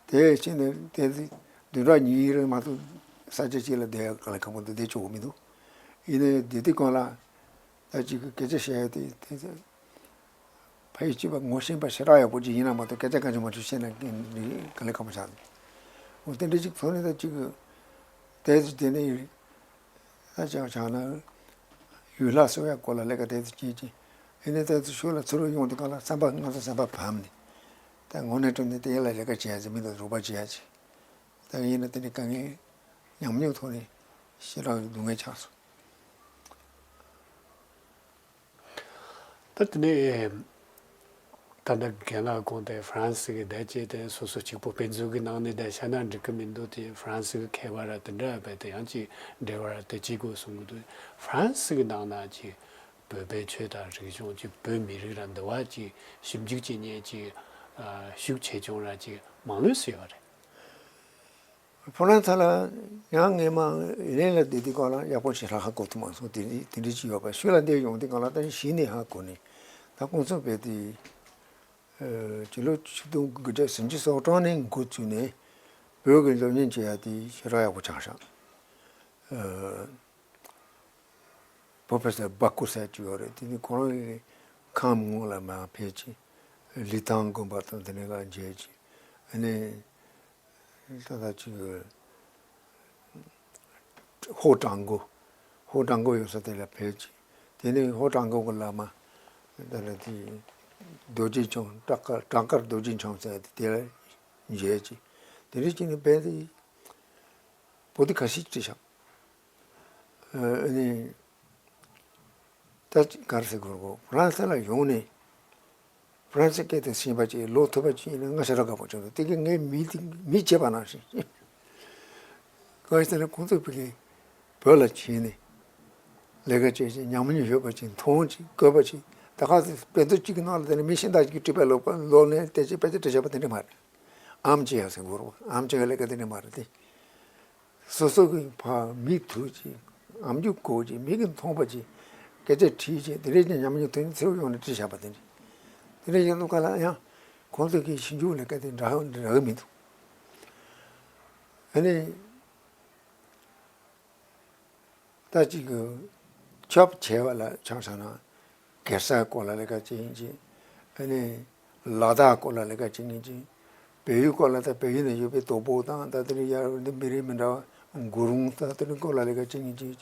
དེ་ཕྱིན་ནས་དེ་བདུན་ཕྲག་གཉིས་རིང་མ་གཏོགས་ས་ཆ་གཅིག་ལ་བསྡད་ཡག་ག་ལ་ཁག་པོ་འདུག་བསྡད་ཆོག་གི་མི་འདུག་ཡིན་ནའི་དེ་དུས་སྒང་ལ་ད་ཅིག་གི་སྐད་ཆ་བཤད་ཡ་དེ་དེ་ཚོ་ཕ་ཡུལ་གཅིག་པ་ངོ་ཤེས་པ་ཞེ་དྲག་ཡག་པོ་ཅིག་ཡིན་ན་མ་གཏོགས་སྐད་ཆ་གང་བྱུང་མང་བྱུང་བཤད་ན་ག་ལ་ཁག་པོ་ཆགས་འདུག་འོ་དེ་འདྲ་ཅིག་ཚོ་ནས་ད་ཅིག་གི་དེ་ཚོ་དེ་ནས་ད་ཅག་ཆགས་ན་ཡུལ་ལྷ་གསོ་ཡག་སྐོར་ལ་ལས་ཀ་དེ་ཚོ་བྱེད་ཅིང་ཡིན་ནའི་དེ་ཚོ་ཤུགས་ལ་ཚུར་ཡོང་དུས་སྒང་ལ་བསམ་པ་ང་ཚོ་བསམ་པ་བབས་ནས། ད་དངོས་གནས་དྲང་གནས་དེ་ལ་ལས་ཀ་བྱེད་ཡ་ཟེར་མི་འདུག་རོགས་པ་བྱེད་ཡ་ཅིག་ད་ཡིན་ན་དེ་འདྲའི་དཀའ་ངལ་ཉམས་མྱོང་ཐོག་ནས་ཞེ་དྲག་སྡུག་བསྔལ་ཆགས་སོང་། ད་དེ་ནས་ད་ལྟ་རྒན་ལགས་གོང་དེ་ཧྥ་རན་སི་གི་བསྡད་རྗེས་དེ་སོ་སོ་གཅིག་པོ་དཔེ་མཛོད་ཀྱི་ནང་ནས་བསྡད་བཞག་ན་འགྲིག་གི་མི་འདུག་དེ་ཧྥ་རན་སི་གི་མཁས་པ་ར་དེ་འདྲ་བས་དེ་ཡང་ཅིག་འབྲེལ་བ་ར་དེ་བྱེད་དགོས་གསུང་གི་འདུག་ཧྥ་རན་སི་གི་ནང་ན་ཅིག་བོད་པའི་ཆོས་དང་རིག་གཞུང་ཅིག་བོད་མི་རིགས་ར་འདི་བ་ཅིག་ཞིབ་འཇུག་བྱེད་མཁན་ཅིག་ཨ་ཤུགས་ཆེ་ཆུང་ར་ཅིག་མང་ལོས་སུ་ཡོད་རེད། ཧྥ་རན་སི་ལ་ཡང་སྔས་མ་ཨི་ལན་ལ་བསྡད་དུས་སྒང་ལ་ཡག་པོ་ཞེ་དྲག་ཧ་གོ་ཐུབ་མ་སོང་། དེ་འདྲ་དེ་འདྲ་ཅིག་ཡོད་པ། ཤུལ་ལ་འདིར་ཡོང་དུས་སྒང་ལ་ད་གཞི་ནས་ཧ་གོ་ནས། ད་ཁོང་ཚོ་བས་དེ་ཨ་སྤྱི་ལོ་ཆིག་སྟོང་དགུ་བརྒྱ་སུམ་ཅུ་སོ་གྲངས་ནས་འགོ་བཙུགས་ནས་བོད་ཀྱི་སློབ་གཉེར་བྱེད་ཡ་དེ་ཞེ་དྲག་ཡག་པོ་ཆགས་ཤག་ཨ་པོ་ཕེ་སར་སྦ་ཀུ་ཟེར་ཅིག་ཡོད་རེད། དེ་ནི་ཁོ་རང་གི་ཁམས་ངོས་ལ་མར་ཕེབས་ཅིང་ལི་ཐང་དགོན་པ་དང་དེ་ནས་ལ་མཇལ་ཅིང་། ཨ་ནི་ད་ལྟ་ཅིག་ཧོ་ཀྲང་གོ། ཧོ་ཀྲང་གོ་ཡོད་ས་དེ་ལ་ཕེབས་ཅིང་། དེ་ནས་ཧོ་ཀྲང་གོ་གི་བླ་མ་ད་ལྟ་དེ་རྡོ་རྗེ་འཆང་། བྲག་དཀར་བྲག་དཀར་རྡོ་རྗེ་འཆང་ཟེར་དེ་དེ་ལ་མཇལ་ཅིང་། དེ་འདྲ་བྱས་ནས་བས་དེ་པོ་ཏི་ཁ་ཤས་བྲིས་ཤག་ཨ་ནི་ད་ག་རེ་ཟེར་དགོས་རེད། ཧྥ་རན་སི་ལ་ཡོང་ནས་ཧྥ་རན་སི་སྐད་དེ་ཤེས་པ་ཅིག་ལོ་ཐུབ་པ་ཅིག་ཡིན་ན་ང་ཞེ་དྲག་དགའ་པོ་བྱུང་འདུག་དེ་གི་ངའི་མི་དེ་མི་བྱེད་པ་ནང་བཞིན། གང་ཡིན་ཟེར་ན་ཁོང་ཚོ་ཕ་གི་བོད་ལ་ཕྱིན་ནས་ལས་ཀ་བྱས་ཅིག་ཉམས་མྱོང་ཡོད་པ་ཅིག་མཐོང་ཅིག་བཀོད་པ་ཅིག་ད་ག་ཚོད་དཔེ་མཛོད་གཅིག་གི་ནང་ལ་དེ་ནས་མི་གཞན་དག་ཅིག་གིས་བྲིས་པའི་ལོ་ལོ་ནས་དེ་ཅིག་དཔེ་ཆ་བྲིས་བཞག་པ་དེ་འདྲ་མ་རེད། ཨམ་ཆི་ཡ་ཟེར་དགོས་རེད། ཨམ་ཆི་ཡ་ལས་ཀ་དེ་འདྲ་མ་རེད་དེ། སོ་སོ་གི་ཕ་མིག་ཐུག་ཅིག་ཨམ་རྒྱུག་གོ་ཅིག་མིག་གིས་མཐོང་པ་ཅིག་སྐད་ཆ་དྲིས་ཅིག་དེ་འདྲ་ཅིག་ཉམས་མྱོང་ཐོན་ནས་ཚུར་ཡོང་ནས་བྲིས་བཞག་པ་དེ་འདྲ། དེ་འདྲ་ཡིན་དུས་སྒང་ལ་ཡང་ཁོང་ཚོ་གི་ཞིབ་འཇུག་ལས་ཀ་དེ་འདྲ་འདྲ་གི་མི་འདུག་ཨ་ནི། ད་ཅིག་གི་ཆོབ་བྱས་པ་ལ་ཆ་བཞག་ན་གེ་སར་སྐོར་ལ་ལས་ཀ་བྱེད་མཁན་ཅིག་ཨ་ནི་ལ་དྭགས་སྐོར་ལ་ལས་ཀ་བྱེད་མཁན་ཅིག་བལ་ཡུལ་སྐོར་ལ་ད་བལ་ཡུལ་ནང་ཡོད་པའི་དོ་པོ་དང་ད་དེ་ནས་ཡར་འདི་མི་རིགས་མི་འདྲ་བ་གུ་རུང་ད་དེ་ནས་སྐོར་ལ་ལས་ཀ་བྱེད་མཁན་ཅིག་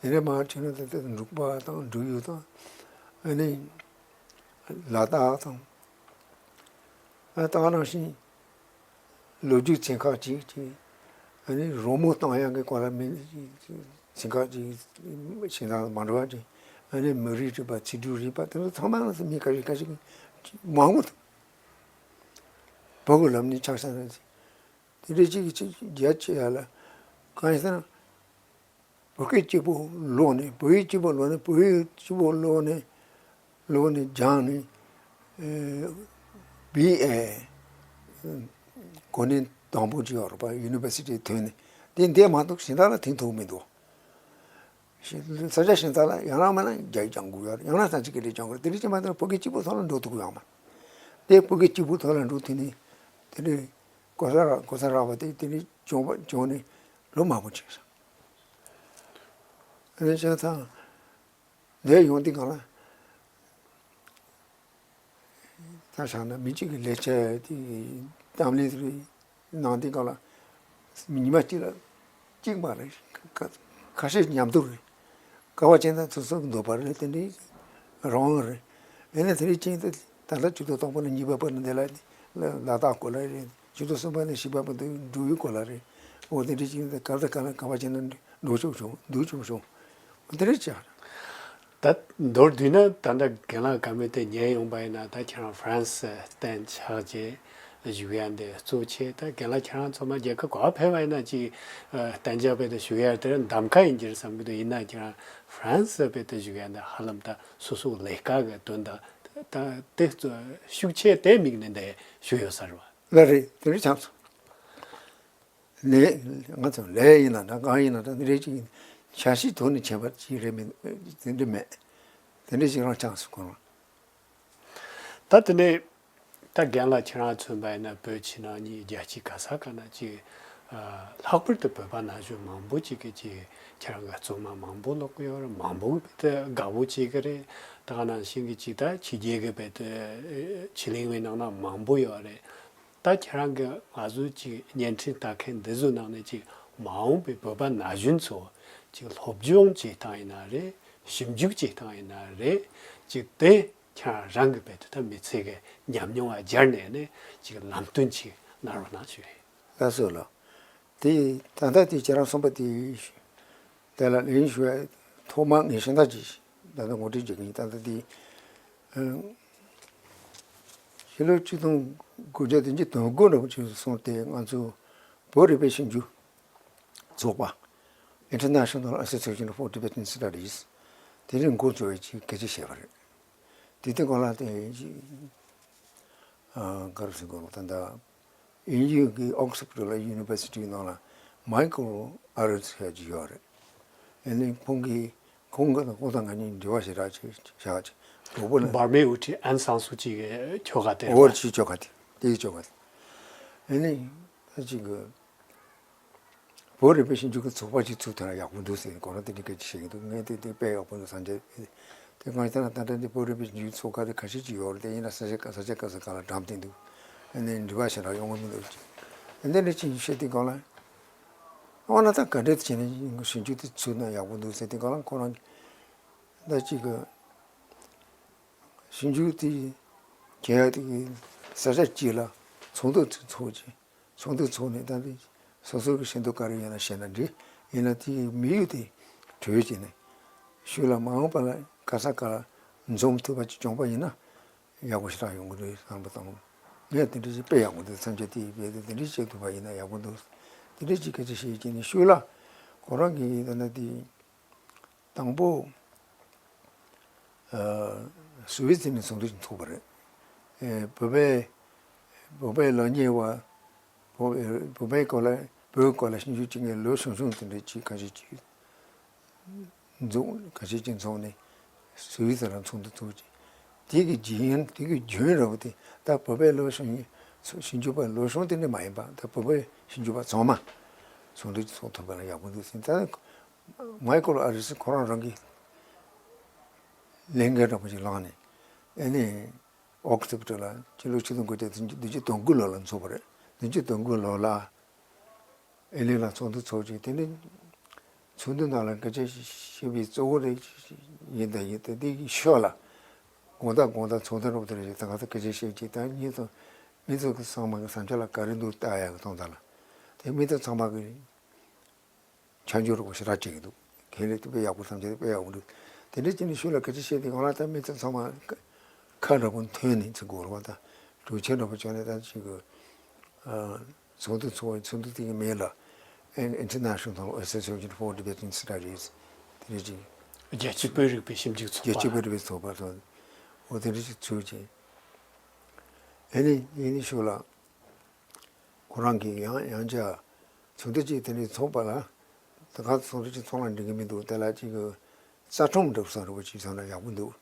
དེ་ནས་མར་ཕྱིན་ན་ད་ལྟ་འབྲུག་པ་དང་འབྲུག་ཡུལ་དང་ཨ་ནི་ལ་དྭགས་དང་། ཨ་ད་ག་ནང་བཞིན་ལོ་རྒྱུས་ཚན་ཁག་ཅིག་ཅིག་ཨ་ནི་རོལ་མོ་གཏོང་ཡག་གི་སྐོར་ལ་མི་ཚན་ཁག་ཅིག་ཞིང་ཐང་མ་འགྲོ་བ་ཅིག་ཨ་ནི་མི་རིགས་རིག་པ་ཚིག་འབྲུ་རིག་པ་དེ་ཚོ་ཚང་མ་ལ་མི་ཁ་ཤས་ཁ་ཤས་མང་པོ་འདུག་བོད་ཀྱི་ལམ་ནས་ཆགས་ས་རེད། དེ་འདྲ་ཅིག་གི་ཅིག་རྒྱ་ཆེ་ཡ་ལ་གང་ཡིན་ཟེར་ན། བོད་སྐད་གཅིག་པོ་ལོག་ནས་བོད་ཡིག་གཅིག་པོ་ལོག་ནས་བོད་ཡིག་གཅིག་པོ་ལོག་ནས་ལོག་ནས་སྦྱངས་ནས་ཨེ་བི་ཨེ་གོ་གནས་དང་པོ་ཅིག་ཡོད་རེད་པ། ཡུ་ནི་ཝར་སི་ཊི་ཐོན་ནས་དེ་འདས་མ་གཏོགས་གཞན་དག་ལ་ཐོན་ཐུབ་མི་འདུག་ས་ཆ་གཞན་དག་ལ་ཡང་ན་མིན་ན་རྒྱ་ཡིག་སྦྱང་དགོས་ཡོད་རེད། ཡང་ན་སངས་སྐྲག་སྐད་རིགས་སྦྱང་དགོས་རེད། དེ་འདྲ་ཅིག་མ་གཏོགས་བོད་སྐད་གཅིག་པོ་ཐོག་ལ་འགྲོ་ཐུབ་ཀྱི་ཡོད་མ་རེད། དེ་བོད་སྐད་གཅིག་པོ་ཐོག་ལ་འགྲོ་ཐུབ་ནས་དེ་འདྲ་གོ་ས་ར་གོ་ས་ར་བ་དེ་དེ་འདྲའི་བྱུང་བ་བྱུང་ནས་ལོ་མང་པོ་ཕྱིན་སོང་། དེ་བྱས་ཙང་འདིར་ཡོང་དུས་སྒང་ལ་ད་བྱས་ན་མི་གཅིག་གི་ལས་བྱེད་དེ་གཏམ་གླེང་རེ་གནང་དུས་སྒང་ལ་ཉི་མ་གཅིག་ལ་གཅིག་མ་རེད། ཁ་ཁ་ཤས་མཉམ་དུ་རེད། སྐལ་བ་ཅན་དང་ཚོ་སོགས་འདོད་པ་རེད། དེ་འདྲའི་རང་དབང་རེད། ཡིན་ན་དེ་རིང་ཅིག་ད་ད་ལྟ་ཆིག་སྟོང་དང་པོ་ནས་གཉིས་པ་བར་ནས་འདི་ལ་ལ་དྭགས་སྐོར་ལ་རེད། ཆིག་སྟོང་གསུམ་པ་ནས་བཞི་པ་བར་དུ་འབྲུག་ཡུལ་སྐོར་ལ་རེད། འོ་དེ་འདྲའི་ཅིག་ད་ག་ད་ག་ལ་སྐལ་བ་ཅན་དུ་འགྲོ་ཆོག་བྱུང་འདུག་ཆོག་བྱུང་། འོ་དེ་འདྲའི་ཅིག་ད་མདོར་བསྡུས་ན་ད་ལྟ་རྒན་ལགས་བཀའ་མོལ་དེ་ཉན་ཡོང་པ་ཡིན་ན་ད་ཁྱེད་རང་ཧྥ་རན་སི་བསྟན་ཆགས་རྗེས། བཞུགས་ཡ་འདི་གཙོ་ཆེ། ད་རྒན་ལགས་ཁྱེད་རང་ཚང་མ་རྒྱལ་ཁབ་ག་བ་ཕེབས་པ་ཡིན་ན་ཅིག་ཨ་གཏན་འཇགས་བྱས་ཏེ་བཞུགས་ཡ་དེར་གདམ་ཁ་ཡིན་གྱི་རེད་བསམ་གྱི་འདུག་ཡིན་ན་ཁྱེད་རང་ཧྥ་རན་སི་བྱས་ཏེ་བཞུགས་ཡ་འདི་ཧ་ལམ་ད་སོ་སོའི་ལས་ཀ་གི་དོན་དག་ད་དེ་ཤུགས་ཆེ་དེ་དམིགས་ནས་འདི་བཞུགས་ཡོད་ས་རེད་བ། ལགས་རེད། དེ་འདྲ་ཆགས་སོང་། ལས་ང་ཚོ་ལས་ཡིན་ན་འདྲ་གང་ཡིན་ན་འདྲ་འདི་རེད་ཅིག་ཡིན། འཆར་གཞི་ཐོག་ནས་བྱས་པ་ཅིག་རེད་མིན་དེ་འདྲ་མེད། དེ་འདྲ་ཞིག་རང་ཆགས་སོང་ཁོ་རང་། ད་དེ་ནས་ད་རྒན་ལགས་ཁྱེད་རང་མཚོན་པ་ཡིན་ན་བོད་ཕྱི་ནང་གཉིས་རྒྱལ་སྤྱི་ག་ས་ག་ན་ཅིག་ཨ་ལྷག་པར་དུ་བོད་པ་ན་གཞོན་མང་པོ་ཅིག་གིས་ཅིག་ཁྱེད་རང་གི་རྩོམ་མང་པོ་ཀློག་གི་ཡོད་རེད། མང་པོ་དེ་དགའ་པོ་བྱེད་ཀྱི་རེད། ད་ག་ནང་བཞིན་གྱི་ཅིག་ད་ཕྱི་རྒྱལ་གྱི་བྱས་ཏེ་ཕྱི་གླིང་བའི་ནང་ན་མང་པོ་ཡོད་རེད། ད་ཁྱེད་རང་གི་ང་ཚོའི་ཅིག་བརྙན་འཕྲིན་ལྟ་མཁན་འདི་ཚོའི་ནང་ནས་ཅིག་མ་འོངས་པའི་བོད་པ་ན་གཞོན་ཚོ་ཅིག་སློབ་སྦྱོང་བྱེད་སྟངས་ཡིན་ན་རེད། ཞིབ་འཇུག་བྱེད་སྟངས་ཡིན་ན་རེད། ཅིག་དེ་ཁྱེད་རང་གི་བྱས་ཏེ་ད་མི་ཚེ་གི་ཉམས་མྱོང་ལ་སྦྱར་ནས་ནས་ཅིག་ལམ་སྟོན་ཅིག་གནང་རོགས་གནང་ཞུ་ཡིན། ལགས་སོ་ལགས། དེ་ད་ལྟ་དེ་ཁྱེད་རང་གསུངས་པ་དེ་དེ་ལ་ལན་ཞུ་བའི་ཐོག་མ་ངས་ཤིང་རྟ་ཅིག་ད་ལྟ་ངོ་སྤྲོད་བྱེད་ཀྱི་ཡིན། ད་ལྟ་དེ་ཕྱི་ལོ་ཆིག་སྟོང་དགུ་བརྒྱ་བདུན་ཅུ་དོན་དགུ་ལོ་ཅིག་སོང་སྟེ་ང་ཚོ་བོད་རིག་པའི་ཞིབ་འཇུག་ཚོགས་པ། International Association for Tibetan Studies། དེ་རིང་འགོ་བཙུགས་པའི་ཅིག་སྐད་ཆ་བཤད་པ་རེད། དེ་དེ་གོང་ལ་དེ་ཨ་ག་རེ་ཟེར་དགོས་རེད། ད་ལྟ་དབྱིན་ཇིའི་ཨོག་སི་ཕོར་ཌི་ཡུ་ནི་ཝར་སི་ཊི་ནང་ལ་མའི་ཀལ་ཨ་རིས་ཟེར་གྱི་ཡོད་རེད། ཨ་ནི་ཁོང་གིས་ཁོང་གིས་ཁོང་དང་ང་གཉིས་འབྲེལ་བ་ཞེ་དྲག་ཅིག་བྱ་བ་ཅིག་གྲོགས་པོ་ལ། འབར་མའི་དབུ་ཁྲིད་ཨན་སང་སུ་ཅི་གི་ཁྱོ་ག་དེ་རེད་པ། འོར་ཆི་ཁྱོ་ག་དེ་དེའི་ཁྱོ་ག་དེ། ཨ་ནི་ད་ཅིག་གི་བོད་རིག་པའི་ཞིབ་འཇུག་གི་ཚོགས་པ་ཅིག་ཚུགས་ཐུབ་ན་ཡག་པོ་འདུག་ཟེར་ཁོ་རང་དེ་འདྲའི་སྐད་ཆ་བཤད་ཀྱི་འདུག་ངས་དེ་དེ་དཔེ་ཡག་པོ་འདུག་བསམ་བྱས། དེ་གང་ཡིན་ཟེར་ན་ད་ལྟ་འདི་བོད་རིག་པའི་ཞིབ་འཇུག་ཚོགས་ཁག་དེ་ཁ་ཤས་ཅིག་ཡོད་རེད། དེ་ཡིན་ན་ས་ཆ་ཁ་ས་ཆ་ཁ་ས་ཁག་ལ་འགྲམ་བསྟན་འདུག་ཨ་ནི་འབྲེལ་བ་ཞེ་དྲག་ཡོང་གི་མི་འདུག་ཅེས། དེ་འདྲ་ཅིག་བཤད་དུས་སྒང་ལ། འོ་ན་ད་ག་འདྲས་བྱས་ནས་ཞིབ་འཇུག་དེ་ཚུགས་ན་ཡག་པོ་འདུག་ཟེར་དུས་སྒང་ལ་ཁོ་རང་ད་ཅིག་གི་ཞིབ་འཇུག་དེ་བྱེད་ཡག་དེ་གི་ས་ཆ་གཅིག་ལ་ཚོགས་འདུ་ཚོགས་ཀྱི། ཚོགས་འདུ་ཚོགས་ནས་ད་ལྟ་སོ་སོ་གི་ཤེས་འདོད་ག་རེ་ཡོད་ན་བཤད་ན་འགྲིག་ཡིན་ན་དེའི་དམིགས་ཡུལ་དེ་གྲོས་བྱས་ནས་ཤུལ་ལ་མ་འོངས་པ་ལ་ག་ས་ག་ལ་འཛོམས་ཐུབ་པ་ཅིག་བྱུང་པ་ཡིན་ན་ཡག་པོ་ཞེ་དྲག་ཡོང་གི་རེད་བསམ་པ་དང་། ངས་དེ་འདྲ་ཞིག་དཔེ་ཡག་པོ་འདུག་བསམ་གྱི་དེ་ཡིན་པས་དེ་འདྲ་བྱེད་ཐུབ་པ་ཡིན་ན་ཡག་པོ་འདུག་དེ་འདྲ་ཅིག་སྐད་ཆ་བཤད་ཀྱིན་ནས་ཤུལ་ལ་ཁོ་རང་གིས་ད་ལྟ་དེ། དང་པོ། ཨ་སུད་སི་ནས་ཚོགས་འདུ་ཞིག་ཚོགས་པ་རེད། ཨེ་བོད་པའི་བོད་པའི་ལོ་ཉེས་པ། བོད་བོད་པའི་སྐོར་ལ་བོད་སྐོར་ལ་ཞིབ་འཇུག་བྱེད་མཁན་ལོ་ཆུང་ཆུང་དེ་འདྲ་ཅིག་ཁ་ཤས་ཅིག་འཛོམས། ཁ་ཤས་ཅིག་འཛོམས་ནས་སུད་སི་ལ་ཚོགས་འདུ་ཚོགས་ཅིག་དེ་གི་རྒྱུན་དེ་གི་རྒྱུན་ར་བ་དེ་ད་བོད་པའི་ལོ་ཆུང་ཞིབ་འཇུག་པ་ལོ་ཆུང་དེ་འདྲ་མ་ཡིན་པ་ད་བོད་པའི་ཞིབ་འཇུག་པ་ཚང་མ་ཚོགས་འདུ་ཚོགས་ཐུབ་པ་ལ་ཡག་པོ་འདུག་ཟེར། ད་མའི་ཀལ་ཨ་རིས་ཁོ་རང་རང་གི་ལས་འགན་འདྲ་པོ་ཞིག་བླངས་ནས་ཨ་ནི་ཨོག་སི་ཕོར་ཌི་ལ་ཕྱི་ལོ་ཆིག་སྟོང་དགུ་བརྒྱ་བདུན་ཅུ་དོན་དགུ་ལོ་ལ་འཚོགས་པ་རེད། བདུན་ཅུ་དོན་དགུ་ལོ་ལ་ཨ་ནི་ལ་ཚོགས་འདུ་ཚོགས་ཅིག་དེ་ནི་ཚོགས་འདུ་ནང་ལ་སྐད་ཆ་བཤད་པའི་གཙོ་བོ་རེད་ཡིན་ད་ཡིན་ད་དེ་གི་ཤོག་ལ་དགོང་དག་དགོང་དག་ཚོགས་འདུ་རོབ་དེ་རེད། ད་ག་ཚོད་སྐད་ཆ་བཤད་ཅིག་ད་མི་ཚོ་མི་ཚོ་གི་ཚང་མ་གི་བསམ་འཆར་ལ་ག་རེ་འདུག་ལྟ་ཡག་གི་གཏོང་ད་ལ་དེ་མི་ཚོ་ཚང་མ་གི་ཆ་འཇོག་རོགས་ཞེ་དྲག་བྱེད་ཀྱི་འདུག་ཁེ་ལས་དེ་དཔེ་ཡག་པོ་བསམ་གྱི་དཔེ་ཡག་པོ་འདུག་དེ་འདྲ་བྱས་ནས་ཤུལ་ལ་སྐད་ཆ་བཤད་དུས་གང་ལ་ད་མི་ཚོ་ཚང་མ་ཁ་འདྲ་པོ་མཐུན་ནས་ཚིག་གོ་རོགས་ད་གྲོས་ཆོད་འདྲ་པོ་བྱས་ནས་ད་ཅིག་གི་ཚོགས་འདུ་ཚོགས་ཚོགས་འདུ་དེ་གི་མིང་ལ་International Association for Tibetan Studies། དེ་འདྲ་ཅིག་རྒྱལ་སྤྱིའི་བོད་རིག་པའི་ཞིབ་འཇུག་ཚོགས་པ། རྒྱལ་སྤྱིའི་བོད་རིག་པའི་ཚོགས་པ་དང་འོ་དེ་འདྲ་ཅིག་ཚུལ་ཅིག་ཨ་ནི་ཡིན་ནི་ཤུལ་ལ། ཁོ་རང་གིས་ཡང་ཡང་བསྐྱར་ཚོགས་འདུ་ཅིག་དེ་འདྲའི་ཚོགས་པ་ལ་ད་ག་ཚོགས་འདུ་ཅིག་ཚོགས་ན་འགྲིག་གི་མི་འདུག་དེ་ལ་ཅིག་གི་རྩ་ཁྲིམས་འགྲིག་ས་རེད་པ་ཅིག་ཚོགས་ན་ཡག་པོ་འདུག་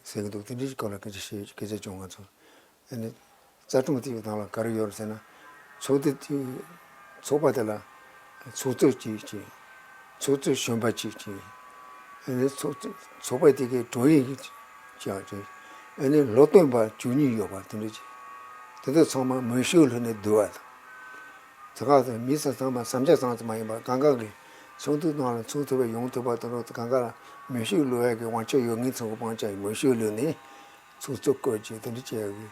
ཟེར་གི་འདུག་དེ་འདྲའི་སྐོར་ལ་སྐད་ཆ་བཤད་སྐད་ཆ་བྱུང་ང་ཚོ་ཨ་ནི་རྩ་ཁྲིམས་དེའི་ནང་ལ་ག་རེ་ཡོད་རེད་ཟེར་ན་ཚོགས་འདུ་དེ་ཚོགས་པ་དེ་ལ་ཚོགས་གཙོ་གཅིག་ཅིག་ཚོགས་གཙོ་གཞོན་པ་གཅིག་ཅིག་ཨ་ནི་ཚོགས་ཚོགས་པ་དེ་གའི་དྲུང་ཡིག་ཅིག་ཅིག་ཨ་ནི་སློབ་སྟོན་པ་བཅུ་གཉིས་ཡོད་པ་དེ་འདྲ་ཅིག་དེ་ཚོ་ཚང་མ་མོས་ཤིང་བླུགས་ནས་བསྡུ་བ་དང་། དེ་ག་ཚོད་མི་ཚོ་ཚང་མ་བསམ་འཆར་ཚང་ཚང་མ་ཡིན་པ་གང་ག་གི་ཚོགས་འདུ་ནང་ལ་ཚུད་ཐུབ་པ་ཡོང་ཐུབ་པ་དེ་ཚོ་གང་ག་ལ་མོས་ཤིང་བླུགས་ཡག་གི་དབང་ཆ་ཡོད་མཁན་ཚོ་གི་དབང་ཆ་ཡིན་མོས་ཤིང་བླུགས་ནས། ཚོགས་གཙོ་བསྐོས་བྱས་དེ་འདྲ་བྱས་ཡག་གི་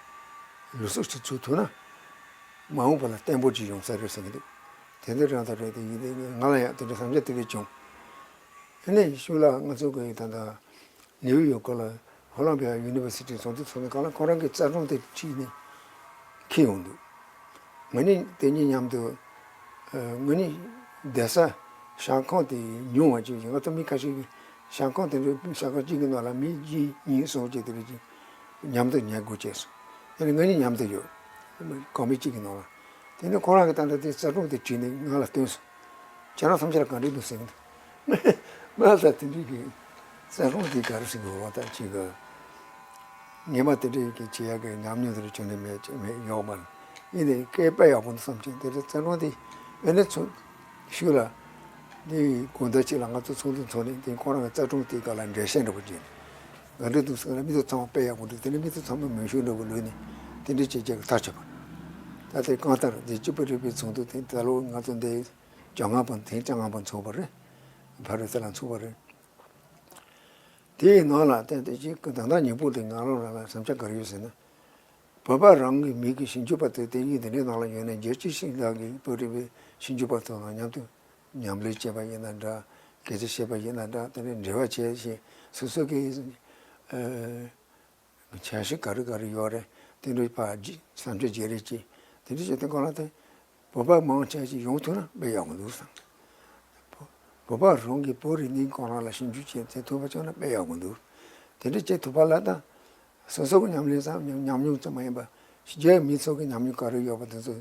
ལུགས་སྲོལ་ཞིག་ཚུགས་ཐུབ་ན་མ་འོངས་པ་ལ་བརྟན་པོ་ཅིག་ཡོང་ས་རེད་བསམ་གྱི་འདུག་དེ་འདྲ་རང་དང་རེད་དེ་ཡིན་དེ་ང་ལ་ཡང་དེ་འདྲ་བསམ་འཆར་དེ་འདྲ་བྱུང་། དེ་ནས་ཤུལ་ལ་ང་ཚོ་གི་ད་ལྟ་ནིའུ་ཡོག་ལ་ཧོ་ལམ་བི་ཡ་ཡུ་ནི་ཝར་སི་ཊི་ཚོགས་འདུ་ཚོགས་ནས་གང་ལ་ཁོ་རང་གི་རྩ་ཁྲིམས་དེ་ཁྲིད་ནས་ འཁྱེར་ཡོང་འདུག་ང་གཉིས་དེ་གཉིས་མཉམ་དུ། ཨ། ང་གཉིས་བསྡད་ས་ཞིང་ཁང་དེ་ཉུང་བ་ཅིག་ཡིན། ང་ཚོ་མི་ཁ་ཤས་ཀྱིས་ཞིང་ཁང་དེ་འདྲའི་ཞིང་ཁང་གཅིག་གི་ནང་ལ་མི་གཅིག་གཉིས་གསུམ་ཅིག་དེ་འདྲ་ཅིག་མཉམ་དུ་ཉལ་དགོས་བྱས་སོང་། དེ་ནས་ང་གཉིས་མཉམ་དུ་ཡོད། ཁང་པ་གཅིག་གི་ནང་ལ། དེ་ནས་ཁོ་རང་གིས་ད་ལྟ་དེ་རྩ་དྲུང་དེ་བྲིས་ནས་ང་ལ་སྟོན་སོང་། ཁྱེད་རང་ཐམས་ཅད་ལ་ག་འདྲ་འདུག་ཟེར་གི་འདུག་ང་ལ་དེ་འདྲའི་གི་རྩ་དྲུང་དེ་ག་རེ་ཟེར་དགོས་རེད་པ། ད་ཅིག་གི་ངས་མ་དེ་འདྲའི་གི་བྱེད་ཡག་གི་ཉམས་མྱོང་དེ་འདྲ་བྱུང་ནས་མེད་མེད་ཡོད་མ་རེད། ཡིན་ནའི་སྐད་དཔེ་ཡག་པོ་འདུག་བསམ་བྱུང་། དེ་འདྲ་རྩ་དྲུང་དེ་ཨེ་ནས་ཚུར་ཤུལ་ལ་དེ་དགོང་དག་ཅིག་ལ་ང་ཚོ་ཚོགས་འདུ་འཚོགས་ནས་དེ་ཁོ་རང་གི་རྩ་དྲུང་དེ་སྒང་ལ་འགྲེལ་བཤད་འདྲ་པོ་བྱས་ནས། ག་འདྲ་འདུག་ཟེར་ན། མི་ཚོ་ཚང་མ་དཔེ་ཡག་པོ་འདུག་དེ་ནས་མི་ཚོ་ཚང་མ་མོས་ཤུགས་འདྲ་པོ་ལོན་ནས་དེ་འདྲ་བྱེད་རྒྱུ་གི་ཐག་ཆོད་པ། ད་དེ་གང་ལྟར་དེ་སྐྱིད་པོ་རེད་པའི་ཚོགས་འདུ་དེ་ད་ལོ་ང་ཚོ་འདི་བཅོ་ལྔ་པ། ཐེངས་བཅོ་ལྔ་པ་འཚོགས་པ་རེད། ཕ་རི་སི་ལ་འཚོགས་པ་རེད། དེའི་ནང་ལ་བལྟས་ཏེ་ཅིག་གི་ད་ལྟ་ཉིན་པོ་དེ་ང་རང་རང་ལ་བསམ་འཆར་ག་རེ་ཡོད་ཟེར་ན། བོད་པ་རང་གི་མི་གི་ཞིབ་འཇུག་པ་དེ་དེ་ཡིན། དེ་འདྲའི་ནང་ལ་ཡོད་ན་རྒྱལ་སྤྱིའི་ཤིང་ལག་གི་བོད་རིག་པའི་ཞིབ་འཇུག་པ་ཚོ་དང་མཉམ་དུ་མཉམ་ལས་བྱས་པ་ཡིན་ན་འདྲ། སྐད་ཆ་བཤད་པ་ཡིན་ན་འདྲ། དེ་འདྲའི་འབྲེལ་བ་བྱས་ཤིང་སོ་སོ་གི་ཨ་འཆར་གཞི་ག་རེ་ག་རེ་ཡོད་རེད། དེ་འདྲའི་ཕར་བསམ་འཆར་བརྗེ་རེས་བྱས། དེ་འདྲ་བྱས་ཏེ་གང་ལ་དེ་བོད་པ་མང་ཆེ་ཞིག་ཡོང་ཐུབ་ན་དཔེ་ཡག་པོ་འདུག་བསམ། བོད་པ་རང་གིས་བོད་རིག་གནས་སྐོར་ལ་ཞིབ་འཇུག་བྱས་ཏེ་ཐུབ་པ་བྱུང་ན་དཔེ་ཡག་པོ་འདུག་དེ་འདྲ་བྱེད་ཐུབ་པ་ལ་ད་སོ་སོ་གི་ཉམས་ལེན་ཙམ། ཉམས་མྱོང་ཙམ་མ་ཡིན་པ། གཞན་མི་ཚོ་གི་ཉམས་མྱོང་ག་རེ་ཡོད་པ་དེ་ཚོ་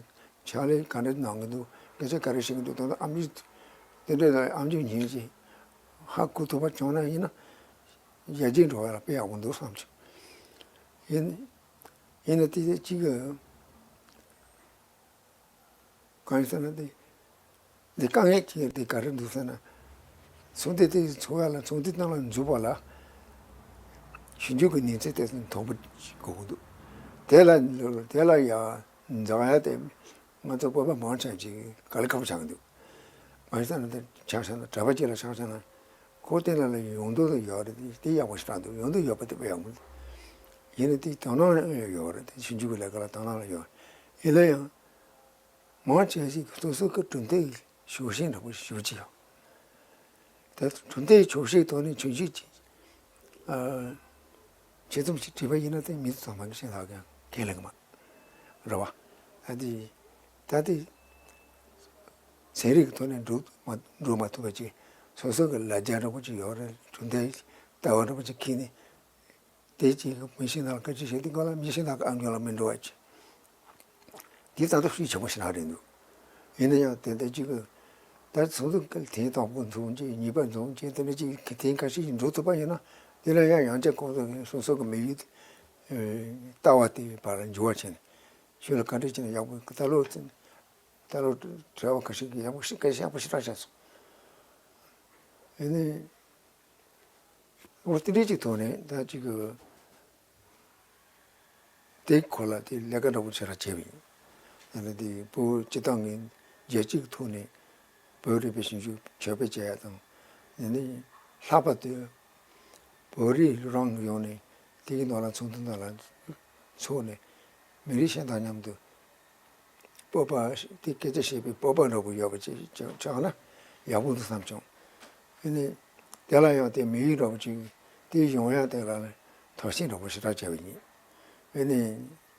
ཕྱག་ལས་ག་འདྲ་གནང་གི་འདུག་སྐད་ཆ་ག་རེ་བཤད་ཀྱི་འདུག་དེ་ཚོ་ཨམ་ཅོག་དེ་འདྲ་ལ་ཨམ་ཅོག་ཉན་བྱས་ཧ་གོ་ཐུབ་པ་བྱུང་ན་ཡིན་ན་ཡར་རྒྱས་འགྲོ་བ་ལ་དཔེ་ཡག་པོ་འདུག་བསམ་བྱུང་། ཡིན་ཡིན་ན་དེ་གཅིག་གི་གང་ཡིན་ཟེར་ན། དེ་འདི་དཀའ་ངལ་ཅིག་དེ་ག་རེ་འདུག་ཟེར་ན། ཚོགས་འདུ་དེ་ཚོགས་ཡ་ལ། ཚོགས་འདུ་ནང་ལ་འཛུལ་བ་ལ་ཞིབ་འཇུག་གི་གནས་ཚད་དེ་དང་པོ་དགོས་ཀྱི་འདུག་དེ་ལ་དེ་ལ་ཡ་འཛེག་ཡ་དེ་ང་ཚོ་བོད་པ་མང་ཆེ་ཅིག་དཀའ་ལས་ཁག་པོ་ཆགས་ཀྱི་འདུག་གང་ཡིན་ཟེར་ན། དེ་ཆ་བཞག་ན། གྲྭ་པ་ཅིག་ལ་ཆ་བཞག་ན། ཁོ་དེ་ལ་ལ་ཡོང་འདོད་ཡོད་རེད། དེ་ཡག་པོ་ཞེ་དྲག་འདུག་ཡོང་འདོད་ཡོད་པ་དེ་དཔེ་ཡག་པོ་འདུག་ཡིན་ནའི་དེ་དོ་སྣང་ཡོད་རེད། དེ་ཞིབ་འཇུག་གི་ལས་ཀ་ལ་དོ་སྣང་ཡོད། ཡིན་ན་ཡང་མང་ཆེ་ཞིག་སོ་སོ་གི་གྲུབ་མཐའི་ཕྱོགས་ཞེན་འདྲ་པོ་ཞེ་པོ་ཅིག་ཡོད། དེ་གྲུབ་མཐའི་ཕྱོགས་ཞེན་ཐོག་ནས་ཆོས་བརྒྱུད་ཀྱི་ཨ་ཆེད་རྩོམ་ཞིག་བྲིས་པ་ཡིན་ན། དེ་མི་ཚོ་ཚང་མ་གི་ཤེས་ལྷག་གི་ཁས་ལེན་གི་མ་རེད་པ། ཨ་དེ་ད་དེ་ཚན་རིག་གི་ཐོག་ནས་འགྲོ་མ་འགྲོ་མ་ཐུབ་པ་ཅིག་སོ་སོ་གི་ལ་རྒྱ་འདྲ་པོ་ཅིག་ཡོད་རེད། གྲུབ་མཐའི་ལྟ་བ་འདྲ་པོ་ཅིག་འཁྱེར་ནས། དེ་གཅིག་གི་མི་ཤེས་ན་སྐད་ཆ་བཤད་དུས་སྒང་ལ་མི་ཤེས་ན་ཨམ་ཅོག་ལ་མི་འགྲོ་བ་བྱེད། འདི་ད་དུང་ཤུགས་ཆེན་པོ་ཞེ་དྲག་རེད་འདུག་ཡིན་ན་ཡང་དེ་འདྲ་གཅིག་གི་ད་ཚོགས་འདུ་དེ་དང་པོ་འཛོམས་བྱས། གཉིས་པ་འཛོམས་བྱས། དེ་འདྲ་གཅིག་གི་དེ་འགའ་ཤས་ཤིག་འགྲོ་ཐུབ་པ་ཡིན་ན། དེ་ལ་ཡང་ཡང་བསྐྱར་ཁོང་ཚོ་གི་སོ་སོ་གི་དམིགས་ཡུལ་ལྟ་བ་དེ་བར་འགྱུར་བ་ཕྱིན་ནས། ཤུལ་ལ་ག་འདྲ་བྱས་ན་ཡག་པོ། ད་ལོ་ད་ལོ་གྲྭ་པ་ཁ་ཤས་ཀྱིས་ཡག་པོ་ཞིག་སྐད་ཆ་ཡག་པོ་ཞེ་དྲག་བཤད་སོང་། ཡིན་ནའི། འོ། དེ་འདྲའི་ཅིག་ཐོག་ནས་ད་ཅིག་གི་དེ་སྐོར་ལ་དེ་ལས་ཀ་འདྲ་པོ་ཞེ་དྲག་བྱས་པ་ཡིན། ཡང་ན་དེ་བོད་སྤྱི་བཏང་གི་རྒྱལ་སྤྱིའི་ཐོག་ནས་བོད་རིག་པའི་ཞིབ་འཇུག་ཕྱོགས་སྤེལ་བྱེད་ཡ་དང་། ཡང་ན་ལྷག་པར་དུ་བོད་རིགས་རང་ཡོང་ནས་དེ་གི་ནང་ལ་ཚོགས་འདུ་ནང་ལ་ཚོགས་ནས་མི་རིགས་གཞན་དང་མཉམ་དུ་སྤོབས་པ། དེ་སྐད་ཆ་བཤད་པའི་སྤོབས་པ་འདྲ་པོ་ཡོད་པ་ཅིག་ཆགས་ན་ཡག་པོ་འདུག་བསམ་བྱུང་། ཨ་ནི་དེ་ལ་ཡང་དེ་དམིགས་ཡུལ་འདྲ་པོ་ཅིག་དེ་ཡོང་ཡ་དེ་ལ་ཐབས་ཤེས་འདྲ་པོ་ཞེ་དྲག་བྱས་པ་ཡིན། ཨ་ནི་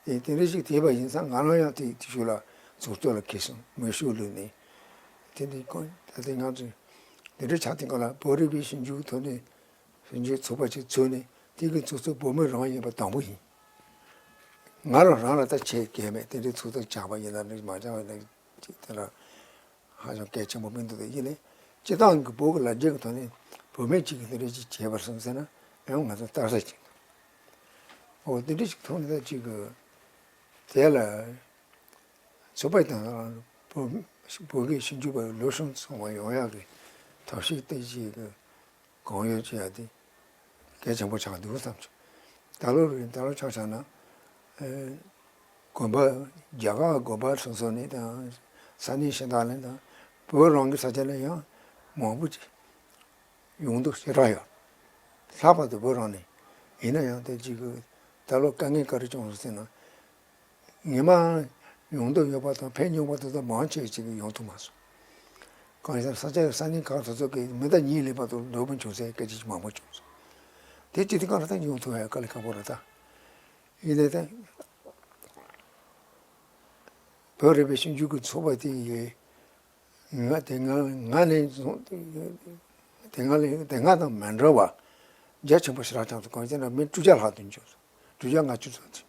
དེ་དེ་འདྲ་ཞིག་བྱས་པ་ཡིན་ཙང་། ང་རང་ཡང་དེ་དེ་ཤུལ་ལ་ཚོགས་གཙོ་ལ་འཁེལ་སོང་། མོས་ཤུགས་བློས་ནས། དེ་འདི་ཀོ་ད་དེ་ང་ཚོས་དེ་འདྲ་ཆགས་དུས་སྒང་ལ་བོད་རིག་པའི་ཞིབ་འཇུག་ཐོག་ནས་ཞིབ་འཇུག་ཚོགས་པ་ཅིག་བཙུགས་ནས། དེ་གི་ཚོགས་གཙོ་བོད་མི་རང་ཡིན་པ་དང་པོ་ཡིན། ང་རང་རང་ལ་ད་ཆེད་གལ་མེད། དེ་འདྲའི་ཚོགས་གཙོ་ཆགས་པ་ཡིན་ན་རེད། མ་ཆགས་པ་ཡིན་ན་ཅིག་དེ་ལ་ཧ་ཅང་གལ་ཆེན་པོ་མི་འདུག་དེ་ཡིན་ནའི་སྤྱི་བཏང་གི་བོད་ཀྱི་ལ་རྒྱ་གི་ཐོག་ནས་བུད་མེད་ཅིག་གིས་དེ་འདྲ་ཅིག་བྱས་པར་སོང་ཟེར་ན་ཡང་ང་ཚོ་ལྟ་ས་ཅིག་འོ། དེ་འདྲ་ཞིག་ཐོག་ནས་ད་ཅིག་གི་དེ་ལ་ཚོགས་པ་དང་བོད་བོད་ཀྱི་ཞིབ་འཇུག་པ་ལོ་གསུམ་ཚང་མ་ཡོང་ཡག་གི་ཐབས་ཤེས་དེ་ཅིག་གི་གང་ཡོད་ཅིག་ཡ་དེ་གལ་ཆེན་པོ་ཆགས་འདུག་བསམ་བྱུང་། ད་ལོ་རེད། ད་ལོ་ཆ་བཞག་ན། ཨེ། དགོན་པ། རྒྱ་གར་དགོན་པ་སོ་སོ་ནས་དང་། ས་གནས་གཞན་དག་ནས་དང་། བོད་རང་གི་ས་ཆ་ནས་ཡང་མང་པོ་ཅིག་ཡོང་འདུག་ཞེ་དྲག་ཡོད། ལྷག་པར་དུ་བོད་རང་ནས། ཡིན་ན་ཡང་དེ་གཅིག་གི་ད་ལོ་དཀའ་ངལ་ག་རེ་བྱུང་སོང་ཟེར་ན། ཉི་མ་ཡོང་འདོད་ཡོད་པ་དང་ཕེབས་མྱོང་བ་དེ་ཚོ་མང་ཆེ་ཅིག་ཡོང་ཐུབ་མ་སོང་། གང་ཡིན་ཟེར་ན་ས་ཆ་ས་གནས་ཁག་སོ་སོ་གི་མི་ཟླ་གཉིས་ལས་བར་དུ་འགྲོ་མི་བྱུང་ཟེར་སྐད་ཆ་ཅིག་མང་པོ་བྱུང་སོང་། དེ་ཅི་སྟེ་གང་ལ་ད་ཡོང་ཐུབ་ཡ་དཀའ་ལས་ཁག་པོ་རེད་ད། ཡིན་ནའི་ད། བོད་རིག་པའི་ཞིབ་འཇུག་གི་ཚོགས་པ་དེ་ཡི་ང་དེ་སྔ་ང་ནས་བཟུང་དེ་སྔ་ནས་དེ་སྔ་དང་མ་འདྲ་བ་རྒྱ་ཆེན་པོ་ཞེ་དྲག་བྱུང་སོང་། གང་ཡིན་ཟེར་ན་མི་དྲུག་བརྒྱ་ལྷག་ཏུ་འབྱོར་སོང་། དྲུག་བརྒྱ་ལྔ་བཅུ་ཙམ་ཅིག་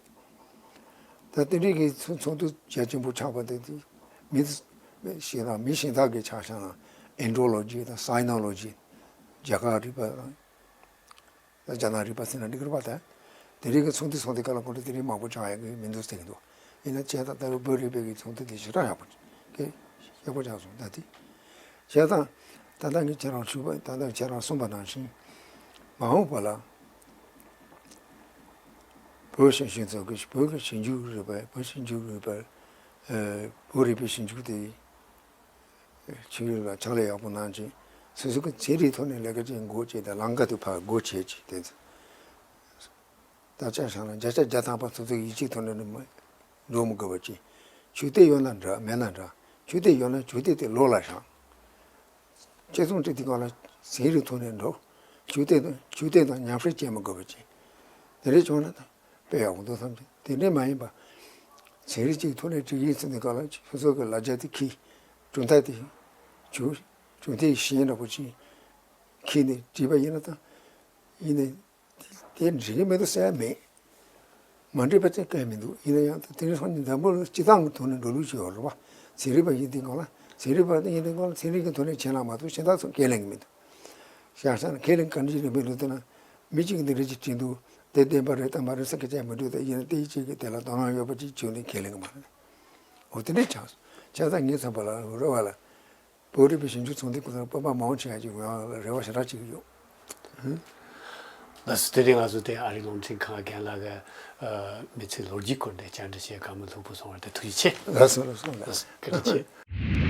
ད་དེ་འདྲའི་གི་ཚོགས་ཚོགས་འདུ་རྒྱ་ཆེན་པོ་ཆགས་པ་དེ་དེ་མི་ཞིག་དང་མི་གཞན་དག་གི་ཆ་བཞག་ན་ཨིན་ཌྲོ་ལོ་ཇི་དང་སའི་ནོ་ལོ་ཇི། རྒྱ་གར་རིག་པ་དང་རྒྱ་ནག་རིག་པ་ཟེར་ན་འགྲིག་གི་རེད་པ། ད་དེ་རིང་གི་ཚོགས་འདུ་ཚོགས་དུས་སྐབས་ལ་ཁོང་ཚོ་དེ་རིང་མང་པོ་བྱུང་ཡག་གི་མི་འདུག་ཟེར་གྱི་འདུག་ཡིན་ན་བྱས་ཙང་ད་རུང་བོད་རིག་པའི་གི་ཚོགས་འདུ་དེ་ཞེ་དྲག་ཡག་པོ་གི་ཡག་པོ་ཆགས་སོང་། ད་དེ་བྱས་ཙང་ད་ལྟ་ངས་ཁྱེད་རང་ཞུས་པ་ད་ལྟ་ཁྱེད་རང་གསུངས་པ་ནང་བཞིན་མ་འོངས་པ་ལ་བོད་ཞིབ་འཇུག་ཚོགས་ཀྱི་བོད་ཀྱི་ཞིབ་འཇུག་རིག་པ་བོད་ཞིབ་འཇུག་རིག་པ་བོད་རིག་པའི་ཞིབ་འཇུག་དེ། ཆོས་ལུགས་ལ་ཕྱག་ལས་ཡག་པོ་གནང་ཅིང་སོ་སོ་གི་ཚན་རིག་ཐོག་ནས་ལས་ཀ་བྱེད་དགོས་ཅེས་དང་ལམ་ཁ་དུ་ཕར་སྒོ་ཕྱེ་ཅིག་དེ་ཚོ། ད་ཆ་བཞག་ན་བརྒྱ་ཆ་བརྒྱ་ཐམ་པ་སོ་སོ་ཡིད་ཆེས་ཐོག་ནས་མ་འགྲོ་མི་དགོས་པ་ཅིག་ཆོས་དད་ཡོད་ན་འདྲ་མེད་ན་འདྲ་ཆོས་དད་ཡོད་ན་ཆོས་དད་དེ་ལོགས་ལ་བཞག་ཆེད་རྩོམ་བྲིས་དུས་སྒང་ལ་ཚན་རིག་ཐོག་ནས་འགྲོ། ཆོས་དད་དང་ཆོས་དད་དང་མཉམ་བསྲེས་བྱེད་མི་དགོས་པ་ཅིག་དེ་འདྲ་བྱུང་ན་ད་དཔེ་ཡག་པོ་འདུག་བསམ་གྱི། དེ་འདྲ་མ་ཡིན་པ། ཚན་རིག་ཅིག་ཐོག་ནས་བྲིས་ཡིན་ཟེར་ནས་ག་ལ་སོ་སོ་གི་ལ་རྒྱ་དེ་ཁྱི་གྲུབ་མཐའ་དེ་གྲུབ་གྲུབ་མཐའི་ཞེན་འདྲ་པོ་ཅིག་ཁྱི་ནས་བྲིས་པ་ཡིན་ན་ད་ཡིན་ནས་དེ་འགྲིག་གི་མི་འདུག་ཟེར་ཡ་མེད། མ་འགྲིག་པ་ཅིག་གང་ཡང་མི་འདུག་ཡིན་ན་ཡང་ད་དེ་རིང་སང་ཉིན་འཛམ་བུ་གླིང་སྤྱི་བཏང་གི་ཐོག་ནས་འགྲོ་ལུགས་ཤིག་ཡོད་རེད་པ། ཚན་རིག་པ་ཡིན་དུས་སྒང་ལ་ཚན་རིག་པ་ཡིན་དུས་སྒང་ལ་ཚན་རིག་གི་ཐོག་ནས་བྱེད་ལ་མ་གཏོགས་གཞན་དག་ཚོ་ཁས་ལེན་གི་མི་འདུག་ཤ་ཤ་ན་ཁས་ལེན་གང་འདྲ་ཞིག་རེད་མི་འདུག་ལྟ་ན། མི་གཅིག་གིས་འདི་འདྲ་ཅིག་བྲིས་འདུག་དེ་བདེན་པ་རེད་དམ་པ་རེད་ཟེར་སྐད་ཆ་མི་འདུག་ད་ཡིན་ན་དེ་གཅིག་གིས་དེ་ལ་དོ་སྣང་ཡོད་པ་ཅིག་བྱུང་ནས་ཁས་ལེན་གི་མ་རེད། འོ་དེ་འདྲ་ཆགས་སོང་། བྱས་ཙང་ངས་བསམ་པ་ལ་རེ་བ་ལ་བོད་རིག་པའི་ཞིབ་འཇུག་ཚོགས་འདུ་ཁོ་ཚོ་སྤོབས་པ་མང་ཆེ་ཡ་ཅིག་ཡོང་ཡ་ལ་རེ་བ་ཞེ་དྲག་ཅིག་ཡོད། ལགས་སོ། དེ་རིང་ང་ཚོ་དེ་ཨ་རིའི་རླུང་འཕྲིན་ཁང་རྒན་ལགས་ཀྱི་མི་ཚེའི་ལོ་རྒྱུས་སྐོར་འདི་བཅར་འདྲི་བྱས་བཀའ་མོལ་ལྷུག་པོ་གསུངས་པར་དེ་ཐུགས་རྗེ་ཆེ། ལགས་སོ་ལགས་སོ་ལགས། ལགས་སོ། བཀའ་དྲིན་ཆེ།